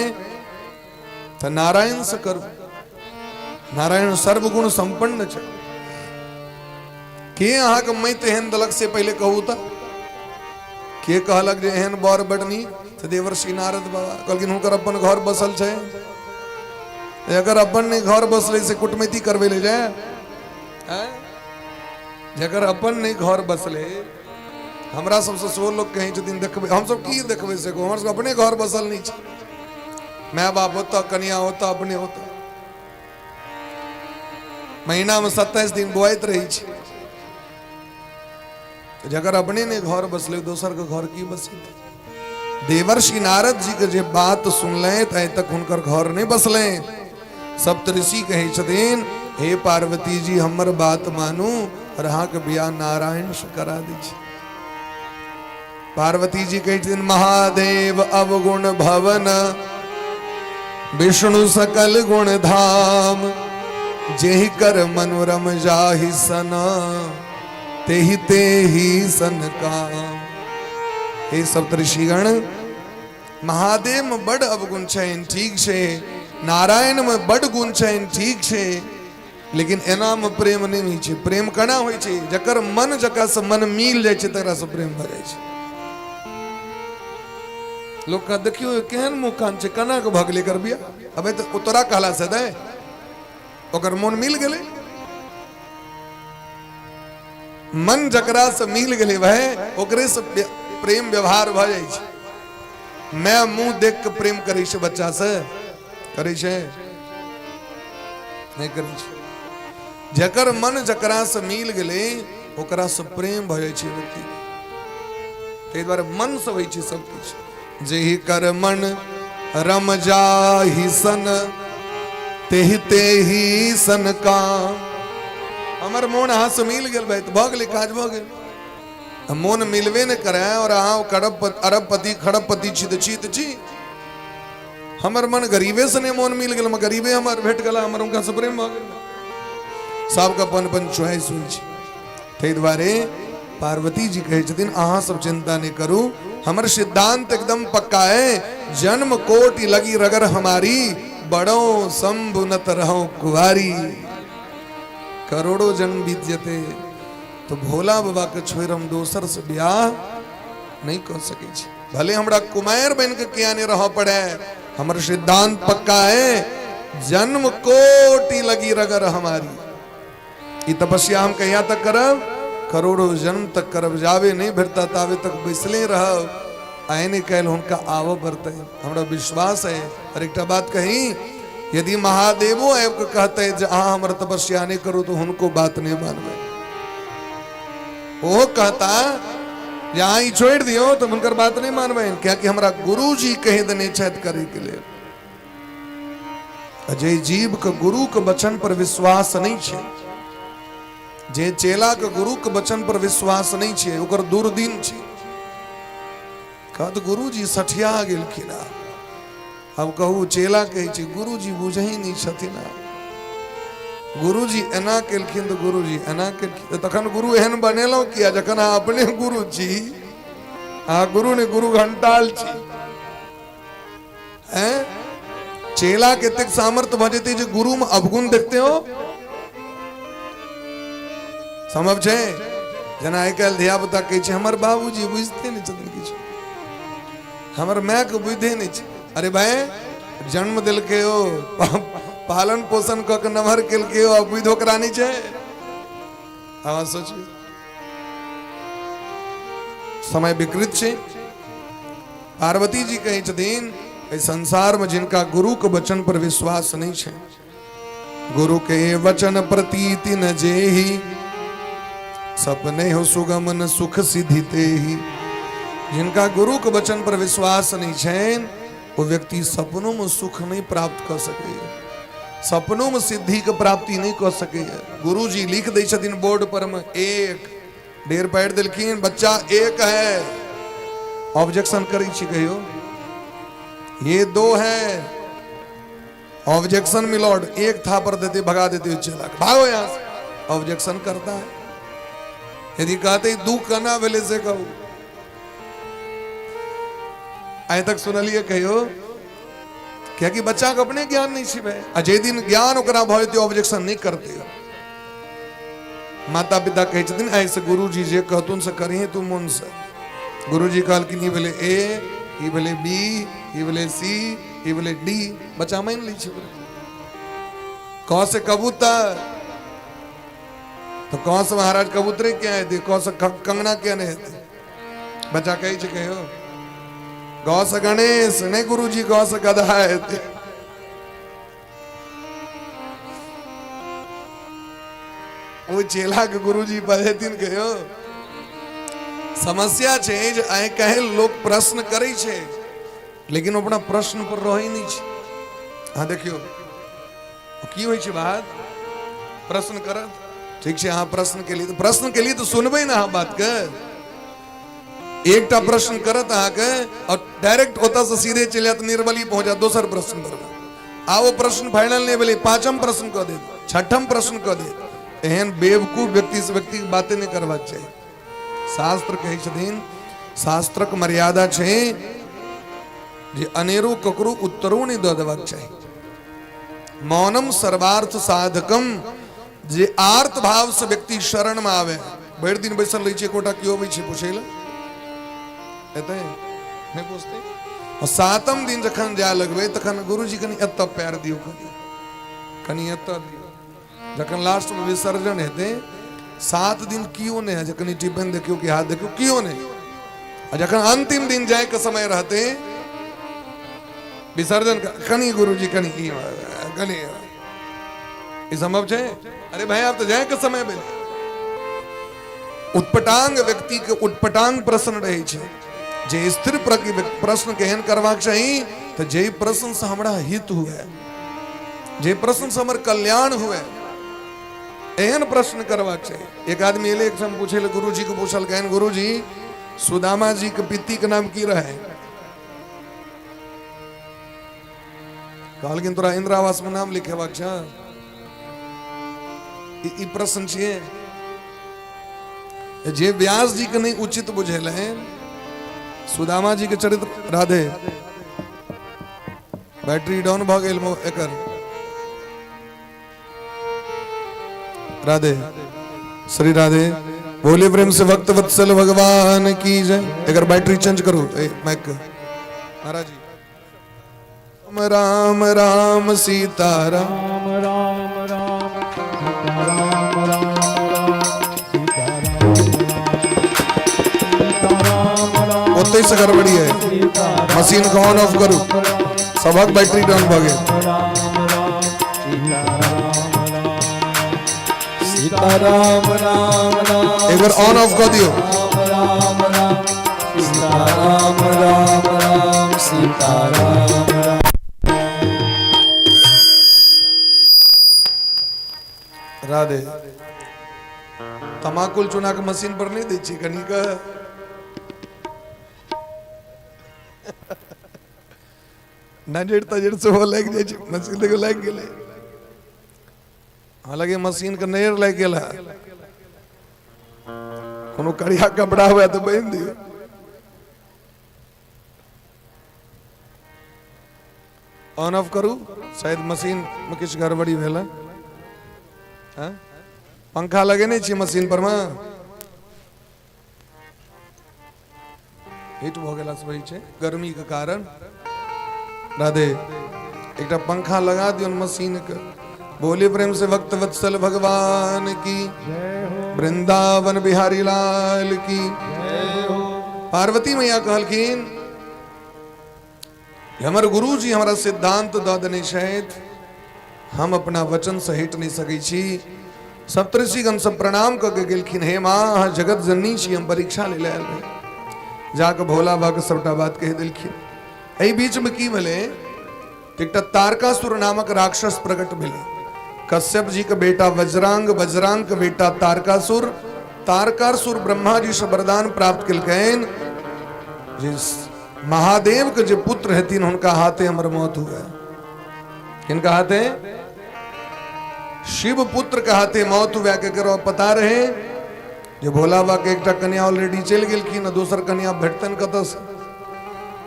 तऽ नारायण से करू, नारायण सर्वगुण संपन्न छै। के अहाँके मैत एहन देलक से पहिले कहू तऽ? के कहलक जे एहन बर बड नीक? तऽ देवर्षि नारद बाबा कहलखिन हुनकर अपन घर बसल छै, अगर अपन नहि घर बसलै से कुटमैती करबै ले जाय? जकर अपन नहि घर बसलै। हमरा सबसँ सेहो लोक कहै छथिन देखबै, हमसब की देखबै से कहू, हमर सबके अपने घर बसल नहि छै। माय बाप ओतऽ, कनिया ओतऽ, अपने ओतऽ। महीनामे 27 दिन बोआइत रहै छै। जकर अपने नहि घर बसलै दोसरके घर की बसेतै? देवर्षि नारद जी के जे बात सुनलथि, आइ तक हुनकर घर नहि बसलनि। सप्तऋषि कहै छथिन हे पार्वती जी, हमर बात मानू और अहाँके बियाह नारायण से करा दै छी। पार्वती जी कहै छथिन महादेव अवगुण भवन, विष्णु सकल गुण धाम, जेहि कर मनोरम जाहि सना, तेहि तेहि सन काम। हे सप्तऋषिगण, महादेव में बड़ अवगुण छनि, ठीक छै, नारायण में बड़ गुण छनि, ठीक छै, लेकिन एना में प्रेम नहि होइ छै। प्रेम केना होइ छै? जकर मन जकरा से मन मिल जाइ छै तकरा से प्रेम भऽ जाइ छै। लोक कह देखियौ केहन मुँह कान छै, केना के भऽ गेलै एकर बियाह? अबे तऽ ओ तोरा कहला से दे ओकर मन मिल गेलै। मन जकरा से मिल गेलै भाई ओकरे से प्रेम व्यवहार भऽ जाइ छै। मैं मुंह देख के प्रेम करै छै बच्चा से करै छै। नहि करै छै। जकर मन जकरासँ मिल गेलै ओकरासँ प्रेम भऽ जाइ छै व्यक्ति। ताहि दुआरे मनसँ होइ छै सब किछु। जेहि कर मन रम जाहि सन तेहि तेहि सन काम। हमर मोन अहाँसँ मिल गेल भाई तऽ भऽ गेलै, काज भऽ गेल। मोन मिलबे नहि करे और अहाँ अरबपति खड़बपति छी तऽ छी तऽ छी। हमर मन गरीबे से नहीं मोन मिल गेल, गरीबे हमर भेट गेला, हमर हुनका से प्रेम भऽ गेल। सबके अपन अपन चॉइस होइ छै। ताहि दुआरे पार्वती जी कहै छथिन अहाँ सब चिंता नहीं करू, हमर सिद्धांत एकदम पक्का है। जन्म कोटि लगी रगर हमारी, बड़ो शंभु नत रहो कुवारी। करोड़ों जन्म बीत जेते तो भोला बाबा के छोड़ि हम दोसर से ब्याह नहीं कर सकै छी। भले हमरा कुमार बन के किया नहीं रह पड़े, हमर सिद्धांत पक्का है। जन्म कोटि लगी रगर हमारी। ई तपस्या हम कहिया तक करब? करोड़ों जन्म तक करब। जाबे नहीं भेटता ताबे तक बैसले रहब। आइ नहीं काल्हि हुनका आबऽ पड़तै, हमरा विश्वास है। और एकटा बात कही, यदि महादेवो आबि कऽ कहते जे अहाँ हमर तपस्या नहीं करू तो हुनको बात नहीं मानबै। ओहो कहता जे अहाँ ई छोड़ि दियौ तऽ हुनकर बात नहीं मानबै, कियाकि हमरा गुरुजी कहि देने छथि करे के लेल। जे जीव के गुरु के वचन पर विश्वास नहीं छै, जे चेला के गुरु के वचन पर विश्वास नहीं छै, ओकर दुर्दिन छै। कहत गुरुजी सठिया गेलखिन। आब कहू, चेला कहै छै गुरुजी बुझै नहि छथिन, गुरुजी एना केलखिन तऽ गुरुजी एना केलखिन। तखन गुरु एहन बनेलहुँ किया जखन अहाँ अपने गुरु छी? अहाँ गुरु ने गुरु घंटाल छी। हैं चेला के एतेक सामर्थ्य भऽ जेतै जे गुरु में अवगुण देखते हो? सम्भव छै? जेना आइ काल्हि धिया पुता कहै छै हमर बाबूजी बुझते नहि छथिन किछु, हमर मायके बुझे नहि छै। अरे भाई, जन्म देलकै ओ, पालन पोषण कऽ के नमहर केलकै ओ, आ बुद्धि ओकरा नहि छै? अहाँ सोचियौ, समय विकृत छै। पार्वती जी कहै छथिन एहि संसार में जिनका गुरु के वचन पर विश्वास नहीं छै, गुरु के वचन प्रतीति न जेही, सपने हो सुगम न सुख सिद्धि तेही। जिनका गुरु के वचन पर विश्वास नहीं छैन वो व्यक्ति सपनों में सुख नहीं प्राप्त कर सकैए, सपनों में सिद्धि के प्राप्ति नहीं कर सकैए। गुरु जी लिख दै छथिन बोर्ड पर में एक ढेर पारि देलखिन, बच्चा एक है। ऑब्जेक्शन करै छी कहियो? ये दो है। ऑब्जेक्शन मिलॉर्ड, एक था पर देते, भगा देते चेला, भागो यहां से। ऑब्जेक्शन करता है? यदि कहते दू कना भेले से कहू। आइ तक सुनलिए कहियो? कियाकि बच्चा के अपने ज्ञान नहीं छै भाई। आ जे दिन ज्ञान ओकरा भऽ जेतै ऑब्जेक्शन नहीं करते। माता पिता कहै छथिन आइ से गुरुजी जे कहथुन से करही तू मन से। गुरुजी कहलखिन ई भेलै ए, ई भेलै बी, ई भेलै सी, ई भेलै डी। बच्चा मानि लै छै। क से कबूतर, तो क से महाराज कबूतरे क्या हेतै? क से कंगना क्या नहीं हेतै? बच्चा कहै छै कहियो ग से गणेश नहीं गुरुजी, ग से गधा हेतै। ओ चेला के गुरुजी बजेथिन कहियो? समस्या छै जे आइ काल्हि लोक प्रश्न करै छै लेकिन अपना प्रश्न पर रहै नहि छै। अहाँ देखियौ की होइ छै बात। प्रश्न करत, ठीक छै, अहाँ प्रश्न केलियै तऽ प्रश्न केलियै तऽ सुनबै ने अहाँ बातके। एकटा प्रश्न करत अहाँके और डायरेक्ट ओतऽ से सीधे चलि जायत निर्बली पहुँच जायत दोसर प्रश्न पर। आ ओ प्रश्न फाइनल नहि भेलै, पाँचम प्रश्न कऽ देत, छठम प्रश्न कऽ देत। एहन बेवकूफ व्यक्ति से व्यक्ति के बाते नहि करबाक चाही। शास्त्र कहै छथिन, शास्त्रक मर्यादा छै जे अनेरो ककरो उत्तरो नहि दऽ देबाक चाही। मौनम सर्वार्थ साधकम। जे आर्त भाव से व्यक्ति शरण में आवे, भरि दिन बैसल रहै छै, एकोटा केओ अबै छै पूछै लए? एतै नहि पूछतै। आ सातम दिन जखन जाय लगबै तखन गुरुजी कनि एतऽ पैर दियौ, कनि कनि एतऽ दियौ। जखन लास्ट में विसर्जन हेतै, 7 दिन केओ नहि है, कनि टिफिन देखियौ कि हाथ देखियौ, केओ नहि। आ जखन अंतिम दिन जाय के समय रहतै विसर्जन, कनि गुरुजी कनि ई कनि। ई संभव छै? अरे भाई, आब तऽ जायके समय भेलै। उटपटांग व्यक्ति के उटपटांग प्रश्न रहै छै। जे स्थिर प्रश्न केहन करबाक चाही तऽ जे प्रश्न से हमरा हित हुए, जे प्रश्न से हमर कल्याण हुए, एहन प्रश्न करबाक चाही। एक आदमी एलै एकठाम पूछै लए, गुरुजी के पूछलकनि, गुरुजी सुदामा जी के पित्ती के नाम की रहे? कहलखिन तोरा इंदिरा आवास में नाम लिखेबाक छ? ई प्रश्न छियै? जे व्यास जी के नहीं उचित बुझेलै सुदामा जी के चरित्र। राधे। बैटरी डाउन भऽ गेल एकर। राधे, श्री राधे। बोले प्रेम से भक्त वत्सल भगवान की जय। एकर बैटरी चेंज करू। ए माइक महाराज जी। राम राम सीता राम राम राम सीता राम राम राम सीता राम सीता राम राम। ओतहि से गड़बड़ी है। सीता मशीन के ऑन ऑफ करू। सभक बैटरी डाउन भऽ गेल। राम राम सीता राम राम सीता राम राम राम। एक बेर ऑन ऑफ कऽ दियौ। राम राम राम सीता राम राम राम सीता राम राम। राधे। तमाकुल चुना के मशीन पर नहि दै छियै कनिक? नजर तजर सेहो लागि जाइ छै। मशीन देखियौ लागि गेलै। हालांकि मशीन के नजर लागि गेल है। कोनो करिया कपड़ा हुए तऽ बान्हि दियौ। ऑन ऑफ करू। शायद मशीन मे किछु गड़बड़ी भेल है। पंखा लगेने छियै मशीन पर मे? हीट भऽ गेला से होइ छै गर्मी के कारण। राधे। एकटा पंखा लगा दियौ मशीन के। बोले प्रेम से भक्त वत्सल भगवान की, वृंदावन बिहारी लाल की। पार्वती मैया कहलखिन, हमर गुरुजी हमरा सिद्धांत दऽ देने छथि, हम अपना वचन से हटि नहि सकै छी। सप्तऋषिगण सब प्रणाम कऽ के गेलखिन, हे माँ, अहाँ जगत जननी छी, हम परीक्षा ले आयल रही। जाकऽ भोला बाबा के सबटा बात कहि देलखिन। एहि बीचमे की भेलै? एकटा तारकासुर नामक राक्षस प्रकट भेलै। कश्यप जी के बेटा वज्रांग, वज्रांग के बेटा तारकासुर। तारकासुर ब्रह्मा जी से वरदान प्राप्त केलकनि जे महादेव के जे पुत्र हेथिन हुनका हाथे हमर मौत हुए। किनका हाथे? शिव पुत्र के हाथे मौत हुए। केकरो पता रहे जे भोला बाबा के एकटा कन्या ऑलरेडी चलि गेलखिन, दोसर कन्या भेटतनि कतऽसँ?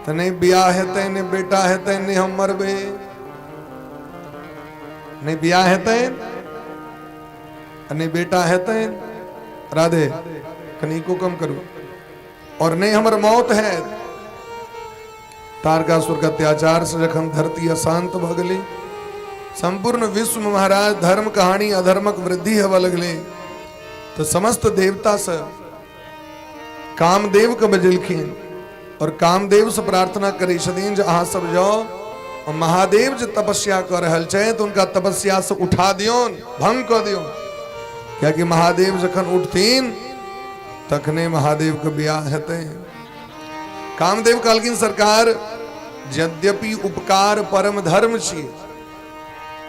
तऽ नहि बियाह हेतै, नहि बेटा हेतै, नहि हम मरबै। नहि बियाह हेतै आ नहि बेटा हेतै। राधे। कनिको कम करू। और नहि हमर मौत हैत। तारकासुर के अत्याचार से जखन धरती अशांत भऽ गेलै, संपूर्ण विश्व में महाराज धर्म कहानी अधर्मक वृद्धि हेबऽ लगलै, तऽ समस्त देवता से कामदेव के बजेलखिन और कामदेव से प्रार्थना करै छथिन जे अहाँ सब जाओ और महादेव जे तपस्या कऽ रहल छथि हुनका तपस्या से उठा दियौन, भंग कऽ दियौन, कियाकि महादेव जखन उठथिन तखने महादेव के बियाह हेतै। कामदेव कहलखिन, सरकार, यद्यपि उपकार परम धर्म छियै।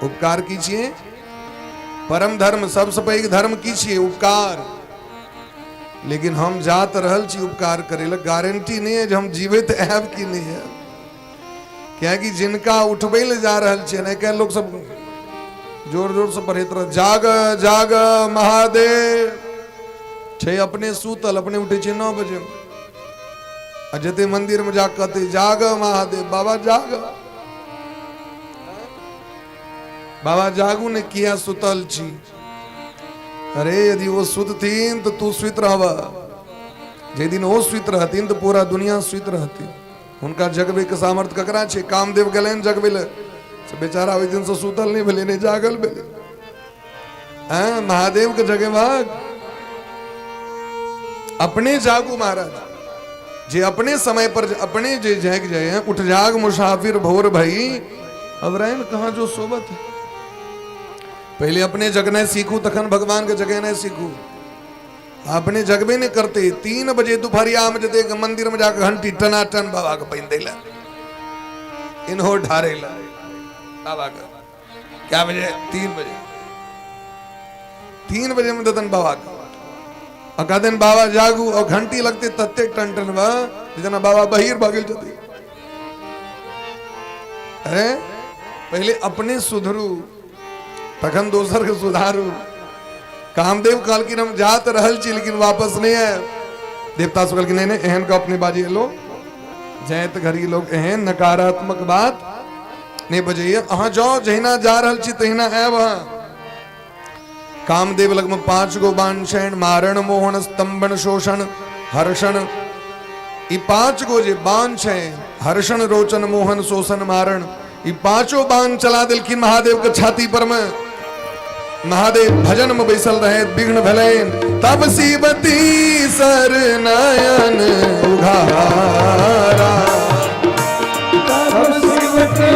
उपकार की छियै? परम धर्म। सबसँ पैघ धर्म की छियै? उपकार। लेकिन हम जा तऽ रहल छी उपकार करै लए, गारंटी नहि है जे हम जीवैत आयब कि नहि आयब, कियाकि जिनका उठबै लए जा रहल छियै ने, आइ लोक सब जोर जोर से पढ़ैत रह, जाग जाग महादेव। छै अपने सुतल, अपने उठै छै 9 बजे आ जेतै मंदिर में जा कहतै जाग महादेव, बाबा जाग, बाबा जागू ने, किया सुतल छी? अरे, यदि ओ सुतथिन तऽ तू सुति रहब। जे दिन ओ सुति रहथिन तऽ पूरा दुनिया सुति रहती। हुनका जगबै के सामर्थ्य ककरा छै? कामदेव गेलनि जगबै लए, से बेचारा ओहि दिनसँ सुतल नहि भेलै, नहि जागल भेलै। हैं महादेव के जगेबाक? अपने जागू महाराज। जे अपने समय पर अपने जे जाग जाए हैं, उठ जाग मुसाफिर भोर भई, अब रैन कहाँ जो सोबत है। पहिले अपने जगनाइ सीखू तखन भगवान के जगेनाइ सीखू। अपने जगबे नहि करते, 3 बजे दुपहरिया में जते मंदिर में जाके घंटी टनाटन बाबा के पानि दै लए, इन्हो ढारे लए बाबा के। क्या बजे? 3 बजे। 3 बजे में देतन बाबा के और कहते बाबा जागू, और घंटी लगते तत्ते टन टन बा जेना बाबा बहिर भऽ गेल छथिन। अरे पहले अपने सुधरू तखन दोसर के सुधारू। कामदेव कहलखिन हम जात रहल छी लेकिन वापस नहीं आयब। देवता सब कहलखिन नहीं नहीं एहन गप नहीं बाजी लो, जाइत घड़ी लोग एहन नकारात्मक बात नहीं बजैया, अहाँ जाओ जहिना जा रहल छी तहिना आयब अहाँ। कामदेव लगमे 5 गो बाण छनि, मारण मोहन स्तंभन शोषण हर्षण, ई 5 गो जे बाण छै, हर्षण रोचन मोहन शोषण मारण, ई पांचों बाण चला देलखिन महादेव के छाती पर में। महादेव भजन में बैसल रहे, विघ्न भेलनि, तब शिवती सर नयन उघारा, तब शिवती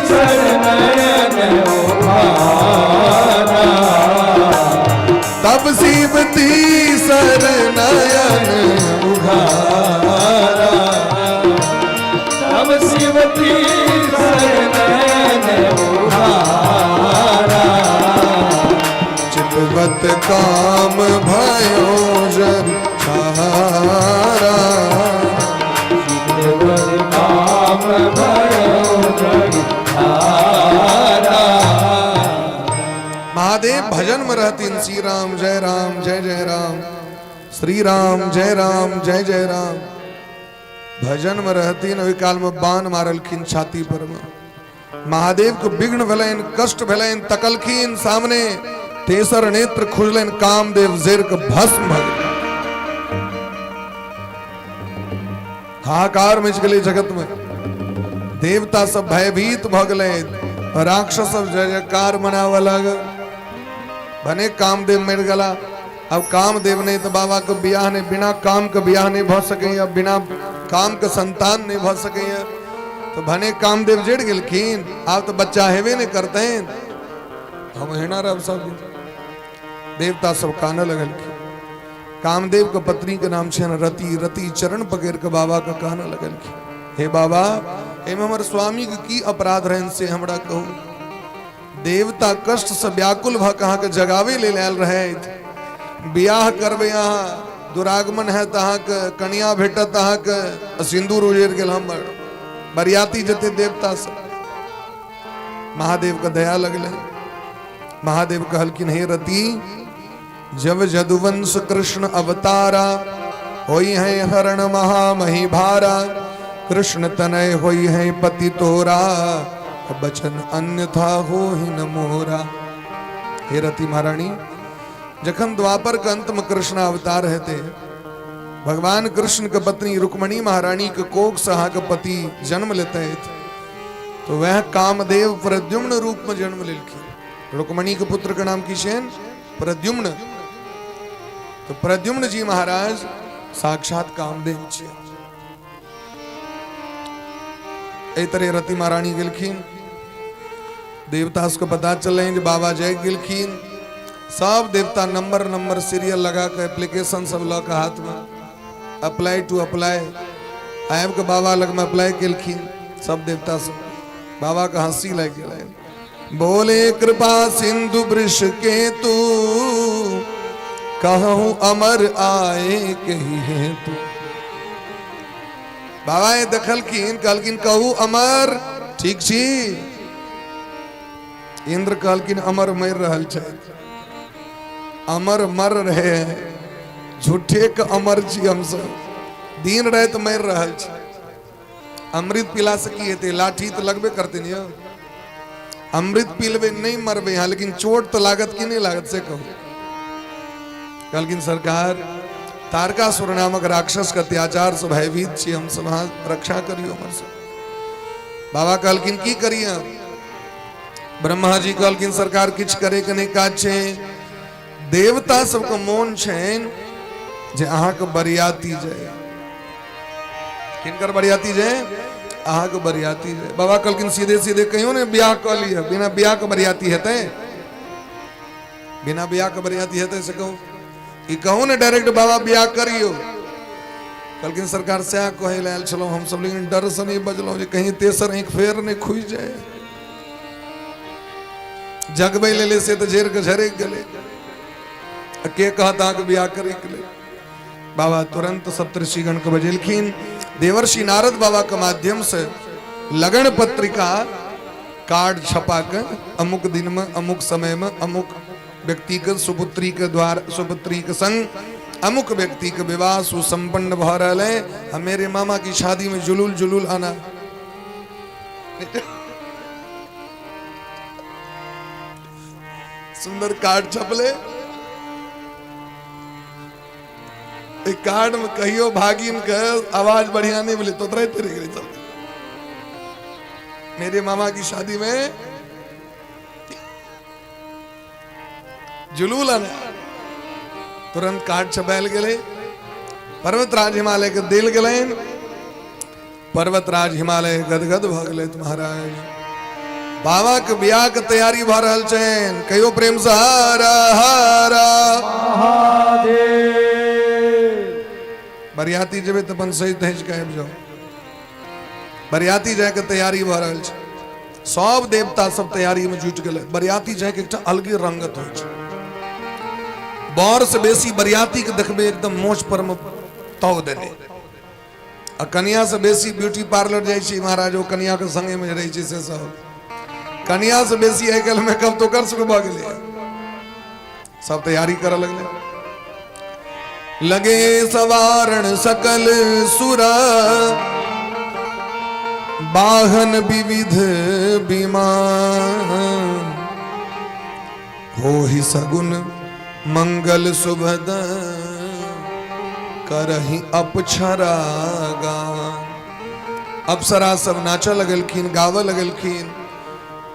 सर नयन उघारा, तब शिवती सर नयन उघारा, तब शिवती सर नयन उघारा, चितवत काम भयो जर छारा, चितवत काम भयो जर छारा। महादेव भजन में रहतीन, श्री राम जय राम जय जय राम, श्री राम जय राम जय जय राम, भजन में रहतीन। ओहि काल में बाण मारलखिन छाती पर में, महादेव के विघ्न भेलनि, कष्ट भेलनि, तकलखिन सामने, तेसर नेत्र खुजलनि, कामदेव जेर के भस्म भऽ गेल, हाहाकार मचि गेलै जगत में, देवता सब भयभीत भऽ गेलै, राक्षस सब जय जयकार मनाबऽ लागल। भने कामदेव मरि गेला, अब कामदेव नहीं तो बाबा के बियाह नहीं, बिना काम के बियाह नहीं भऽ सकैया, बिना काम के संतान नहीं भऽ सकैया, तो भने कामदेव जड़ि गेलखिन, आब तो बच्चा हेबे नहीं करतनि, हम एहिना रहब सब दिन। देवता सब कानऽ लगलखिन। कामदेव के पत्नी के नाम छनि रति, रति चरण पकड़ के बाबा के कानऽ लगलखिन, हे बाबा एहिमे हमर स्वामी के की अपराध रहनि से हमरा कहू। देवता कष्ट से व्याकुल भऽ के अहाँके जगावे लेल आयल रहथि, बियाह करबै अहाँ, दुरागमन हैत अहाँके, कनिया भेटत अहाँके, सिन्दूर उजड़ि गेल हमर, बरियाती जेतै देवता सब। महादेव के दया लगलै, महादेव कहलखिन हे रति, जब जदुवंश कृष्ण अवतारा, होई है हरण महामही भारा, कृष्ण तनय होई है पति तोरा, बचन अन्यथा हो ही न मोरा। हे रति महारानी, जखन द्वापर के अंत में कृष्ण अवतार हेते, भगवान कृष्ण के पत्नी रुक्मणी महारानी के कोख से अहाँ के पति जन्म लेते, तो वह कामदेव प्रद्युम्न रूप में जन्म लेलखिन। रुक्मणी के पुत्र के नाम की छनि? प्रद्युम्न। तो प्रद्युम्न जी महाराज साक्षात कामदेव छियै। एहि तरह रति महारानी गेलखिन, देवता सबके पता चलनि जे बाबा जागि गेलखिन, सब देवता नंबर नंबर सीरियल लगा के एप्लीकेशन सब लऽ के हाथ में अप्लाई टू अप्लाई आबि के बाबा लग में अप्लाई केलखिन सब देवता सब। बाबा के हंसी लागि गेलनि, बोले कृपा सिंधु वृष के तू, कहूँ अमर आए कही है तू। बाबा ये देखलखिन, कहलखिन कहू अमर ठीक छी? इंद्र कहलखिन अमर मरि रहल छथि, अमर मर रहे हैं, झूठे के अमर छी हमसब, दिन राति मरि रहल छी। अमृत पीला से की हेतै? लाठी तऽ लगबे करतै ने यौ। अमृत पी लेबै नहीं मरबै यहाँ, लेकिन चोट तऽ लागत कि नहीं लागत से कहू। कहलखिन सरकार तारकासुर नामक राक्षस के अत्याचार से भयभीत छी हम सब, अहाँ रक्षा करियौ हमर सब। बाबा कहलखिन की करिए? ब्रह्मा जी कहलखिन सरकार किछु करे के नहीं काज छै, देवता सबके मोन छनि जे अहाँके बरियाती जाय। किनकर बरियाती जाय? अहाँके बरियाती जाय। बाबा कहलखिन सीधे सीधे कहियो ने बियाह कऽ लिअ, बिना बियाह के बरियाती हेतै? बिना बियाह के बरियाती हेतै से कहू? ई कहू ने डायरेक्ट, बाबा बियाह करियो। कहलखिन सरकार सएह कहै लए आयल छलहुँ हमसब, लेकिन डरसँ नहि बजलहुँ जे कहीं तेसर आँखि फेर नहि खुजि जाय। जगबै लेले से तऽ झेर के झरकि गेलै। आ के कहत अहाँके बियाह करैके लेल? बाबा तुरंत सप्तऋषिगण के बजेलखिन। देवर्षि नारद बाबा के माध्यम से लगन पत्रिका कार्ड छपा के अमुक दिन में अमुक समय में अमुक व्यक्ति के सुपुत्री के द्वार सुपुत्री के संग अमुक व्यक्ति के विवाह सुसंपन्न भ रहा है, हम मेरे मामा की शादी में जुलूल जुलूल आना। सुंदर कार्ड छपले। एक कार्ड में कहियो भागिन के आवाज बढ़िया नहीं मिली तो तेरे गेलै चल मेरे मामा की शादी में जुलूल आना। तुरंत कार्ड छपायल गेलै, पर्वतराज हिमालय के देल गेलनि। पर्वतराज हिमालय गदगद भऽ गेलै। महाराज, बाबा के बियाह के तैयारी भऽ रहल छनि। कहियो प्रेम से हर हर महादेव। बरियाती जेबै तऽ अपन सहि धजि कऽ आबि जाउ। बरियाती जायके तैयारी भऽ रहल छै। सब देवता सब तैयारी में जुटि गेलै। बरियाती जायके एकटा अलगे रंगत होइ छै। बर से बेसी बरियाती के देखबै एकदम मोच पर में ताव देने, आ कनिया से बेसी ब्यूटी पार्लर जाइ छै महाराज। ओ कनिया के संगे में रहै छै से सब कनिया से बेसी आइ काल्हि मेकअप तो कर सके भऽ गेलै। सब तैयारी करऽ लगलै। लगे सवारण सकल सुरा, बाहन विविध विमान, होहि सगुन मंगल शुभद करही अपछरा गान। अप्सरा सब नाचऽ लगलखिन, गाबऽ लगलखिन।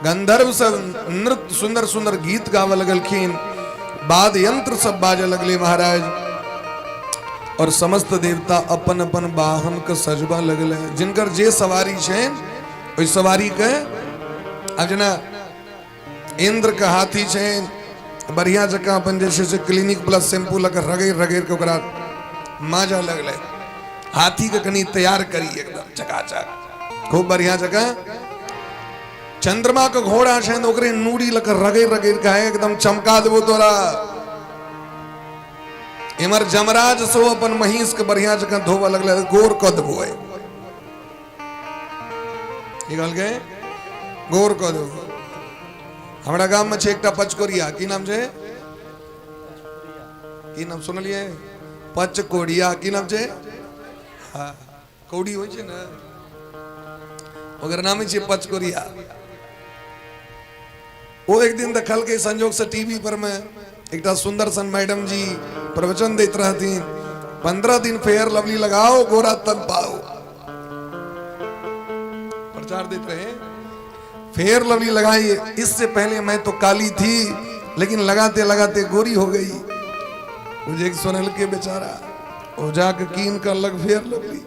गंधर्व सब नृत्य सुंदर सुंदर गीत गाबऽ लगलखिन। वाद्य यंत्र सब बाजऽ लगले महाराज, और समस्त देवता अपन अपन वाहन के सजबऽ लगले। जिनकर जे सवारी छै ओहि सवारी के, आब जेना इंद्र के हाथी छै, बढ़िया जकाँ अपन जे छै से क्लिनिक प्लस शैम्पू लऽ कऽ रगड़ि रगड़ि कऽ ओकरा माजऽ लगलै। हाथी के कनि तैयार करी एकदम चकाचक खूब बढ़िया जकाँ। चंद्रमा के घोड़ा छै तऽ ओकरे नूरी लऽ कऽ रगड़ि रगड़ि कऽ एकदम चमका देबो तोरा। इमहर जमराज सेहो अपन महींस के बढ़िया जकाँ धोबऽ लगलै, गोर कऽ देबो आइ। की कहलकै? गोर कऽ देबो। हमरा गाममे छै एकटा पचकोरिया। की नाम छै? की नाम सुनलियै? पचकोरिया। की नाम छै? हँ, कौड़ी होइ छै ने, ओकर नाम छै पचकोरिया। ओ एक दिन देखलकै संजोग से टीवी पर में एकटा सुंदर सन मैडम जी प्रवचन दैत रहथिन, 15 दिन फेयर लवली लगाओ गोरा तन पाओ। प्रचार दैत रहे, फेयर लवली लगाई, इससे पहले मैं तो काली थी लेकिन लगाते लगाते गोरी हो गई। मुझे एक सुनल के बेचारा ओ जाके कीन कर लग फेयर लवली।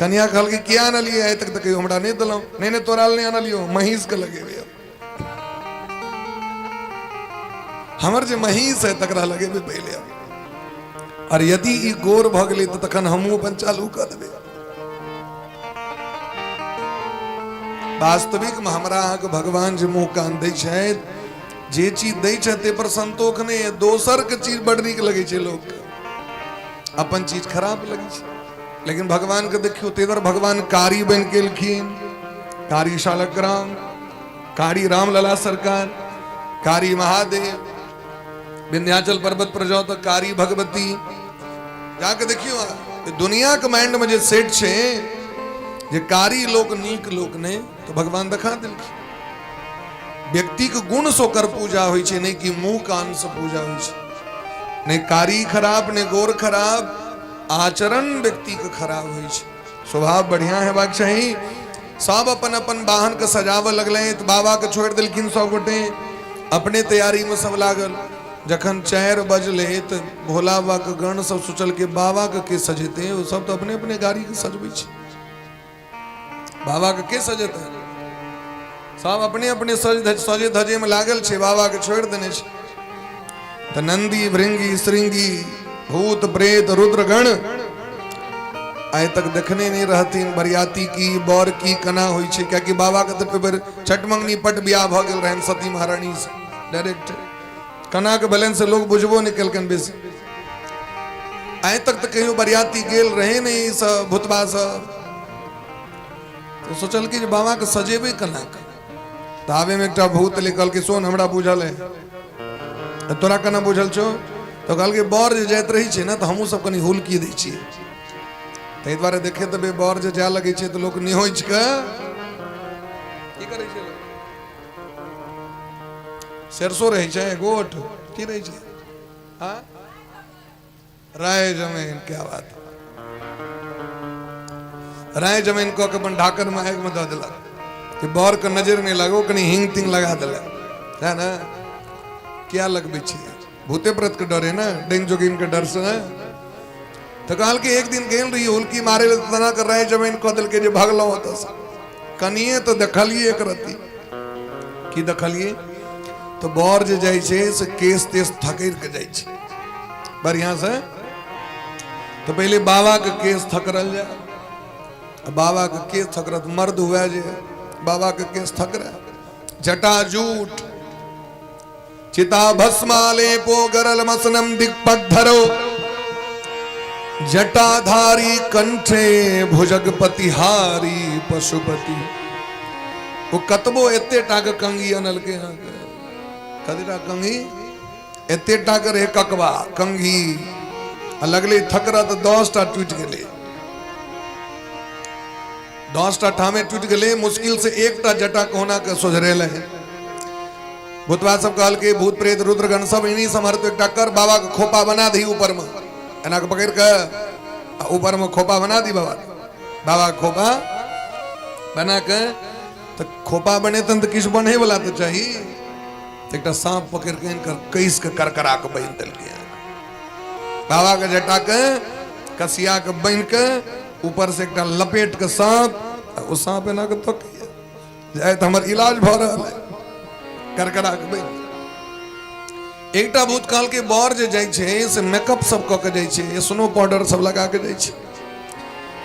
कनिया कहलकै किया आनलियै आइ तक तऽ कहियो हमरा नहि देलहुँ। नहि नहि, तोरा नहि आनलियौ, महींस के लगेबै। हमर जे महींस है तकरा लगेबै पहिले, और यदि ई गोर भऽ गेलै तऽ तखन हमहूँ अपन चालू कऽ देबै। वास्तविक में हमरा अहाँके भगवान जे मुँह कान दै छथि, जे चीज दै छथि ताहि पर संतोख नहि है। दोसर के चीज बड़ नीक लगै छै लोकके, अपन चीज खराब लगै छै। लेकिन भगवान के देखियौ, ताहि दुआरे भगवान कारी बनि के एलखिन, कारी शालग्राम, कारी रामलला सरकार, कारी महादेव। विंध्याचल पर्वत पर जाओ तो कारी भगवती। जाके देखियौ, दुनिया के माइंड में जे सेट छै जे कारी लोक नीक लोक नहि, तो भगवान देखा देलखिन। व्यक्ति के गुण से ओकर पूजा होइ छै, नहि कि मुंह कान से पूजा होइ छै। नहि कारी खराब, नहि गोर खराब, आचरण व्यक्ति के खराब होइ छै। स्वभाव बढ़िया हेबाक चाही। सब अपन अपन वाहन के सजाबऽ लगलै तऽ बाबा के छोड़ि देलखिन। सब गोटे अपने तैयारी में सब लागल। जखन 4 बजलै तऽ भोला बाबा के गण सब सोचलकै बाबा के के सजेतै, ओ सब तऽ अपने अपने गाड़ी के सजबै छै, बाबा के के सजेतै? सब अपने अपने सज धज सजे धजे में लागल छै, बाबा के छोड़ि देने छै। तऽ नंदी भृंगी श्रृंगी भूत प्रेत रुद्रगण आइ तक देखने नहि रहथिन बरियाती की बर की केना होइ छै, कियाकि बाबा के तऽ बेर चटमंगनी पट बियाह भऽ गेल रहनि सती महारानी से डायरेक्ट। केना के भेलनि से लोग बुझबो नहि केलकनि बेसी। आइ तक तऽ कहियो बरियाती गेल रहे नहि ई सब भूतबा सब, तऽ सोचलकै जे बाबा के सजेबै केना के। तऽ आबेमे एकटा भूत एलै, कहलकै सोन हमरा बुझल है। तऽ तोरा केना बुझल छौ? तऽ कहलकै बर जे जाइत रहै छै ने तऽ हमहूँ सब कनि हुलकी दै छियै, ताहि दुआरे देखैत देबै बर जे जाय लगै छै तऽ लोक निहोचि कऽ की करै छै लोक? सरसो रहै छै गोट की रहै छै? हाँ राय जमीन, क्या बात, राय जमीन कऽ के अपन ढाकन में आगि में दऽ देलक कि बर के नजर नहि लागो, कनि हिंग तिंग लगा देलक है ने। क्या लगबै छियै? भूते प्रेत के डर है ना, डेंग जोगिन के डर से ने। तऽ कहलकै एक दिन गेल रही हुलकी मारे लए, तना के राय जमीन कऽ देलकै जे भगलहुँ ओतऽसँ। कनिए तऽ देखलियै एक रत्ती की देखलियै तऽ बर जे जाइ छै से केस तेस थकड़ि के जाइ छै बढ़िया से। तऽ पहिले बाबा के केस थकड़ल जाय, आ बाबा के केस थकड़त मर्द हुए जे बाबा के केस थकड़े। जटा जूट चिता भस्मालेपो गरल मसनम दिक्पद्धरो जटाधारी कंठे भुजगपतिहारी पशुपति। ओ कतबो एते टा के कंघी अनलकै अहाँके, कते टा कंघी एते टा के रहे ककबा कंघी, आ लगलै थकरा तऽ 10 टा टूटि गेलै, 10 टा ठामे टूटि गेलै। मुश्किल से एकटा जटा कहुना के सोझरेलै। भूतवा सब कहलकै भूत प्रेत रुद्रगण सब इन्हीं समर्थ एकटा कर बाबा के खोपा बना दी ऊपर में, एना के पकड़ के ऊपर में खोपा बना दी बाबा, बाबा के खोपा बना के। तो खोपा बनेतन तो किछु बने वाला तो चाही। तो एकटा सांप पकड़ के इनकर कैस के करकरा के बांधि देलकै बाबा के जटा के, कसिया के बांधि के ऊपर से एकटा लपेट के सांप, ओ सांप एना के तकैया जाय तऽ हमर इलाज भऽ रहल है, करकरा के बांधि। एकटा भूत कहलकै बर जे जाइ छै से मेकअप सब कऽ के जाइ छै, स्नो पाउडर सब लगा के जाइ छै।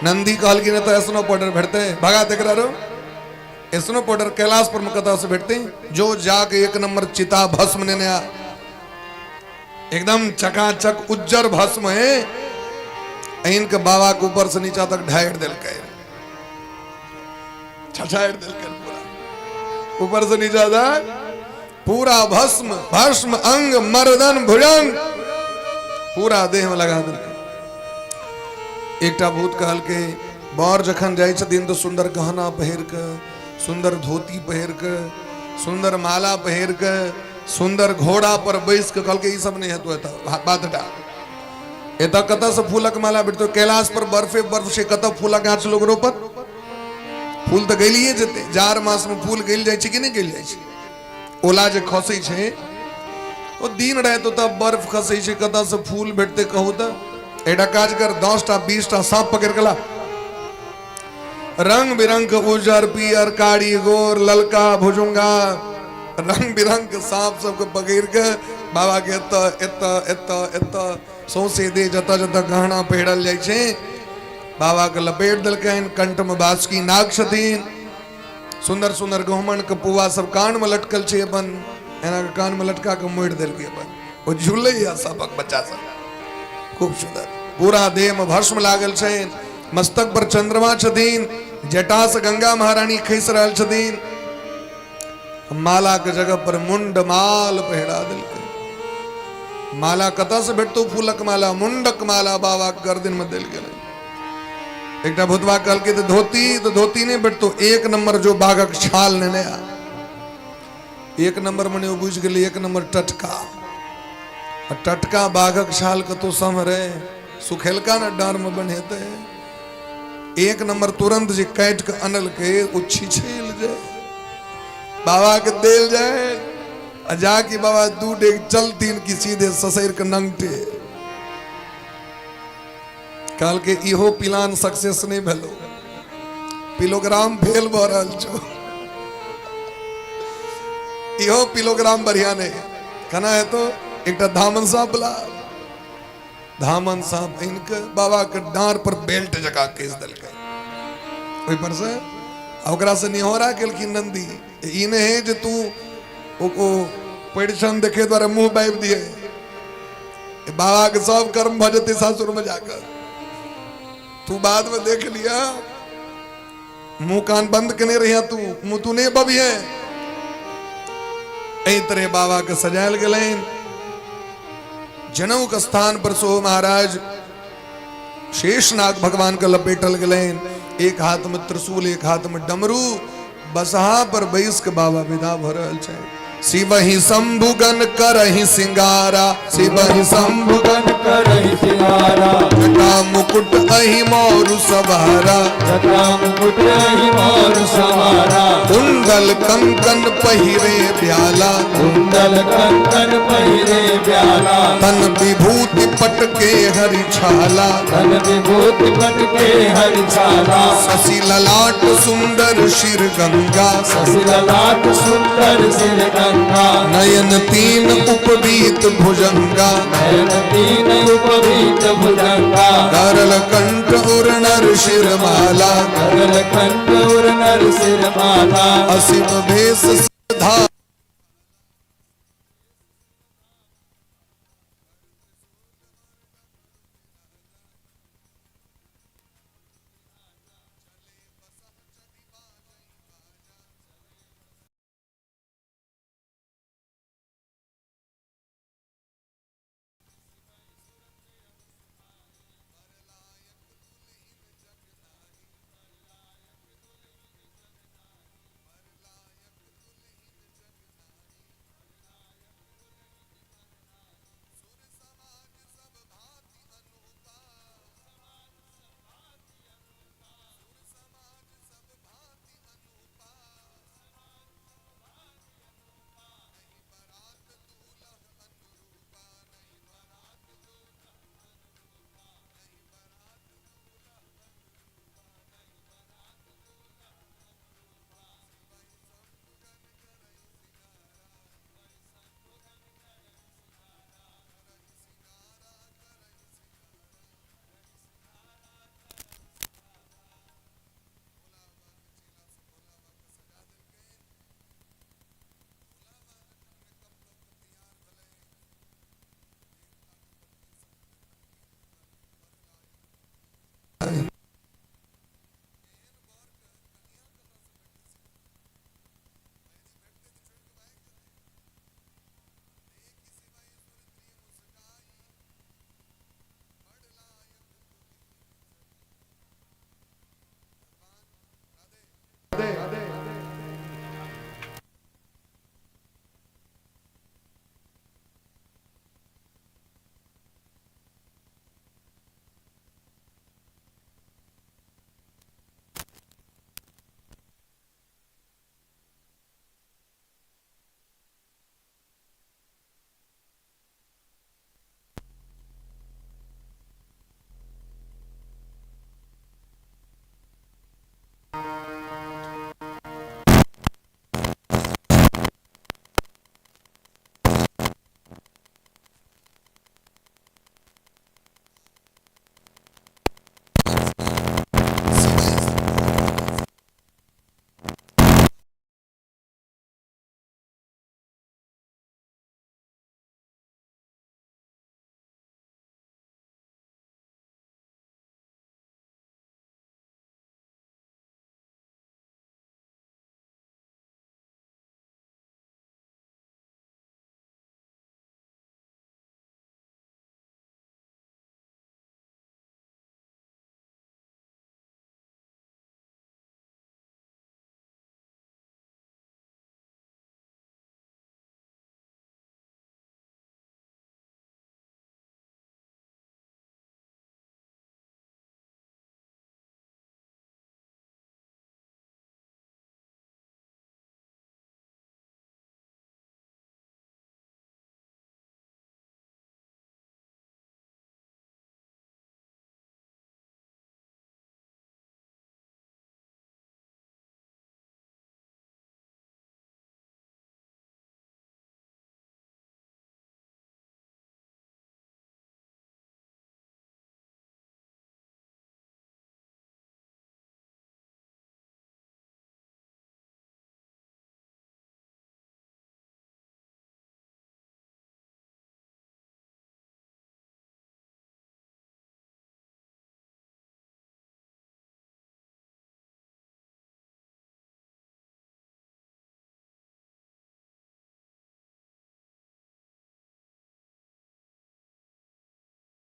नंदी कहलखिन एतऽ स्नो पाउडर भेटतै, भगा तकरा रो, स्नो पाउडर कैलाश पर में कतऽ से भेटतै? जो जाके एक नंबर चिता भस्म नेने आ, एकदम चकाचक उज्जर भस्म है, इनके बाबा के ऊपर से नीचा तक ढाइर देलकै, छछाड़ि देलकै पूरा ऊपर से नीचा तक पूरा भस्म, भस्म अंग मर्दन भुजंग पूरा देह में लगा देलकै। एकटा भूत कहलकै बर जखन जाइ छथिन तऽ सुन्दर गहना पहिर के, सुन्दर धोती पहिर के, सुन्दर माला पहिर के, सुन्दर घोड़ा पर बैस के। कहलकै ई सब नहि हेतौ एतऽ, बात हटा, एतऽ कतऽ से फूलक माला भेटतौ? कैलाश पर बर्फे बर्फ छै, कतऽ फूलक गाछ लोग रोपत? फूल तऽ गलिए जेतै। जाड़ मास में फूल गलि जाइ छै कि नहि गलि जाइ छै? ओला जे खसै छै ओ दिन राति ओतऽ बर्फ खसै छै, कतऽ से फूल भेटतै कहू तऽ? एकटा काज कर, 10 टा 20 टा साँप पकड़ि के ला, रंग बिरंग के, उजर पियर कारी गोर ललका भुजुंगा, रंग बिरंग के साँप सबके पकड़ि के बाबा के एतऽ एतऽ एतऽ एतऽ सौंसे देह जतऽ जतऽ गहना पहिरल जाइ छै बाबा के लपेट देलकनि। कंठ में बासुकी नाग छथिन, सुंदर सुंदर गहुमन के पुआ सब कान में लटकल छै, अपन एना के कान में लटका के मोड़ि देलकै, अपन ओ झूलैया सबक बच्चा सब खूब सुंदर। पूरा देह में भस्म लागल छै, मस्तक पर चंद्रमा छथिन, जटा से गंगा महारानी खसि रहल छथिन, माला के जगह पर मुंड माल पहिरा देलकै। माला कतऽ से भेटतौ? फूलक माला, मुंडक माला बाबा के गर्दन में देल गेलै। एकटा भूतवा कहलकै तऽ धोती, तऽ धोती नहि भेटतौ, एक नंबर जो बाघक छाल नेने आ। एक नंबर मने ओ बुझि गेलै एक नंबर टटका, आ टटका बाघक छाल कतौ सम्हरे? सुखेलका ने डाँर में बन्हेतै। एक नंबर तुरंत जे काटि के अनलकै ओ छिछेल जाय, बाबा के देल जाय, आ जाके बाबा दू डेग चलतीन कि सीधे ससैर के नंगटे। कहलकै इहो प्लान सक्सेस नहि भेलो, पिलोग्राम फेल भऽ रहल छौ, इहो पिलोग्राम बढ़िया नहि केना हेतौ। एकटा धामन साहब बला धामन साहब आनि कऽ बाबाके डाँड़ पर बेल्ट जकाँ केस देलकै। ओहि पर से आ ओकरासँ निहोरा केलखिन नंदी, ई नहि है जे तू ओ परिछन देखे द्वारे मुँह बाबि दिए, बाबाके सब कर्म भऽ जेतै सासुरमे जाकऽ, तू बादमे देख लिया, मुंह कान बंद केने रहिया, तू मुंह तू नहीं बबिहे। एहि तरह बाबा के सजायल गेलनि। जनऊ के स्थान पर सो महाराज शेषनाग भगवान के लपेटल गेलनि। एक हाथ में त्रिशूल, एक हाथ में डमरू, बसहा पर बैस के बाबा विदा भ रहल छै। शिवहि शंभुगन करहि सिंगारा, शिवहि शंभुगन करहि सिंगारा, जटा मुकुट अहि मोरु सवारा, जटा मुकुट अहि मोर सवारा, कुंडल कंकन पहिरे ब्याला, कुंडल कंकन पहिरे ब्याला, तन विभूति पटके हरि छाला, तन विभूति पटके हरि छाला, शशि ललाट सुंदर शिर गंगा, शशि ललाट सुंदर सिर गंगा, नयन तीन उपवीत भुजंगा, नयन तीन उपवीत भुजंगा, करल कंठ उर नर शिर माला, करल कंठ उर नर सिर माला, असिम भेष धा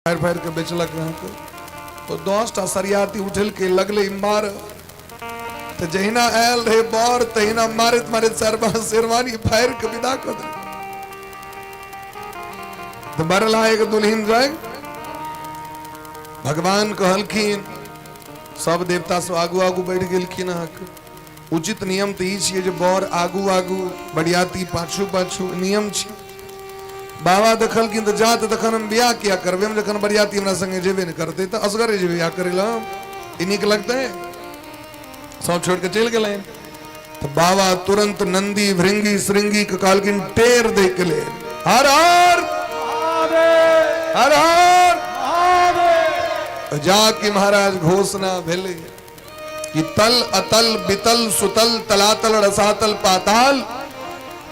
फाड़ि फाड़ि कऽ बेचलक अहाँके। ओ 10टा सरियाती उठेलकै, लगलै मार, तऽ जहिना आयल रहै बर तहिना मारैत मारैत शेरवानी फाड़ि कऽ विदा कऽ देलकै। तऽ बरला एक दुल्हिन रंग भगवान कहलखिन, सब देवता सब आगू आगू बढ़ि गेलखिन अहाँके। उचित नियम तऽ ई छियै जे बर आगू आगू, बरियाती पाछू पाछू, नियम छै। बाबा देखलखिन तऽ जा तऽ तखन हम बियाह किया करबै, हम जखन बरियाती हमरा संगे जेबे नहि करतै तऽ असगरे जेबै बियाह करै लए, ई नीक लगतै? सब छोड़ि कऽ चलि गेलनि। तऽ बाबा तुरंत नंदी भृंगी श्रृंगी के कहलखिन टेर दै के लेल, हर हर हर हर। जाके महाराज घोषणा भेलै कि तल अतल बितल सुतल तलातल रसातल पाताल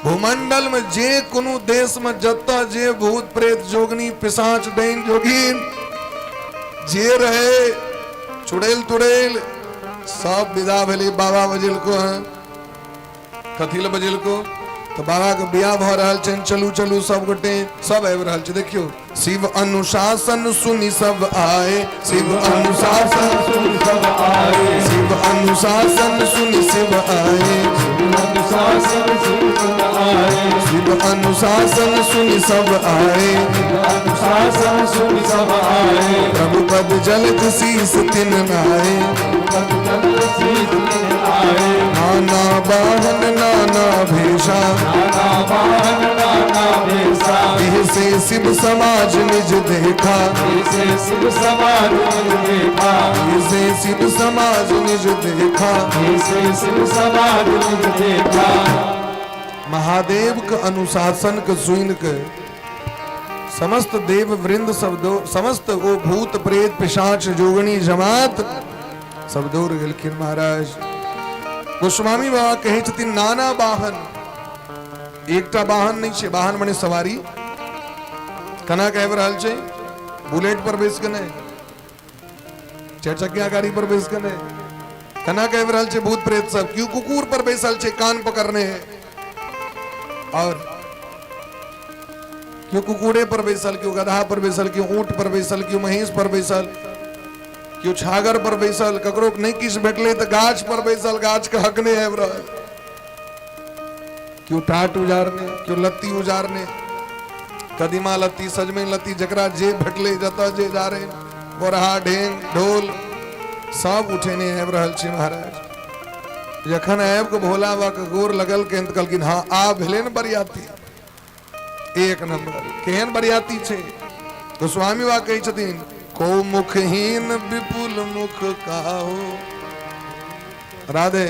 भूमंडल में जे कोनो देश में जतऽ जे भूत प्रेत जोगनी पिशाच डाइन जोगिन जे रहे चुड़ैल तुड़ैल सब विदा भेलै। बाबा बजेलको हँ, कथी लए बजेलको? तऽ बाबा के बियाह भऽ रहल छनि, चलू चलू सब गोटे, सब आबि रहल छै। देखियौ, शिव अनुशासन सुनि सब आए, शिव अनुशासन सुनि सब आए, शिव अनुशासन सुनि शिव आए, अनुशासन सुनि सब आए, शिव अनुशासन सुनि सब आए, अनुशासन सुनि सब आए, प्रभु पद जल शीस तिन नाए, पद जल शीस तिन आए, नाना वाहन नाना भेषा, नाना वाहन नाना भेषा, से शिव समाज निज देखा, से शिव समाज निज देखा, से शिव समाज निज देखा, से शिव समाज निज देखा। महादेव के अनुशासन के सुन के समस्त देव वृंद सब दो, समस्त ओ भूत प्रेत पिशाच जोगनी जमात सब दौड़ गेलखिन महाराज। गोस्वामी बाबा कहै छथिन नाना वाहन, एकटा वाहन नहि छै, वाहन मने सवारी। केना के आबि रहल छै? बुलेट पर बैस के नहि, चारि चक्किया गाड़ी पर बैस के नहि, केना के आबि रहल छै भूत प्रेत सब? क्यों कुकुर पर बैसल छै कान पकड़ने है, और क्यों कुकुरे पर बैसल, क्यों गधा पर बैसल, क्यों ऊंट पर बैसल, क्यों महींस पर बैसल, क्यों छागर पर बैसल, ककरो नहि किछु भेटलै तऽ गाछ पर बैसल, गाछ के हक नहि आबि रहल, क्यों टाट उजारने, क्यों लत्ती उजारने, कदीमा लत्ती सजमनि लत्ती, जकरा जे भेटलै जतऽ जे जा रहे, बोरहा ढेंग ढोल सब उठेने आबि रहल छै महाराज। जखन आबि कऽ भोला बाबा के गोर लगलखिन तऽ कहलखिन हँ आ भेलै ने बरियाती, एक नंबर। केहन बरियाती छै? गोस्वामी बाबा कहै छथिन को मुखहीन विपुल मुख काहो। राधे,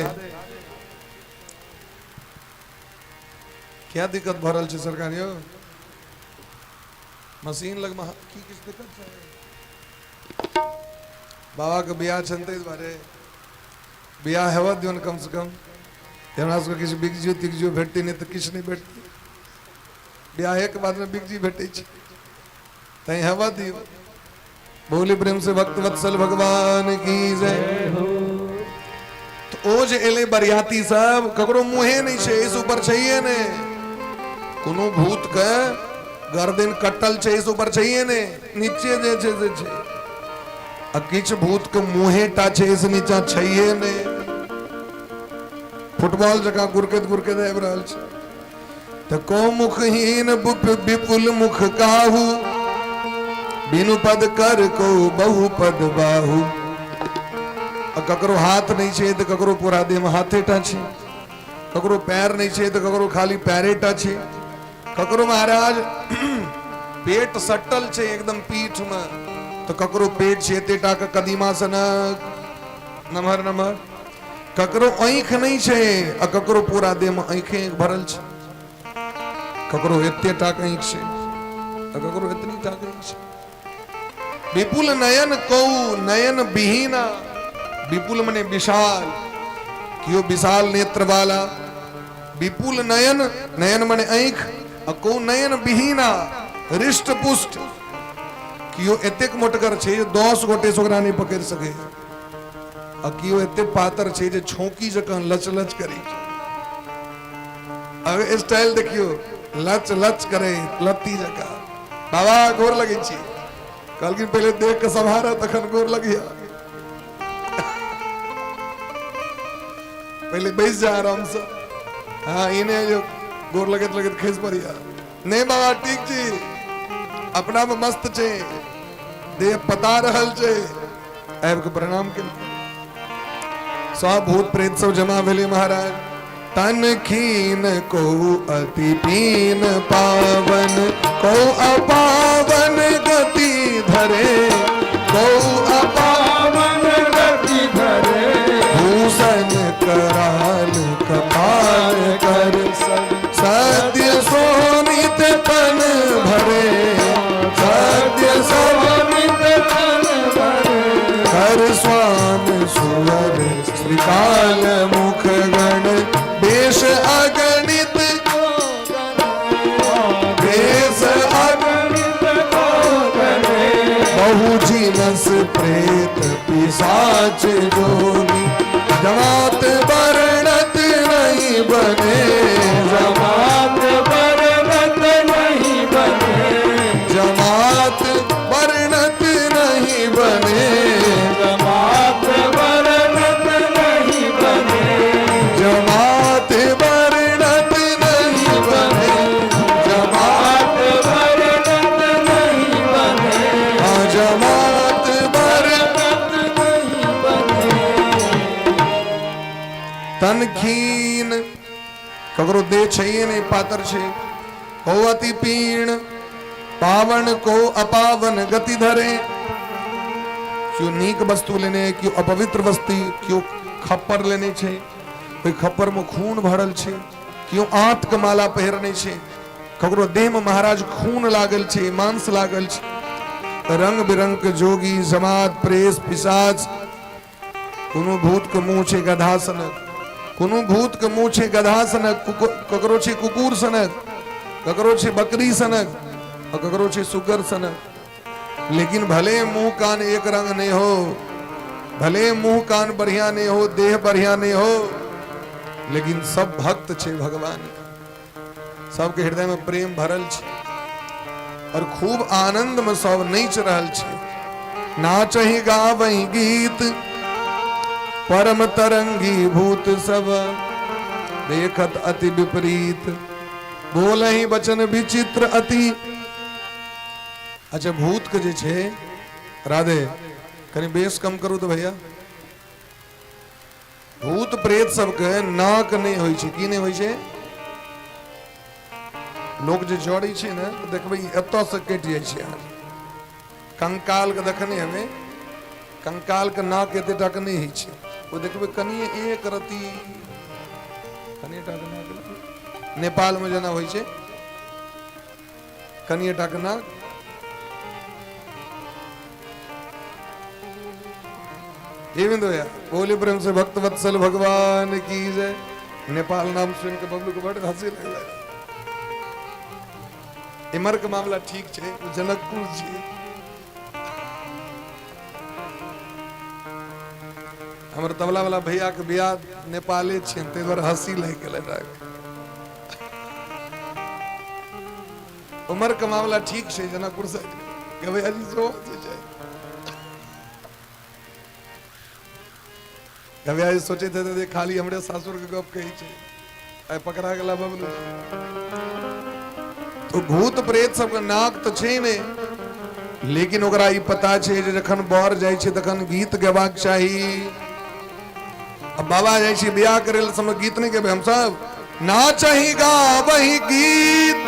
क्या दिक्कत भऽ रहल छै सरकार यौ? मशीन लगमे की किछु दिक्कत छै? बाबा के बियाह छनि ताहि दुआरे बियाह हेबऽ दियौन कम से कम, हमरा सबके किछु बिगजियो तिगजियो भेटतै, नहि तऽ किछु नहि भेटतै। बियाहेके बादमे बिगजी भेटै छै, तैं हेबऽ दियौ। बोले प्रेम से भक्त वत्सल भगवान की जय। तऽ ओ जे एलै बरियाती सब, ककरो मुँहे नहि छै, एहिसँ ऊपर छैहे नहि। कोनो भूतके गर्दन कटल छै, एहिसँ ऊपर छैहे नहि, नीचे जे छै से छै। आ किछु भूतके मुँहे टा छै, एहिसँ नीचा छैहे नहि। फुटबॉल जकाँ गुरकैत गुरकैत आबि रहल छै। तऽ को मुखहीन विपुल मुख काहू, बिनु पद कर को बहु पद बाहू। आ ककरो हाथ नहि छै तऽ ककरो पूरा देहमे हाथे टा छै, ककरो पैर नहि छै तऽ ककरो खाली पैरे टा छै, ककरो महाराज पेट सटल छै एकदम पीठमे, तऽ ककरो पेट छै एते टा के कदीमा सनक नमहर नमहर, ककरो आँखि नहि छै आ ककरो पूरा देहमे आँखि भरल छै, ककरो एते टा के आँखि छै आ ककरो एतनी टा के आँखि छै। विपुल नयन कौ नयन विहीना, विपुल मने विशाल, कियो विशाल नेत्र वाला, विपुल नयन, नयन मने आँखि, आ कौ नयन विहीना हृष्ट पुष्ट, कियो एतेक मोटगर छै जे 10 गोटे से ओकरा नहि पकड़ि सकै, आ कियो एते पातर छै जे छौंकी जकाँ लच लच करै छै। अब स्टाइल देखियो, लच लच करे लत्ती जकाँ। बाबा गोर लगै छी, कहलखिन पहिले देख के सम्हारा तखन गोर लगिया, पहिले बैस जा आराम से। हाँ, इने जो गोर लगैत लगैत खसि पड़िया। नहीं बाबा, ठीक छी, अपना में मस्त छे, देह पता रहल छे। आबि के प्रणाम केलखिन। सब भूत प्रेत सब जमा भेलै महाराज। तन खीन को अति पीन पावन, को अपावन गति धरे, को अपावन गति धरे। भूषण कराल कपाल कर सत्य सोनित तन भरे, सत्य सोनित तन भरे। कर स्वान सुवर श्रीकाल मुख गण बेश अगणित, बेश अगणित बहु जिनस प्रेत पिशाच जोगी, जमात वर्णत नहीं बने, जमात वर्णत नहीं बने, जमात वर्णत नहीं बने, जमात वर्णत नहीं बने, जमात वर्णत नहीं बने, जमात वर्णत नहीं बने, हाँ, जमात वर्णत नहीं बने। तनखीन ककरो देह छैये नहीं, पातर छे। को अति पीण पावन को अपावन गति धरे। क्यों नीक वस्तु लेने, क्यों अपवित्र वस्तु, क्यों खप्पर लेने छे, कोई खप्पर में खून भरल छे, क्यों आंत के माला पहिरने छे, ककरो देह में महाराज खून लागल छे, मांस लागल छे। रंग बिरंग के जोगी जमात प्रेस पिशाच। कोनो भूत के मुंह छे गधा सनक, कोनो भूत के मुंह छे गधा सनक, ककरो छे कुकुर सनक, ककरो छे बकरी सनक और ककरो छे सुगर सनक। लेकिन भले मुंह कान एक रंग नहीं हो, भले मुंह कान बढ़िया नहीं हो, देह बढ़िया नहीं हो, लेकिन सब भक्त छे भगवान के। सबके हृदय में प्रेम भरल छे और खूब आनंद में सब नाच रहल छे। नाचही गावही गीत परम तरंगी भूत सब, देखत अति विपरीत बोलही वचन विचित्र अति। अच्छा, भूत के जे छे राधे कनी बेस कम करू तो भैया। भूत प्रेत सबके नाक नहीं होइ छे। की नहीं होइ छे? लोक जे जड़ै छे ने, तऽ देखबै एतऽ से कटि जाइ छै। अहाँ कंकाल के देखने हेबै, कंकाल के नाक एते टा के नहि होइ छै, ओ देखबै कनिए एक रति कनिए टा के नाक। नेपाल में जेना होइ छै कनिए टा के नाक। जीविंद भैया बोले प्रेम से भक्त वत्सल भगवान की जय। नेपाल नाम सुन के बबलू के बड़ हंसी लगलै। इमर के मामला ठीक छै, ओ जनकपुर छी। हमर तबला वाला भैया के बियाह नेपाले छियनि, ताहि दुआरे हंसी लागि गेलै। उमर के मामला ठीक छै, जनकपुर साइड के भैया जी सेहो हंसै छै। भैया जी सोचैत हेतै जे खाली हमरे सासुर के गप कहै छै, आइ पकड़ा गेला बबलू। तो भूत प्रेत सबके नाक तऽ छै ने, लेकिन ओकरा ई पता छै जे जखन बर जाइ छै तखन गीत गेबाक चाही। अब बाबा जाइ छै बियाह करै लए, समय गीत नहि गेबै हमसब। नाचही गाबही गीत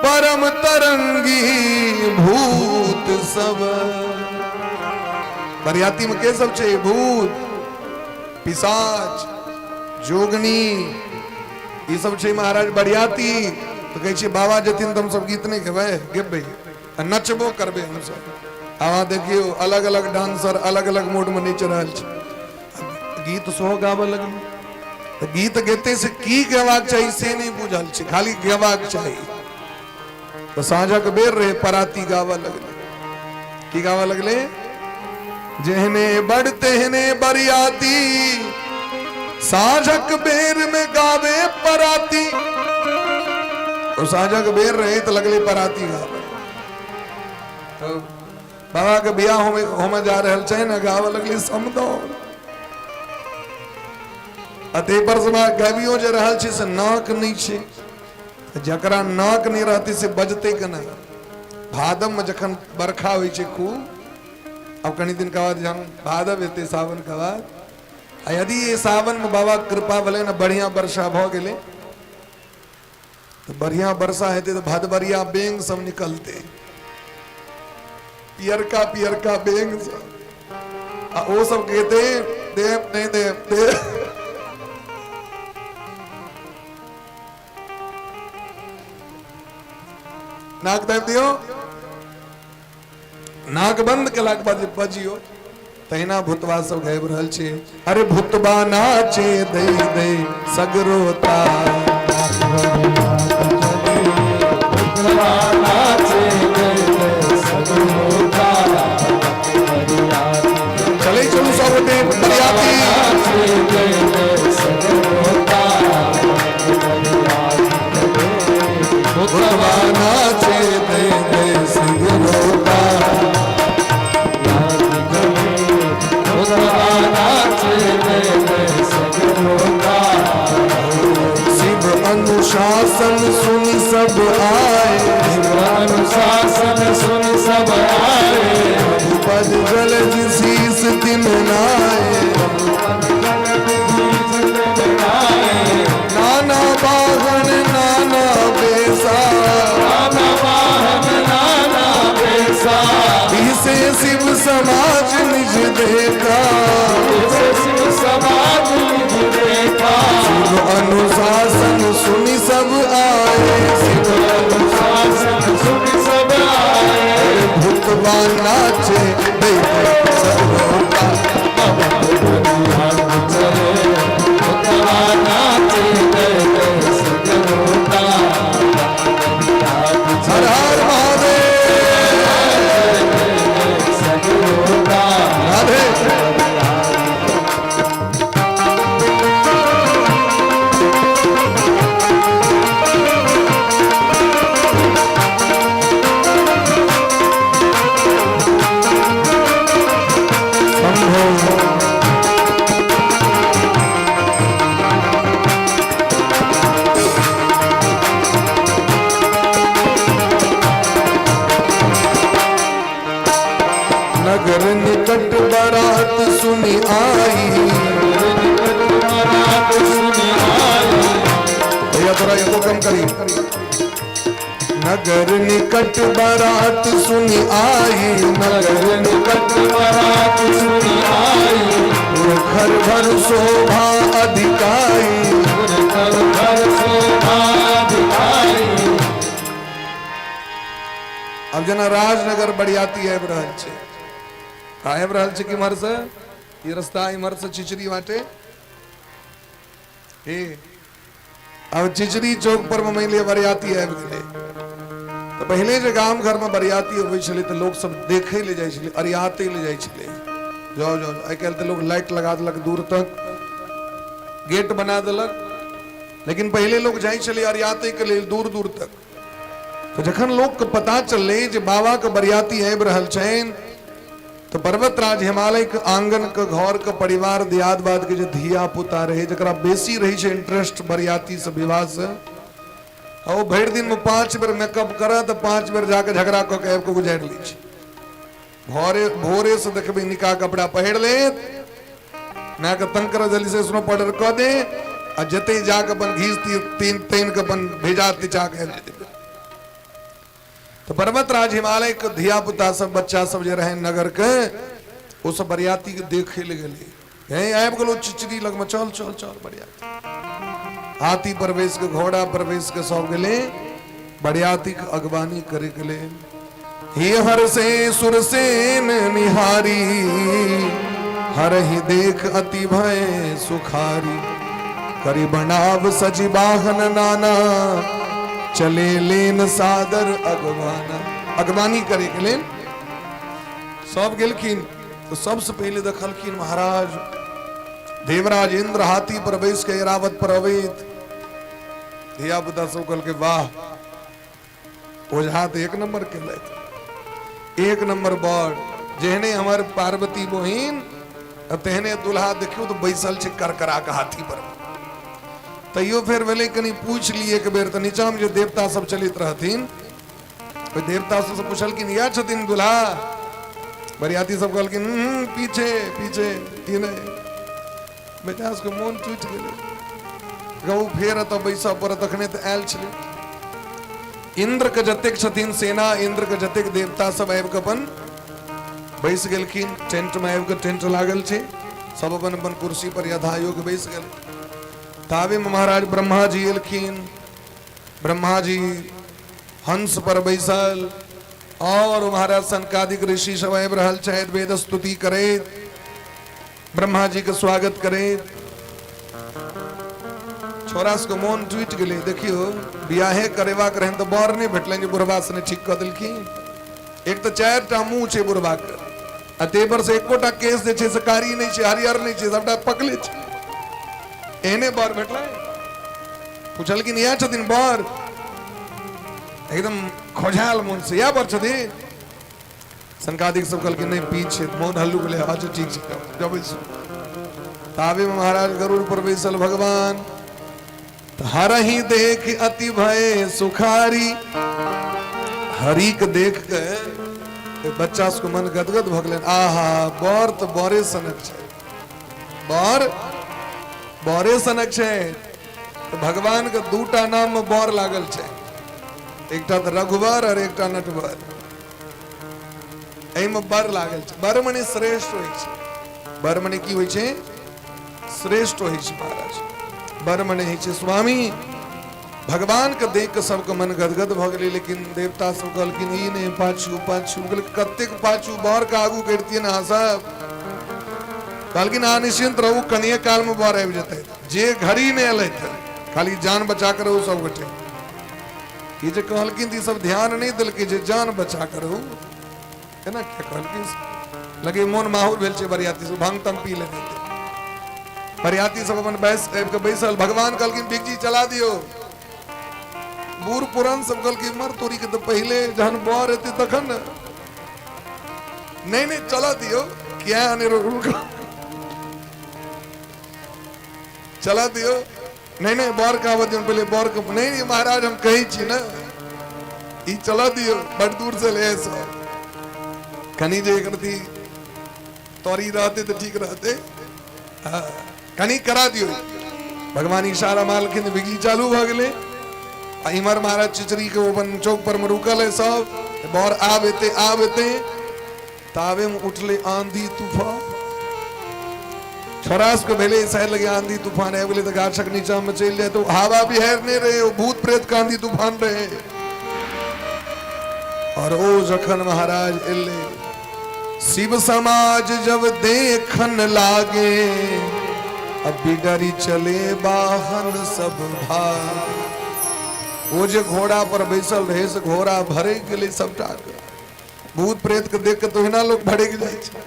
परम तरंगी भूत सब। बरियाती में के सब छै? भूत पिशाच जोगनी ई सब छै महाराज बरियाती। तो कहै छै बाबा जेथिन तऽ हमसब गीत नहि गेबै, गेबै आ नचबो करबै हमसब। आब देखियौ अलग अलग डांसर अलग अलग मूड में नाचि रहल छै, गीत सेहो गाबऽ लगलै। तऽ गीत गेते से की गेबाक चाही से नहि बुझल छै, खाली गेबाक चाही। तऽ साँझक बेर रहे, पराती गाबऽ लगलै। की गाबऽ लगलै? जेहने बड़ तेहने बरियाती, साँझक बेर में गावे पराती। ओ साँझक बेर रहे तऽ लगलै पराती गाबे। बाबा के बियाह होमे होमे जा रहल छै ने, गाबऽ लगली समदाउन। आ ताहि पर से गाबियो जे रहल छै से नाक नहि छै। जकरा नाक नहि रहतै से बजतै केना? भादव में जखन बरखा होइ छै खूब, अब कनी दिन के बाद जहन भादव एतै सावन के बाद, आ यदि ये सावन में बाबा कृपा भेलै ने, बढ़िया वर्षा भऽ गेलै, तऽ बढ़िया वर्षा हेतै तऽ भदबरिया बेंग सब निकलतै, पियरका पियरका बेंग सब, आ ओ सब कहते देव नहीं देव देव। नाक दाबि दियौ, नाक बंद केलाके बाद जे बजियौ, तहिना भूतवा सब गाबि रहल छै। अरे भूतबा नाचे दै दै सगरोता, चलै चलू सब गोटे बरियाती। भूतबा नाचे दै दै सगरोता, शिव अनुशासन सुनि सब आए, अनुशासन सुन सब आए, पद जल शीस तिन नाए, नाना बाहन नाना बेसा, नाना वाहन नाना बेसा, से शिव समाज निज देखा, जैसे शिव समाज निज देखा, शिव अनुशासन सुनि सब आए, शिव अनुशासन सुन सब आए, भूतवा नाचे देख सब होता, हर हर महादेव राधे। शंभो। नगर निकट बारात सुनी आई, भैया थोड़ा एको कम करी। नगर निकट बारात सुनी आई, नगर निकट बारात सुनी आई, घर भर शोभा अधिकाई, घर भर शोभा दिखाई। अब जेना राजनगर बरियाती आबि रहल छै, आबि रहल छै किम्हर से? ई रास्ता इम्हर से चिचरी बाटे, हे अब चिचरी चौक पर में मानि लिअ बरियाती आबि गेलै, तऽ पहिले जे गाम घर में बरियाती अबै छलै तऽ लोक सब देखै लए जाइ छलै, अरियातै लए जाइ छलै, जाउ जाउ। आइ काल्हि तऽ लोक लाइट लगा देलक, दूर तक गेट बना देलक, लेकिन पहिले लोक जाइ छलै अरियातै के लेल दूर दूर तक। तऽ जखन लोकके पता चललै जे बाबाके बरियाती आबि रहल छनि, तऽ पर्वतराज हिमालय के आंगन के घर के परिवार दियाद बाद के जे धिया पुता रहे, जकरा बेसी रहे छै इंटरेस्ट बरियाती से विवाह से, आ ओ भरि दिन में 5 बेर मेकअप करत, 5 बेर जाके झगड़ा कऽ के आबि कऽ गुजारि लै छै। भोरे भोरे से देखबै निका कपड़ा पहिर लेत, मायके तंग करऽ जल्दी से स्नो पाउडर कऽ दे, आ जते जाके अपन घीच तीन तानि के अपन भेजा तिचा के आबि जेतै। तऽ पर्वतराज हिमालय के धिया पुता सब बच्चा सब जे रहे नगर के, ओ सब बरियाती के देखे लए गेलै। हे आबि गेलो चिचरी लगमे, चल चल चल बरियाती, हाथी पर बैस के घोड़ा पर बैस के सब गेलै बरियाती के अगवानी करे के लेल। हे हर से सुरसेन निहारी, हर ही देख अति भय सुखारी, करी बनाव सजी बाहन नाना, चले लेन सादर अगवाना। अगवानी करे के लेल सब गेलखिन। तो सबसे पहले देखलखिन महाराज देवराज इंद्र हाथी पर बैस के एरावत पर अबैत। धिया पुता सब कहलकै वाह ओझा तो एक नंबर केलथि। एक नंबर बर जेहने हमर पार्वती बहिन आ तेहने दुल्हा। देखियौ तऽ बैसल छै करकरा के हाथी पर। तैयो फेर भेलै कनि पूछि ली एक बेर। तऽ नीचाँमे जे देवता सब चलैत रहथिन, ओहि देवता सबसँ पुछलखिन, इएह छथिन दुल्हा? बरियाती सब कहलखिन, पीछे पीछे, ई नहि। बेटा सबके मोन टूटि गेलै। गौ फेर एतऽ बैसऽ पड़त, तखने तऽ आयल छलै। इंद्र के जतेक छथिन सेना, इंद्र के जतेक देवता सब आबि कऽ अपन बैस गेलखिन टेंट में। आबि कऽ टेंट लागल छै, सब अपन अपन कुर्सी पर यथायोग्य बैस गेल। ताबे में महाराज ब्रह्मा जी एलखिन। ब्रह्मा जी हंस पर बैसल और महाराज सनकादिक ऋषि सब आबि रहल छथि, वेद स्तुति करैत, ब्रह्मा जी के स्वागत करैत। छोरा सबके मोन टूटि गेलै। देखियौ, बियाहे करेबाक रहनि तऽ बर नहि भेटलनि जे बुढ़बा सने ठीक कऽ देलखिन। एक तऽ 4 टा मुँह छै बुढ़बाके आ ताहि पर से एकोटा केस जे छै से कारी नहि छै, हरियर नहि छै, सबटा पकले छै। एहने बर भेटलै? पुछलखिन, इएह छथिन बर? एकदम खोझायल मोन से, इएह बर छथिन? सनकादिक सब कहलखिन, नहि, पीछे। मोन हल्लुक भेलै, अच्छा ठीक छै, जब बैसू। ताबे में महाराज गरुड़ पर बैसल भगवान। हरही देख अति भय सुखारी। हरि के देख के बच्चा सबके मन गदगद भऽ गेलनि। आहा, बर तऽ बरे सनक छै, बर बरे सनक छै। तऽ भगवान के दूटा नाम में बर लागल छै, एकटा तऽ रघुवर और एकटा नटवर। एहिमे बर लागल छै। बर मने श्रेष्ठ होइ छै। बर मने की होइ छै? श्रेष्ठ होइ छै महाराज। बर मने होइ छै स्वामी। भगवान के देख के सबके मन गदगद भऽ गेलै। लेकिन देवता सब कहलखिन, ई नहि, पाछू पाछू। कहलखिन, कतेक पाछू? बर के आगू करितियै ने अहाँ सब। कहलखिन, अहाँ निश्चिंत रहू, कनिये काल मे बर आबि जेतै। जे घड़ी नहि एलथि, खाली जान बचा के रहू सब गोटे। ई जे कहलखिन तऽ ई सब ध्यान नहि देलकै जे जान बचा के रहू। केना किया कहलखिन? लगे मोन माहौल भेल छै। बरियाती सब भांग तंग पी लेने हेतै। बरियाती सब अपन बैस आबि कऽ बैसल। भगवान कहलखिन, भिगजी चला दियौ। बूढ़ पुरान सब कहलखिन, मर तोरी के, तऽ पहिले जहन बर एतै तखन ने। नहि नहि, चला दियौ। किया अनेरो रुक, चला दियौ। नहि नहि, बर के आबऽ दियौ पहिले, बर के। नहि नहि महाराज, हम कहै छी ने, ई चला दियौ। बड़ दूर से ले सब, कनि जे एक रति तोरी रहते तऽ ठीक रहते। हाँ, कनि करा दियौ। भगवान इशारा मारलखिन, बिजली चालू भऽ गेलै। आ इम्हर महाराज चिचरी के अपन चौक पर में रुकल है सब, बर आब एते, आब एते। ताबे में उठले आंधी तूफान। छोरा सबके भेलै शायद लगे आंधी तूफान आबि गेलै तऽ गाछक नीचा में चलि जाय। तऽ हवा बिहारि नहि रहै, ओ भूत प्रेत के आंधी तूफान रहै। और ओ जखन महाराज एलै, शिव समाज जब देखन लागे, अब बिगड़ी चले वाहन सब भाग। ओ जे घोड़ा पर बैसल रहे से घोड़ा भरे गेलै सबटा के। भूत प्रेत के देख के तो ओहिना लोग भड़क जाइ छै।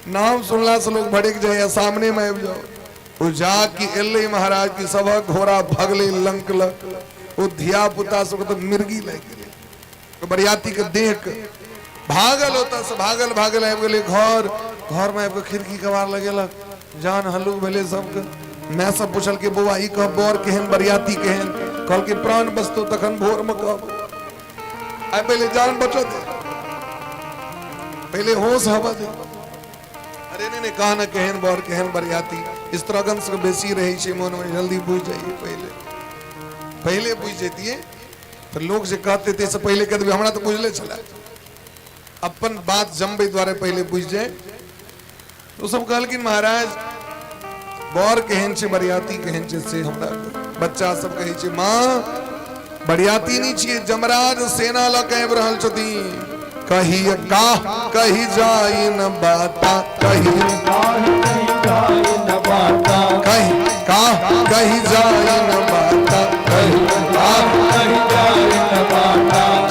नाम सुनला से लोग भड़क जाय, सामने में आबि जाओ। ओ जा कि एलै महाराज की सबक घोड़ा भगलै लंक लक। ओ धिया पुता सबके तऽ मिर्गी लागि गेलै। तो बरियाती के देख भागल, ओतऽ से भागल भागल आबि गेलै घर। घर में आबि कऽ खिड़की कबार लगेलक, जान हल्लुक भेलै सबके। माय सब पुछलकै, बौआ, ई कह, बर केहन, बरियाती केहन? कहलकै, प्राण बचतौ तखन भोर में कहब, आइ पहिले जान बचत, पहिले होश हवा दे। अरे नहीं नहीं, कहा ना, केहन बर, केहन बरियाती? स्त्रगन से बेसी रहै छै मोन में, जल्दी बुझि जाइए। पहिले पहिले बुझि जैतियै तऽ लोक जे कहते ताहिसँ पहिले कह देबै, हमरा तऽ बुझले छलै। अपन बात जमबै दुआरे पहिले बुझि जाय। ओ सब कहलखिन, महाराज, बर केहन छै, बरियाती केहन छै, से हमरा। बच्चा सब कहै छै, माँ, बरियाती नहि छियै, जमराज सेना लऽ के आबि रहल छथिन। कही का कही जाई न बाता, कही कही का कही जाई न बाता, कही का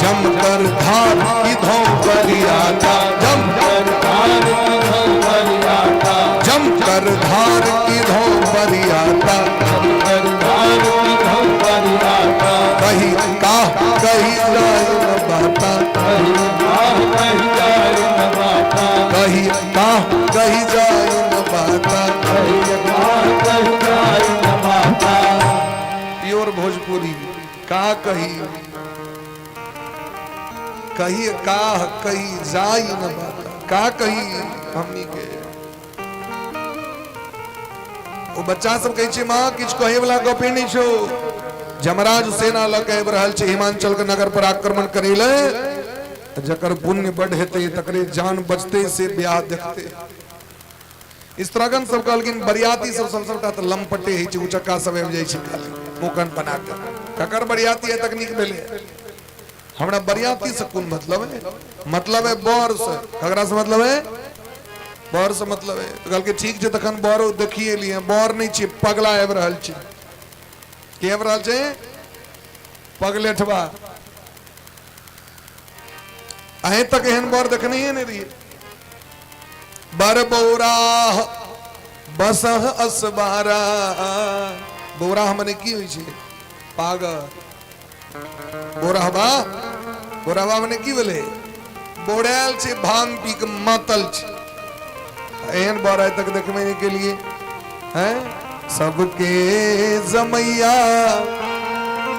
जम कर धार की धो बरियाता, जम जम कर धार की धो बरियाता, कही का कही जाई न बाता। कही काह कही जाय न बाता। कही काह कही जाय न बाता। कही काह कही जाय न बाता। प्योर भोजपुरी। का कही, कही काह कही जाय न बाता। का कही हमनी के ओ बच्चा सब कहै छै, माँ, किछु कहै वाला गपे नहि छौ। जमराज सेना लऽ के आबि रहल छै हिमांचल के नगर पर आक्रमण करै ले। जकर पुण्य बड हेतै तकरे जान बचतै, से ब्याह देखतै। स्त्रागण सब कहलखिन, बरियाती सब सब सबटा तऽ लमपटे होइ छै, उचक्का सब आबि जाइ छै खाली मुकन बना के। ककर बरियाती है तक नीक भेलै? हमरा बरियाती से कोन मतलब है? मतलब है बर से। ककरा से मतलब है? बर से मतलब है। तऽ कहलकै, ठीक छै, तखन बर देखिए लिए। बर नहि छै, पगला आबि रहल छै। के आबि रहल छै? पगलेठवा। अहीं तक एहन बर देखने नहि रहियै। बर बौराह बसह असबारा। बौराह मने की होइ छै? पागल। बोरहबा, बोरहबा मने की भेलै? बोड़ायल छै, भांग पी के मातल छै। एहन बर आइ तक देखबे नहि केलिए हैं। सबके जमैया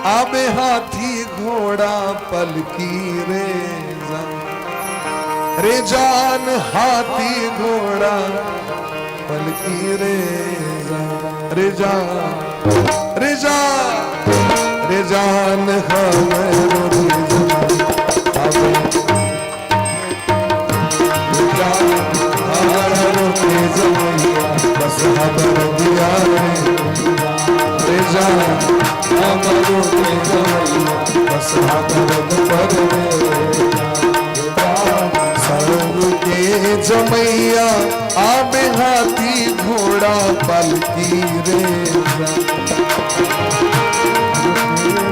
आबे हाथी घोड़ा पलकी रे जान, रे जान हाथी घोड़ा पलकी रे जान, रे जान, रे जान, रे जान हमरो रे जान आबे जान हमरो रे जमैया बस खबर दिया रे, रे जान हमरो रे जमैया बस खबर पर रे। सबके जमैया आबे हाथी घोड़ा पलकी रे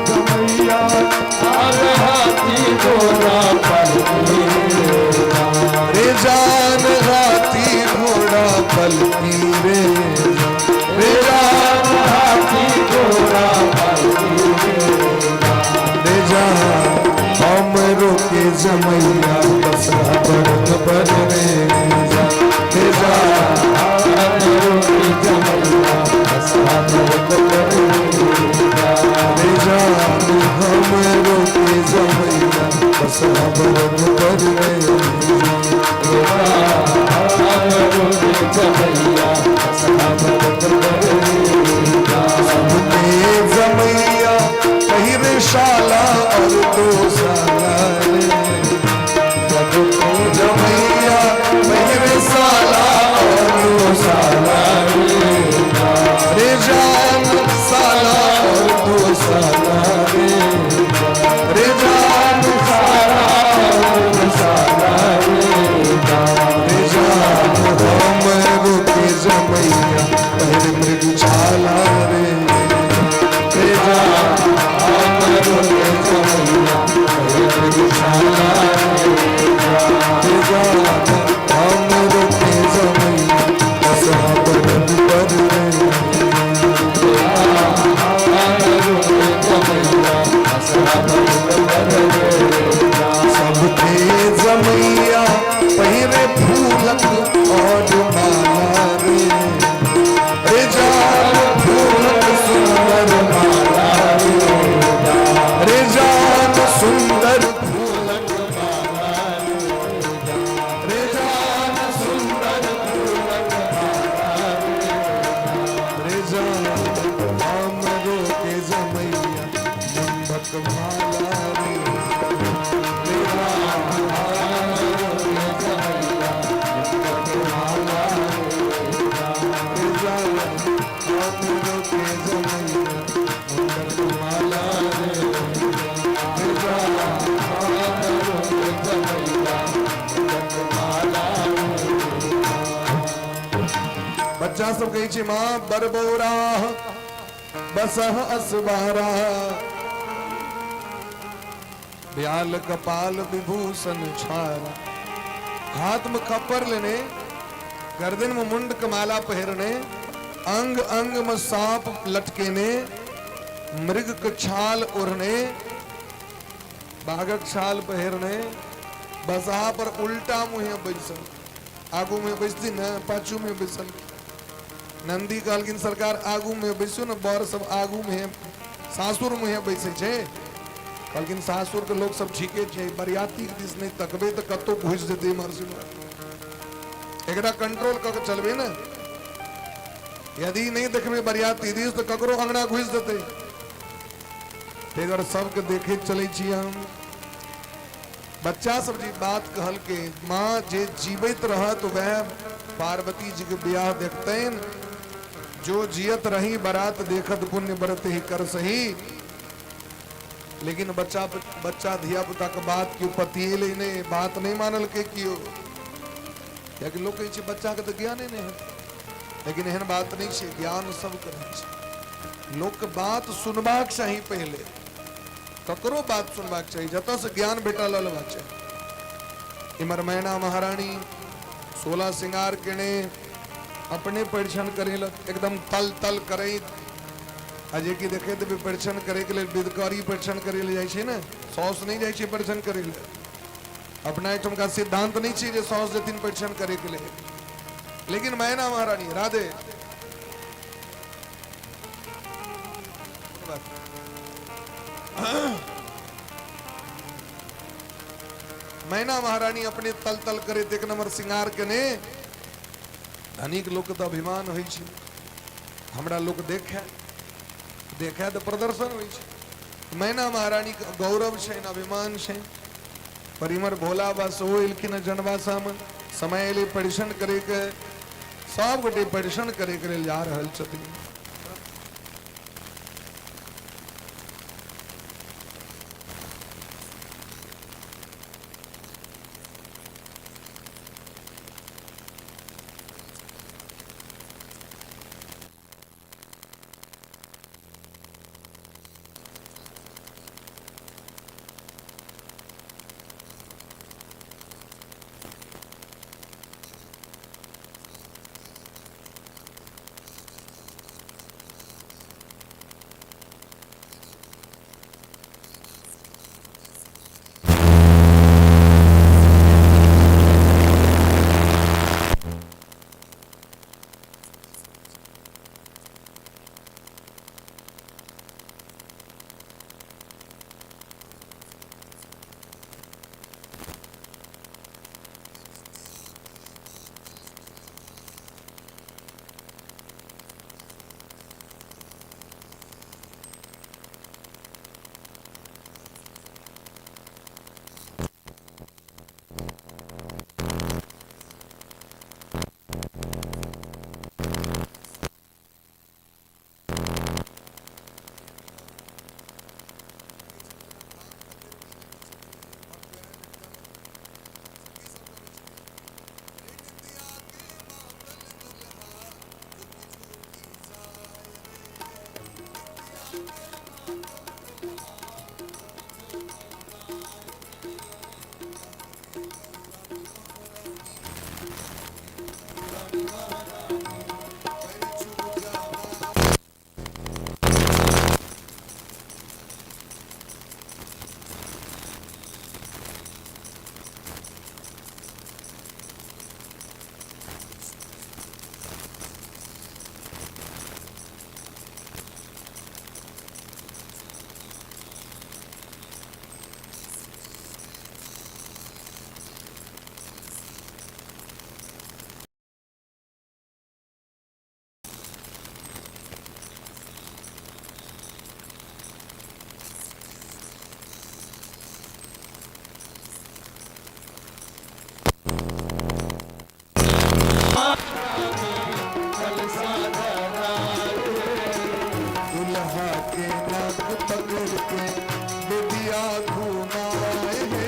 जमैया आवे हाथी घोड़ा पलकी रे। रे जान हाथी घोड़ा पलकी रे, रे जान हाथी घोड़ा पलकी रे। रे जान हमरो के जमैया बस बरत पर रे जान, रे जान हमरो के जमैया बस बरत पर रे। रे जान हमरो के जमैया बस बरत पर रे। हमरो के जमैया बस बरत पर रे। सबके जमैया पहिरे शाला और दो साला रे। सबके जमैया पहिरे साला और दो साला रे, रे जान साला और दो साला रे, रे जान साला और दो साला रे, रे जान हमरो के जमैया पहिरे मृग छाला रे, रे जान हमरो के जमैया मृग छाला रे। रे जान हमरो के जमैया बस बरत पर रे। हमरो के जमैया बस बरत पर रे। सबके जमैया पहिरे फूलक और माला रे, रे जान फूलक सुंदर माला रे, रे जान सुंदर फूलक माला रे, रे जान सुंदर फूलक माला रे, रे जान हमरो के जमैया मुंडक माला रे, रे जान हमरो के जमैया मुंडक माला रे, रे जान हमरो के जमैया मुंडक माला रे, रे जान हमरो के जमैया मुंडक माला रे। बच्चा सब कहै छै, माँ, बरबौराह बसह असबारा ब्याल कपाल विभूषण छारा। हाथ में खप्पर लेने, गर्दन में मुंड कमाला पहिरने, अंग अंग में सांप लटकेने, मृग के छाल ओढ़ने, बाघक छाल पहिरने बसहा पर उल्टा मुँहे बैसल, आगू में बैसती ने पाछू में बैसल। नंदी कहलखिन सरकार आगू में बैसू ने, बर सब आगू में सासुर मुँहे बैसै छै। कहलखिन सासुर के लोक सब ठीके छै, बरियाती के दिस नहि तकबै तऽ कतौ घुसि जेतै इम्हर से उम्हर। एकरा कंट्रोल कऽ के चलबै ने, यदि नहि देखबै बरियाती दिस तऽ ककरो अंगना घुसि जेतै। ताहि दुआरे सबके देखैत चलै छी हम। बच्चा सब जे बात कहलकै, माँ जे जीवैत रहत वएह पार्वती जी के बियाह देखतनि। जो जियत रही बारात देखत पुण्य व्रत ही कर सही। लेकिन बच्चा बच्चा धिया पुता के बात केओ पतिएलै नहि, बात नहि मानलकै केओ, कियाकि लोक कहै छै बच्चा के तऽ ज्ञाने नहि हेतै। लेकिन एहन बात नहि छै, ज्ञान सबके रहै छै। लोक के बात सुनबाक चाही, पहिले ककरो बात सुनबाक चाही, जतऽ से ज्ञान भेटल लऽ लेबाक चाही। इमर मैना महारानी 16 श्रृंगार केने अपने परिछन करेलक, एकदम तल तल करैत। आ जे कि देखैत हेबै परिछन करैके लेल विधकरी परिछन करै लए जाइ छै ने, साउस नहि जाइ छै परिछन करै लए। अपना एहिठुमका सिद्धांत नहि छै जे साउस जेथिन परिछन करैके लेल। लेकिन मैना महारानी राधे मैना महारानी अपने तल तल करैत एक नंबर श्रृंगार केने। धनिक लोक तऽ अभिमान होइ छै, हमरा लोक देखै देखै तऽ प्रदर्शन होइ छै। मैना महारानी के गौरव छै, अभिमान छै। पर इमर भोला बाबा सेहो एलखिन हँ जनवासामे, समय एलै परिश्रम करैके, सब गोटे परिश्रम करैके लेल जा रहल छथिन। दुल्हा के नाक पकड़ के बेदिया घुमाए हे,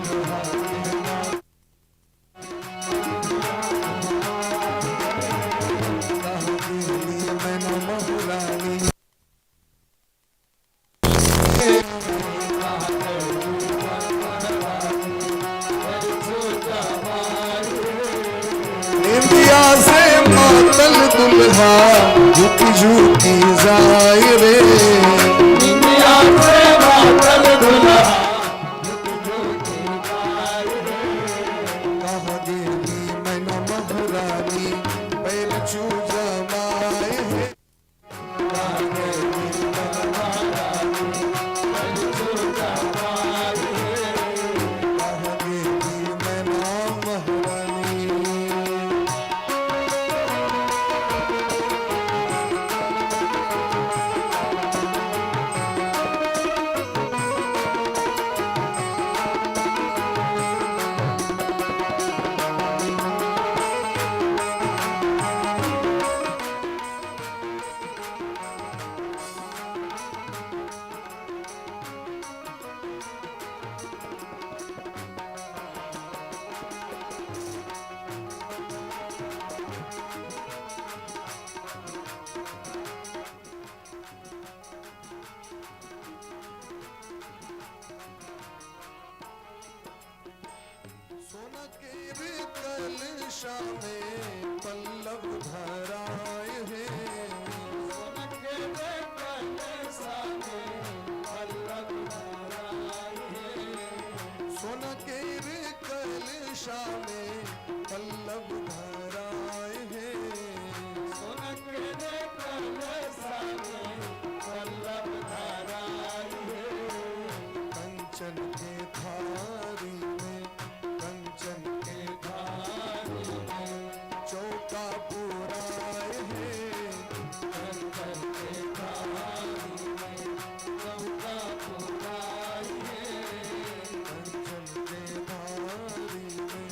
दुल्हा के नाक कहाँ गेली मैना महारानी। निंदिया से मातल दुल्हा झुकी झुकी जाए रे, निंदिया से मातल दुल्हा झुक झुकी जाय हे। कहाँ गेली मैना महारानी पैर छू जमाए हे। कहाँ गेली मैना महारानी पैर छू जमाए हे। कहाँ गेली मैना महारानी। सोना के कलशा में पल्लव धराए हैं। सोना के कलशा में पल्लव धराए हे। सोना के कलशा में पल्लव धराए हैं। सोना के कलशा में पल्लव धराए हे। कंचन के थारी में, कंचन के थारी में चौका पुराए हैं। कंचन के थारी में चौका पुराए हे। कंचन के थारी में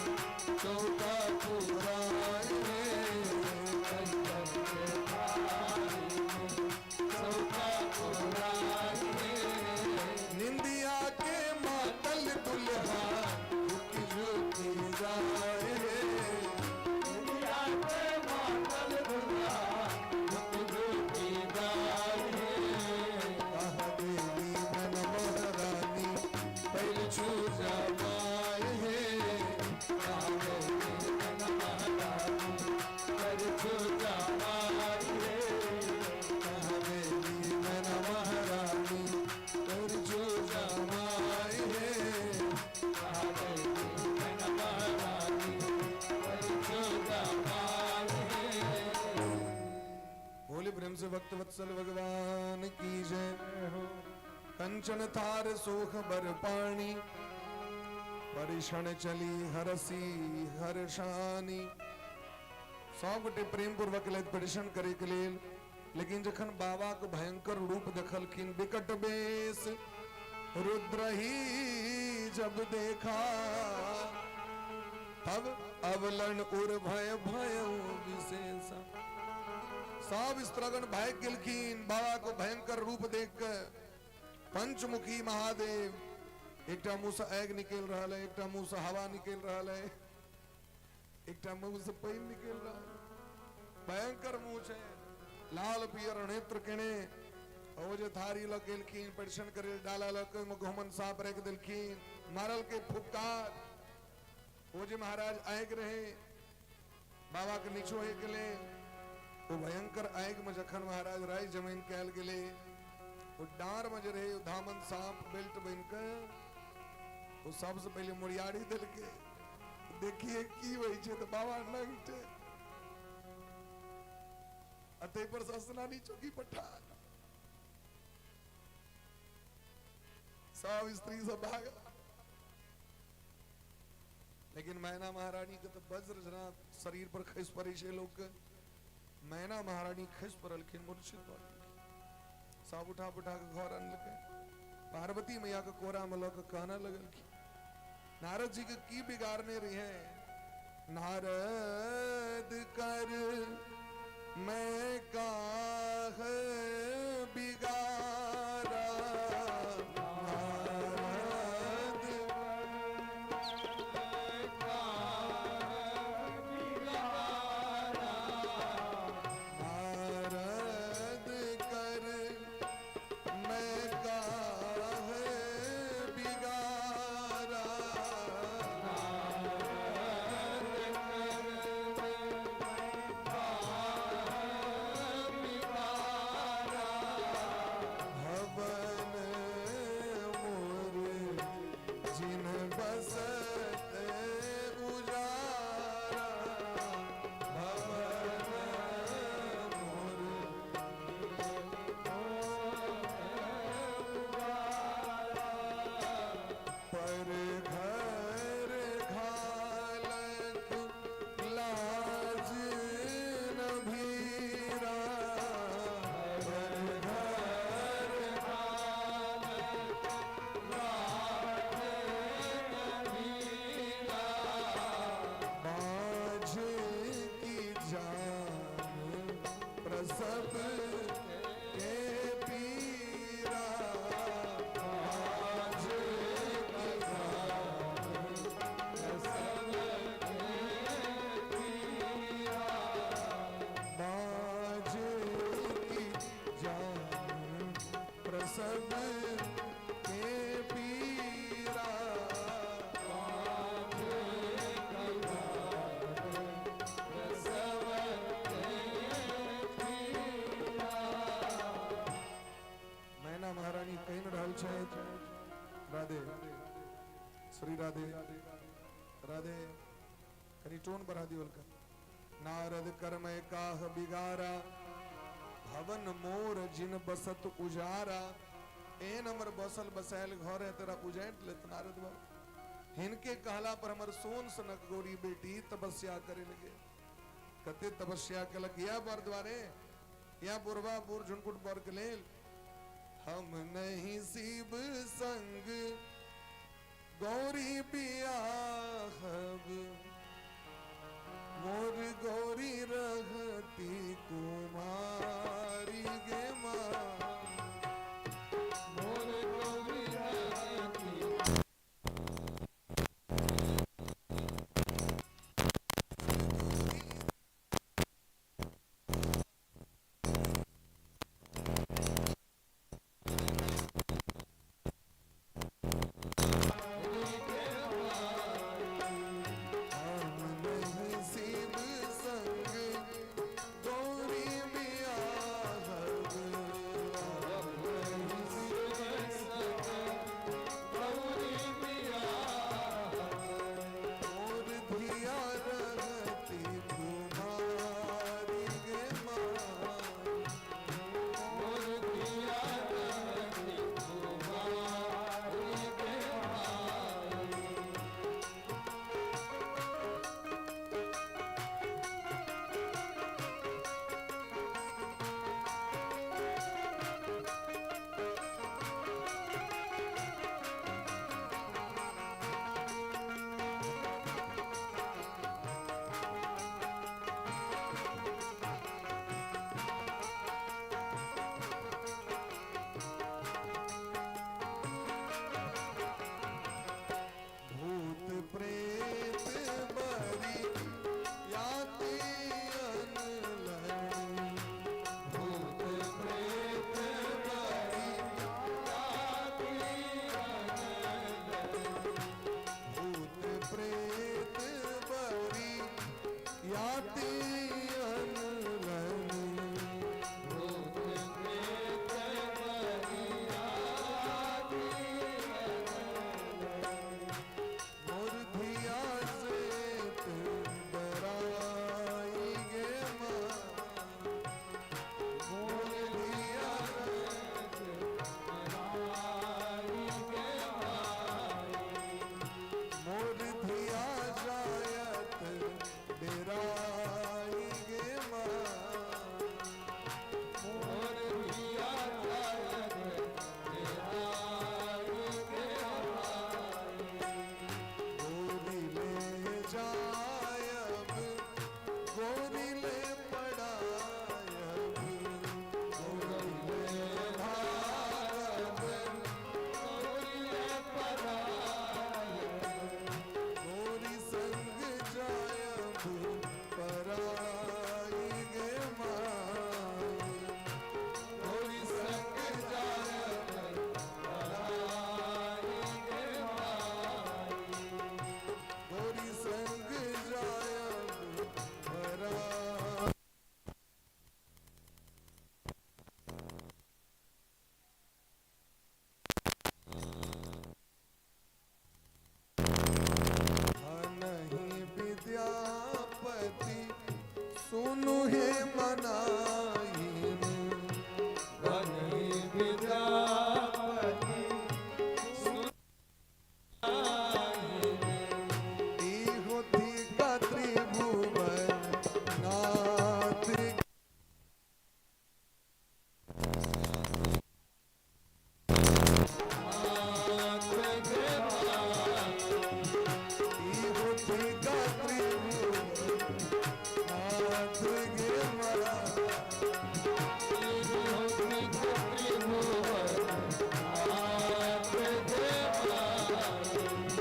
चौका पुराए हे। कंचन के थारी में चौका पुराए हे। निंदिया के मातल दुल्हा झुकी झुकी जाए है। निंदिया के मातल दुल्हा झुक झुकी जाए हे। कहाँ गेली मैना महारानी पैर छू जमाए है। कहाँ गेली मैना महारानी पैर छू जमाए हे। कहाँ गेली मैना महारानी पैर छू जमाए है। कहाँ गेली मैना महारानी पैर छू जमाए हे। बोले प्रेम से भक्त वत्सल भगवान की जय। कंचन थार सोख बर पानी, परिषण चली हरसी हर्षानी। सब गोटे प्रेम पूर्वक लैत परिषण करे के लेल, लेकिन जखन बाबा के भयंकर रूप देखलखिन, विकट बेस रुद्र ही जब देखा, तब अवलन उर भय भय विशेषा। सब स्त्रगण भाग गेलखिन बाबा को भयंकर रूप देख के। पंचमुखी महादेव, एकटा मुंह से आगि निकल रहा है, एकटा मुंह से हवा निकल रहा है, एकटा मुंह से पानि निकल रहा है, भयंकर मुंह छै, लाल पियर नेत्र केने। ओ जे थारी लग गेलखिन परिश्रम करे डाला लग के घुमन साप राखि देलखिन, मारल के फुफकार। ओ जे महाराज आगि रहे बाबा के नीचो होय गेले। ओ भयंकर आगि में जखन महाराज राय जमीन कयल गेले, ओ डांर में जे रहे धामन सांप बेल्ट बनि के ओ सबसे पहिले मुड़ियारी देलके, देखिए की होइ छै तऽ बाबा नंग छै, आ ताहि पर से स्नानी चौकी पर ठाढ़। सब स्त्री सब भागल, लेकिन मैना महारानी के तो वज्र जना शरीर पर खसि पड़ै छै लोक के। मैना महारानी खसि पड़लखिन, मूर्छित भऽ गेलखिन। सब उठा उठा के घर अनलकै, पार्वती मैया के कोरा में लऽ के कानऽ लगलखिन। नारद जी के की बिगाड़ने रहे, नारद कर मैं काह बिगाड़ा, नारद नारद कर मैं काह बिगाड़ा, नारद कर मैं काह बिगाड़ा। श्री राधे राधे। कनी टोन बढ़ा दियो हल्का। नारद कर्म काह बिगारा, भवन मोर जिन बसत उजारा। एहन हमर बसल बसायल घर है तेरा उजैट लेत नारद बाबा। हिनके कहला पर हमर सोन सनक गोरी बेटी तपस्या करे लगे। कते तपस्या कलक या बर द्वारे या बुरवा बुर झुनकुट बर के लेल। हम नहीं शिव संग गौरी बियाहब, मोर गौरी रहती कुमारी गे माँ। मोर गौरी रहती हम नहीं शिव संग गौरी बियाहब, गौरी बियाह मोर धिया रहती कुमारी गे माँ। मोर दिया रहती कुमारी गे माई। भूत प्रेत बरी याति अनलनी, भूत प्रेत बरी याति अनलनी। भूत प्रेत बरी याति अनलनी। भूत प्रेत बरी याति अनलनी। मोर धिया से डराई गे माँ, मोर दिया आई गे माई। मोर धिया जायत डराई गे माँ। मोर दिया जायत आई गे माई। गोरी ले जायब गोरी ले पढ़ायब, गोरी ले भागब गौरी ले परायब। गोरी संग जायब पराई गे माँ। गौरी संग जायत पराई गे माई। गोरी संग जायब पराई। नहीं विद्यापति सुनु हे मनाई, बनी विद्यापति सुनाई। इहो थी त्रिभुवन नाथ। नाथ गे माई। इहो थी त्रिभुवन नाथ गे माई। त्रिभुवन नाथ गे माई।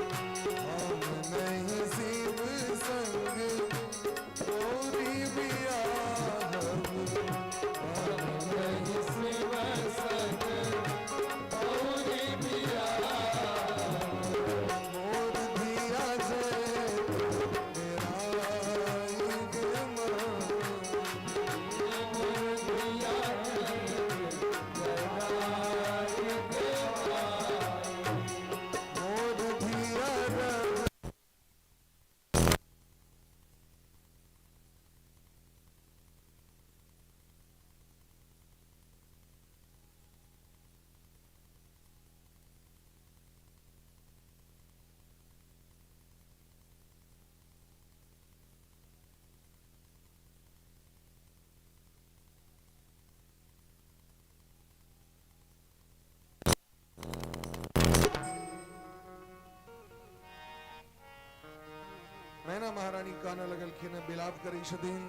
कानऽ लगलखिन, विलाप करै छथिन।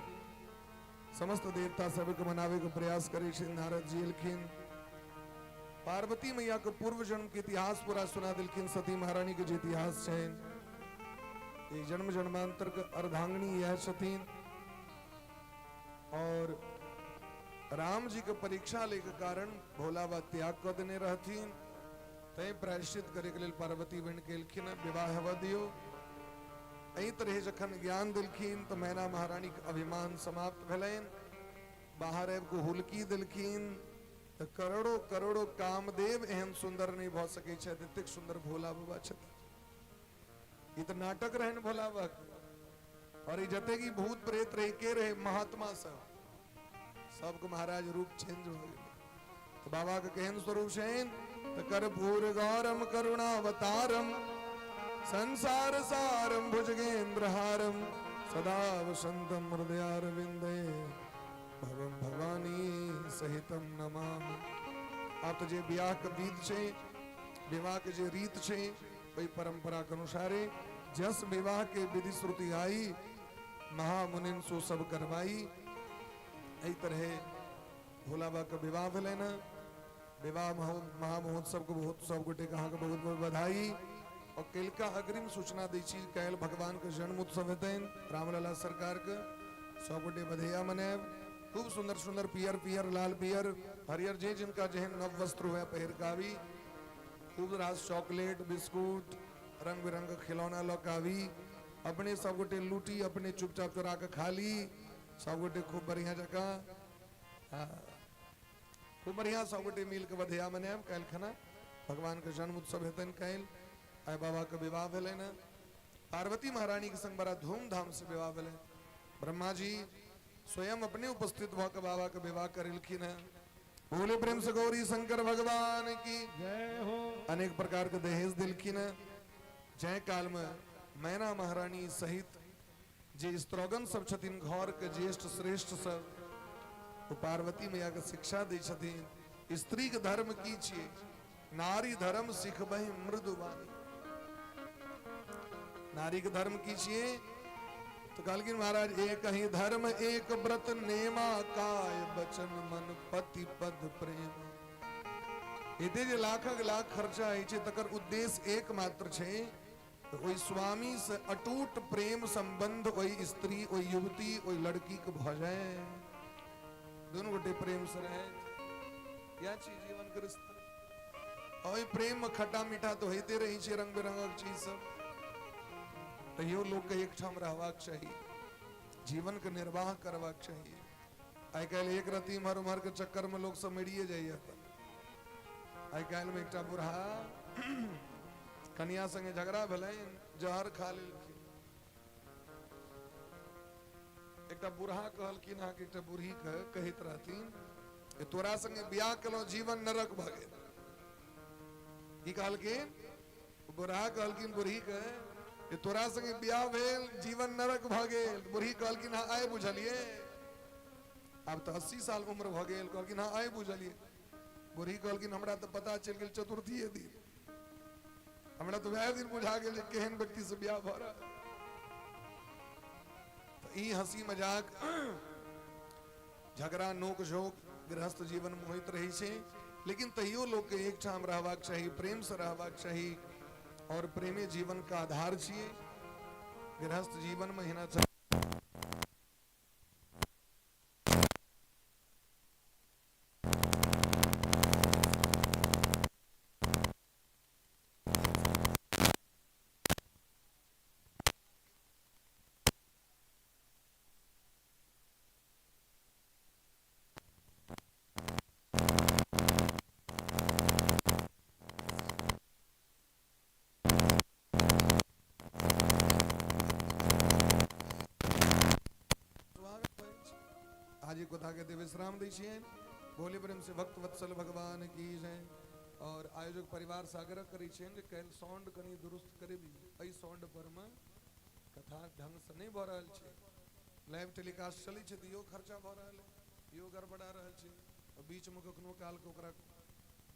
समस्त देवता सबके मनावे के प्रयास करै छथिन। नारद जी एलखिन, पार्वती मैया के पूर्व जन्म के इतिहास पूरा सुना देलखिन। सती महारानी के जे इतिहास छनि, ई जन्म जन्मांतर के अर्धांगिनी इएह छथिन। और राम जी के परीक्षा ले के कारण भोला बाबा त्याग कऽ देने रहथिन, तैं प्रायश्चित करे के लेल पार्वती बन के एलखिन, विवाह हेबऽ दियौ। एहि तरह जखन ज्ञान देलखिन तऽ मैना महारानी के अभिमान समाप्त भेलनि। बाहर आबि कऽ हुलकी देलखिन तऽ करोड़ो करोड़ो कामदेव एहन सुन्दर नहि भऽ सकै छथि एतेक सुन्दर भोला बाबा छथिन। ई तऽ नाटक रहनि भोला बाबा के। और ई जतेक ई भूत प्रेत रहे के रहे महात्मा सब, सबके महाराज रूप चेंज भऽ गेलै। तऽ बाबा के केहन स्वरूप छनि तऽ कर्पूर गौरम करुणावतारम संसार सारम भुजगेंद्र हारम सदा वसंतम हृदयारविंदे भवम भवानी सहितम नमामि। आब तऽ जे बियाह के विध छै, विवाह के जे रीत छै, ओहि परंपरा के अनुसारे जस विवाह के विधि श्रुति आई, महामुनिन सो सब करवाई। एहि तरहे भोला बाबा के विवाह भेलनि हँ। विवाह महामहोत्सव के बहुत सब गोटे के अहाँके बहुत बहुत बधाई। और कलिका अग्रिम सूचना दै छी, काल्हि भगवान के जन्म उत्सव हेतनि रामलला सरकार के, सब गोटे बधैया मनायब। खूब सुंदर सुंदर पियर पियर लाल पियर हरियर जे जिनका जेहन नव वस्त्र हुए पहिर के आबी। खूब रास चॉकलेट बिस्कुट रंग बिरंग के खिलौना लऽ के आबी। अपने सब गोटे लूटी, अपने चुपचाप चोरा के खा ली सब गोटे खूब बढ़िया जकाँ। हाँ, खूब बढ़िया सब गोटे मिल के बधैया मनायब। काल्हि खना भगवान के जन्म उत्सव हेतनि काल्हि। आइ बाबा के विवाह भेलनि हँ, पार्वती महारानी के संग बड़ा धूमधाम से विवाह भेलनि। ब्रह्मा जी स्वयं अपने उपस्थित भऽ के बाबा के विवाह करेलखिन हँ। बोले प्रेम से गौरी शंकर भगवान की जय हो। अनेक प्रकार के दहेज दिलखिन हँ। जय काल में मैना महारानी सहित जे स्त्रोगन सब छथिन, घर के ज्येष्ठ श्रेष्ठ सब, ओ पार्वती मैया के शिक्षा दै छथिन स्त्री के धर्म की छियै। नारी धर्म सिखबहि मृदु वाणी। नारी के धर्म की छियै तो कहलखिन महाराज एक ही धर्म एक व्रत नेमा काय बचन मन पति पद प्रेम। एते जे लाखक लाख खर्चा होइ छै तकर उद्देश्य एकमात्र छै ओहि स्वामी से अटूट प्रेम संबंध ओहि स्त्री ओहि युवती ओहि लड़की के भऽ जाए, दुनू गोटे प्रेम से रहे, यह छी जीवन के रिश्ता। ओहि प्रेम में खट्टा मीठा तो होइते रही छै, रंग बिरंगक चीज सब, तैयो लोक के एकठाम रहबाक चाही, जीवन के निर्वाह करबाक चाही। आइ काल्हि एक रति इम्हर उम्हर के चक्कर में लोग सब मरिए जाइए। आइ काल्हि में एकटा बूढ़ा कनिया संगे झगड़ा भेलनि, जहर खा लेलखिन। एकटा बूढ़ा कहलखिन अहाँके एकटा बूढ़ी के कहैत रहथिन जे तोरा संगे बियाह केलहुँ जीवन नरक भऽ गेल। की कहलखिन बूढ़ा? कहलखिन बूढ़ी के जे तोरा संगे बियाह भेल जीवन नरक भऽ गेल। बूढ़ी कहलखिन हँ आइ बुझलियै, आब तऽ 80 साल उम्र भऽ गेल। कहलखिन हँ आइ बुझलियै। बूढ़ी कहलखिन हमरा तऽ पता चलि गेल चतुर्थीए दिन, हमरा तऽ वएह दिन बुझा गेल जे केहन व्यक्ति से बियाह भऽ रहल। तऽ ई हंसी मजाक झगड़ा नोक झोंक गृहस्थ जीवन में होइत रहै छै, लेकिन तैयो लोक के एकठाम रहबाक चाही, प्रेम से रहबाक चाही, और प्रेमे जीवन का आधार छियै। गृहस्थ जीवन में हिना स्वागत अछि। आज कथा के विश्राम दै छियनि। भोले प्रेम से भक्त वत्सल भगवान की जय। और आयोजक परिवार से आग्रह करै छियनि जे काल्हि साउंड कनि दुरुस्त करेबी। एहि साउंड पर मे कथा ढंग से नहि भऽ रहल छै। लाइव टेलीकास्ट चलै छै तऽ इहो खर्चा भऽ रहल है, इहो गड़बड़ा रहल छै। और बीच मे कखनो काल के ओकरा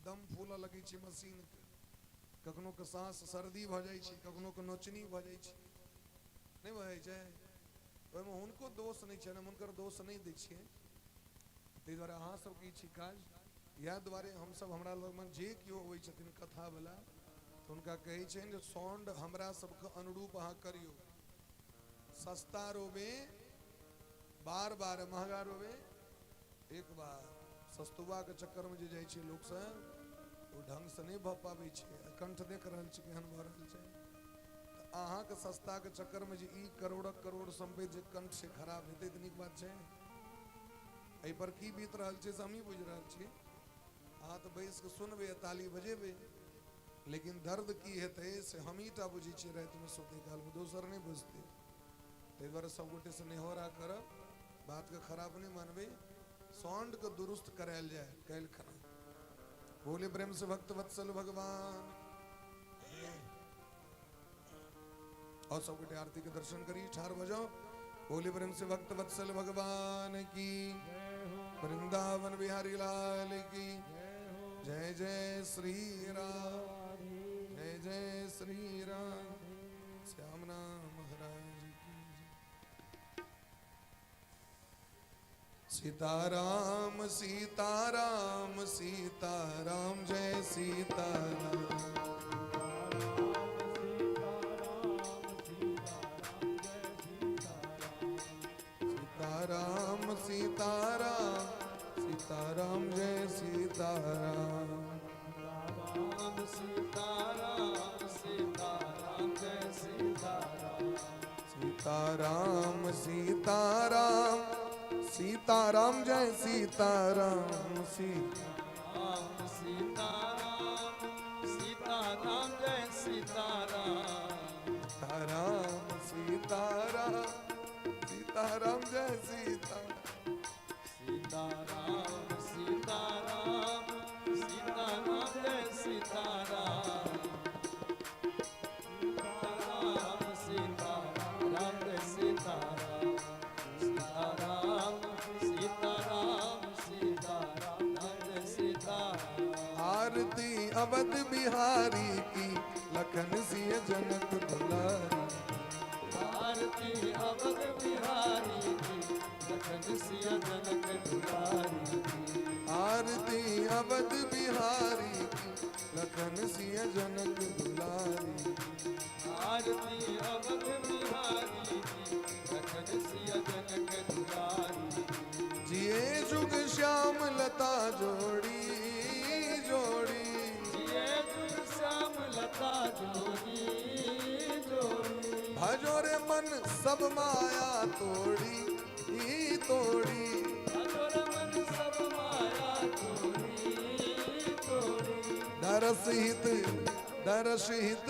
दम फूलऽ लगै छै मशीन के, कखनो के साँस सर्दी भऽ जाइ छै, कखनो के नोचनी भऽ जाइ छै, नहि भऽ जाइ छै? ओहिमे हुनको दोष नहि छनि, हम हुनकर दोष नहि दै छियै। ताहि दुआरे अहाँ सबके ई छी काज। इएह दुआरे हमसब हमरा लगमे जे केओ अबै छथिन कथावला तऽ हुनका कहै छियनि जे साउंड हमरा सबके अनुरूप अहाँ करियौ। सस्ता रोबे बार बार, महगा रोबे एक बार। सस्तुआ के चक्कर में जे जाइ छै लोक सब, ओ ढंग से नहि भऽ पाबै छै। कंठ देख रहल छी केहन भऽ रहल छै। तऽ अहाँके सस्ता के चक्कर में जे ई करोड़क करोड़ सम्पत्ति जे कंठ से खराब हेतै तऽ नीक बात छै? एहि पर की बीत रहल छै से हमही बुझि रहल छी। अहाँ तऽ बैस कऽ सुनबै आ ताली बजेबै, लेकिन दर्द की हेतै से हमही टा बुझै छियै रातिमे सुतै कालमे, दोसर नहि बुझतै। ताहि दुआरे सबगोटेसँ नेहोरा करब, बातके खराब नहि मानबै, साउंडके दुरुस्त करायल जाय काल्हि खना। बोले प्रेम से भक्त वत्सल भगवान। और सबगोटे आरती के दर्शन करी, ठार भऽ जाओ। बोले प्रेम से भक्त वत्सल भगवान की, वृंदावन बिहारी लाल की जय। जय श्री राम, जय जय श्री राम। श्याम नाम महाराज की जय। सीताराम सीताराम सीताराम जय सीताराम। सीताराम सीताराम सीताराम जय सीताराम। राम सीताराम सीताराम जय सीताराम। सीताराम सीताराम सीताराम जय सीताराम। सीता राम सीताराम सीताराम जय सीताराम। राम सीताराम सीताराम जय सीता। सीताराम सीताराम सीताराम जय सीताराम। सीताराम सीताराम जय सीताराम। सीताराम सीताराम सीताराम जय सीताराम। आरती अवध बिहारी की, लखन सिय जनक दुलारी। आरती अवध बिहारी की, लखन सिया जनक दुलारी की। आरती अवध बिहारी की, लखन सिय जनक दुलारी। आरती अवध बिहारी की, लखन सिया जनक दुलारी की। जिए जुग श्याम लता जोड़ी जोड़ी। जिए जुग श्याम लता जोड़ी जोड़ी। भजो रे मन सब माया तोड़ी ही तोड़ी। भजो मन सब माया तोड़ी तोड़ी। दरस हित दरस हित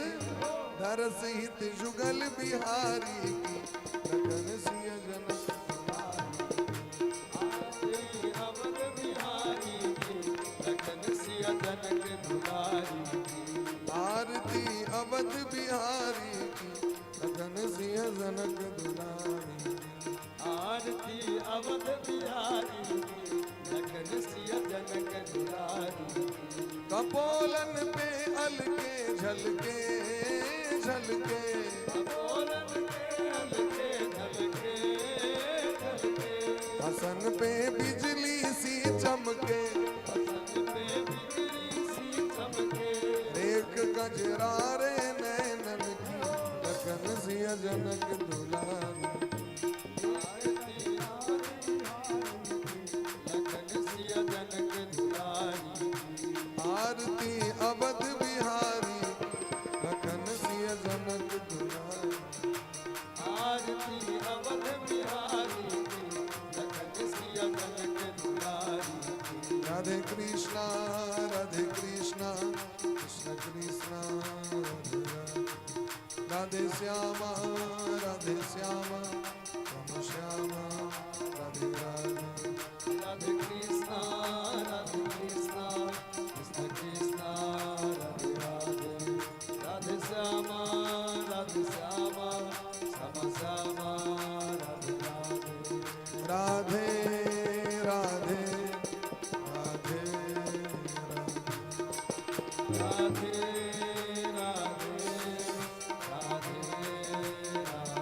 दरस हित जुगल बिहारी की, लखन सिय जनक आरती अवध बिहारी की, लखन सिया जनक दुलारी की। आरती अवध बिहारी की, लखन सिय जनक दुलारी। आरती अवध बिहारी की, लखन सिया जनक दुलारी की। कपोलन पे अलके झलके झलके। कपोलन के अलके झलके झलके। हसन पे बिजली सी चमके। हसन पे बिजली सी चमके। रेख गजरारे नैनन की, लखन सिय जनक दुलारी। आरती अवध बिहारी की, लखन सिया जनक दुलारी की। आरती अवध बिहारी, लखन सिय जनक दुलारी। आरती अवध बिहारी की, लखन सिया जनक दुलारी की। राधे कृष्णा राधे कृष्णा कृष्ण कृष्णा राधे राधे, राधे श्यामा राधे श्यामा राम श्यामा राधे राधे। राधे कृष्णा राधे कृष्णा कृष्ण कृष्णा राधे राधे, राधे श्यामा राधे श्यामा श्याम श्यामा राधे राधे। राधे राधे राधे राधे। राधे राधे राधे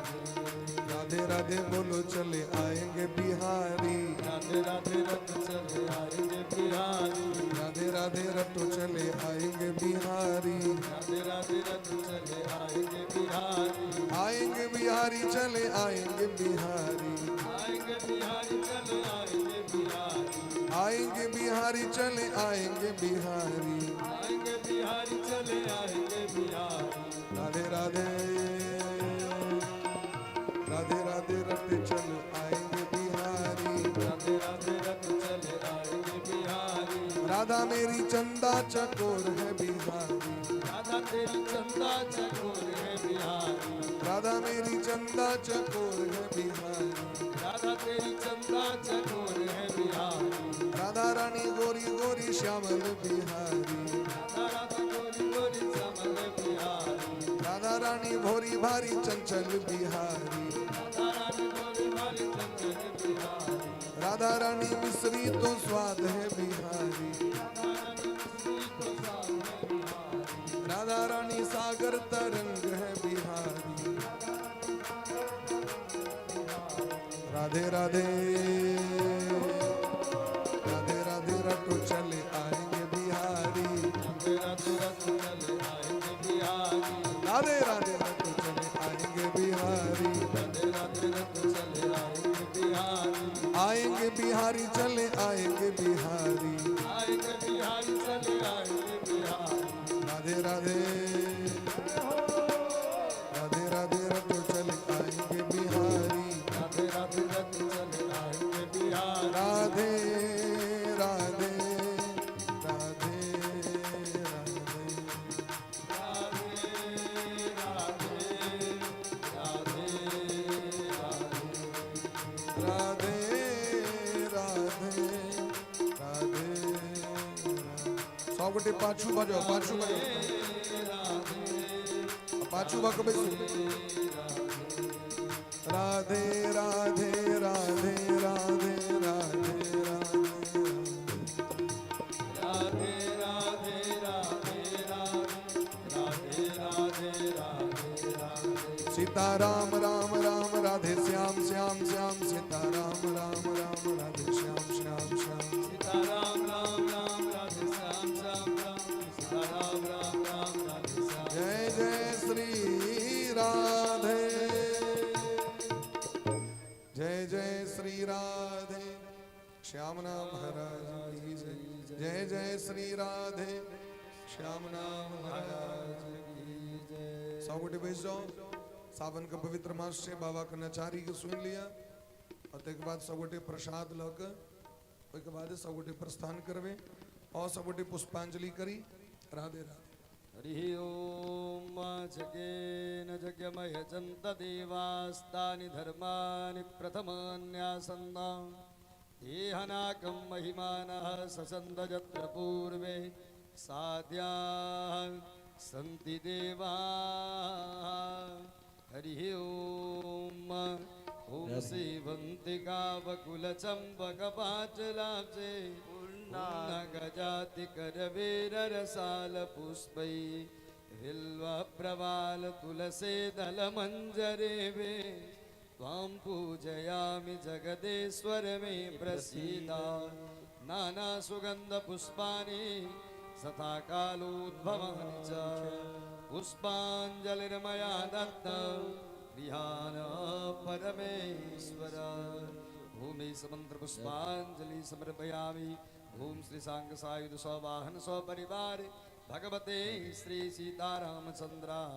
राधे। राधे राधे बोलो चले आएंगे बिहारी। राधे राधे रट चले आएंगे बिहारी। राधे राधे रटो चले आएंगे बिहारी। राधे राधे रट चले आएंगे बिहारी। आएंगे बिहारी चले आएंगे बिहारी। आएंगे बिहारी चले आएंगे बिहारी। आएंगे बिहारी चले आएंगे बिहारी। आएंगे बिहारी चले आएंगे बिहारी। राधे राधे राधे राधे रटे चले आएंगे बिहारी। राधे राधे रट चले आएंगे बिहारी। राधा मेरी चंदा चकोर है बिहारी। राधा तेरी चंदा चकोर है बिहारी। राधा मेरी चंदा चकोर है बिहारी। राधा तेरी चंदा चकोर है बिहारी। राधा रानी गोरी गोरी श्यामल बिहारी। राधा राधा गोरी गोरी चमन बिहारी। राधा रानी भोरी भारी चंचल बिहारी। राधा रानी गोरी भारी चंचल बिहारी। राधा रानी मिश्री तो स्वाद है बिहारी। राधा रानी मिश्री तो साथ है बिहारी। राधा रानी सागर तरंग है बिहारी। राधे राधे राधे राधे रटो चले आएंगे बिहारी। राधे राधे रट चले आएंगे बिहारी। राधे राधे रटो चले आएंगे बिहारी। राधे राधे रट चले आएंगे बिहारी। आएंगे बिहारी चले आएंगे बिहारी। आएंगे बिहारी चले आएंगे बिहारी। राधे राधे राधे राधे रटो चले आएंगे बिहारी। राधे राधे रट चले आएंगे बिहारी। राधे राधे राधे राधे राधे राधे राधे राधे राधे राधे सौ गोटे पाछू बाजो, पाछू बाजो, पाछू बाको बेसू। राधे राधे राधे राधे राधे राधे राधे राधे राधे राधे राधे राधे राधे। सीता राम राम राम राधे श्याम श्याम श्याम। सीता राम राम राम राधे श्याम श्याम श्याम। सीता राम राम राम राधे श्याम श्याम श्याम। सीता राम राम राम राधे श्याम। जय जय श्री राधे, जय जय श्री राधे श्याम नाम महाराज की जय। जय जय श्री राधे श्याम नाम महाराज की जय। सौ गोटे बैस जाओ। सावन का पवित्र मास से बाबा के नचारी के सुन लिया और तक बाद सब गोटे प्रसाद लक ओहिके बाद सब गोटे प्रस्थान करवे और सब गोटे पुष्पांजलि करी। राधे राधे। हरि ओम। जगेन जगमय जन्त देवास्तानि धर्माणि प्रथमान्यासन्द देहनाकं महिमानः ससन्द यत्र पूर्वे साध्याः सन्ति देवाः। हरि ओम। ॐ सेवन्तिकावकुलचम्पकपाटलाब्जे पूर्णगजातिकरवीररसालपुष्पै बिल्वप्रवालतुलसीदलमञ्जरेवे त्वां पूजयामि जगदेश्वर मे प्रसीद। नानासुगन्धपुष्पाणि तथा कालोद्भवानि च पुष्पाञ्जलिर्मया दत्त गृहाण परमेश्वर। भूमि समंत्र पुष्पांजलि समर्पयामि। ओम श्री सांग सायुध सवाहन सपरिवार भगवते श्री सीतारामचंद्राय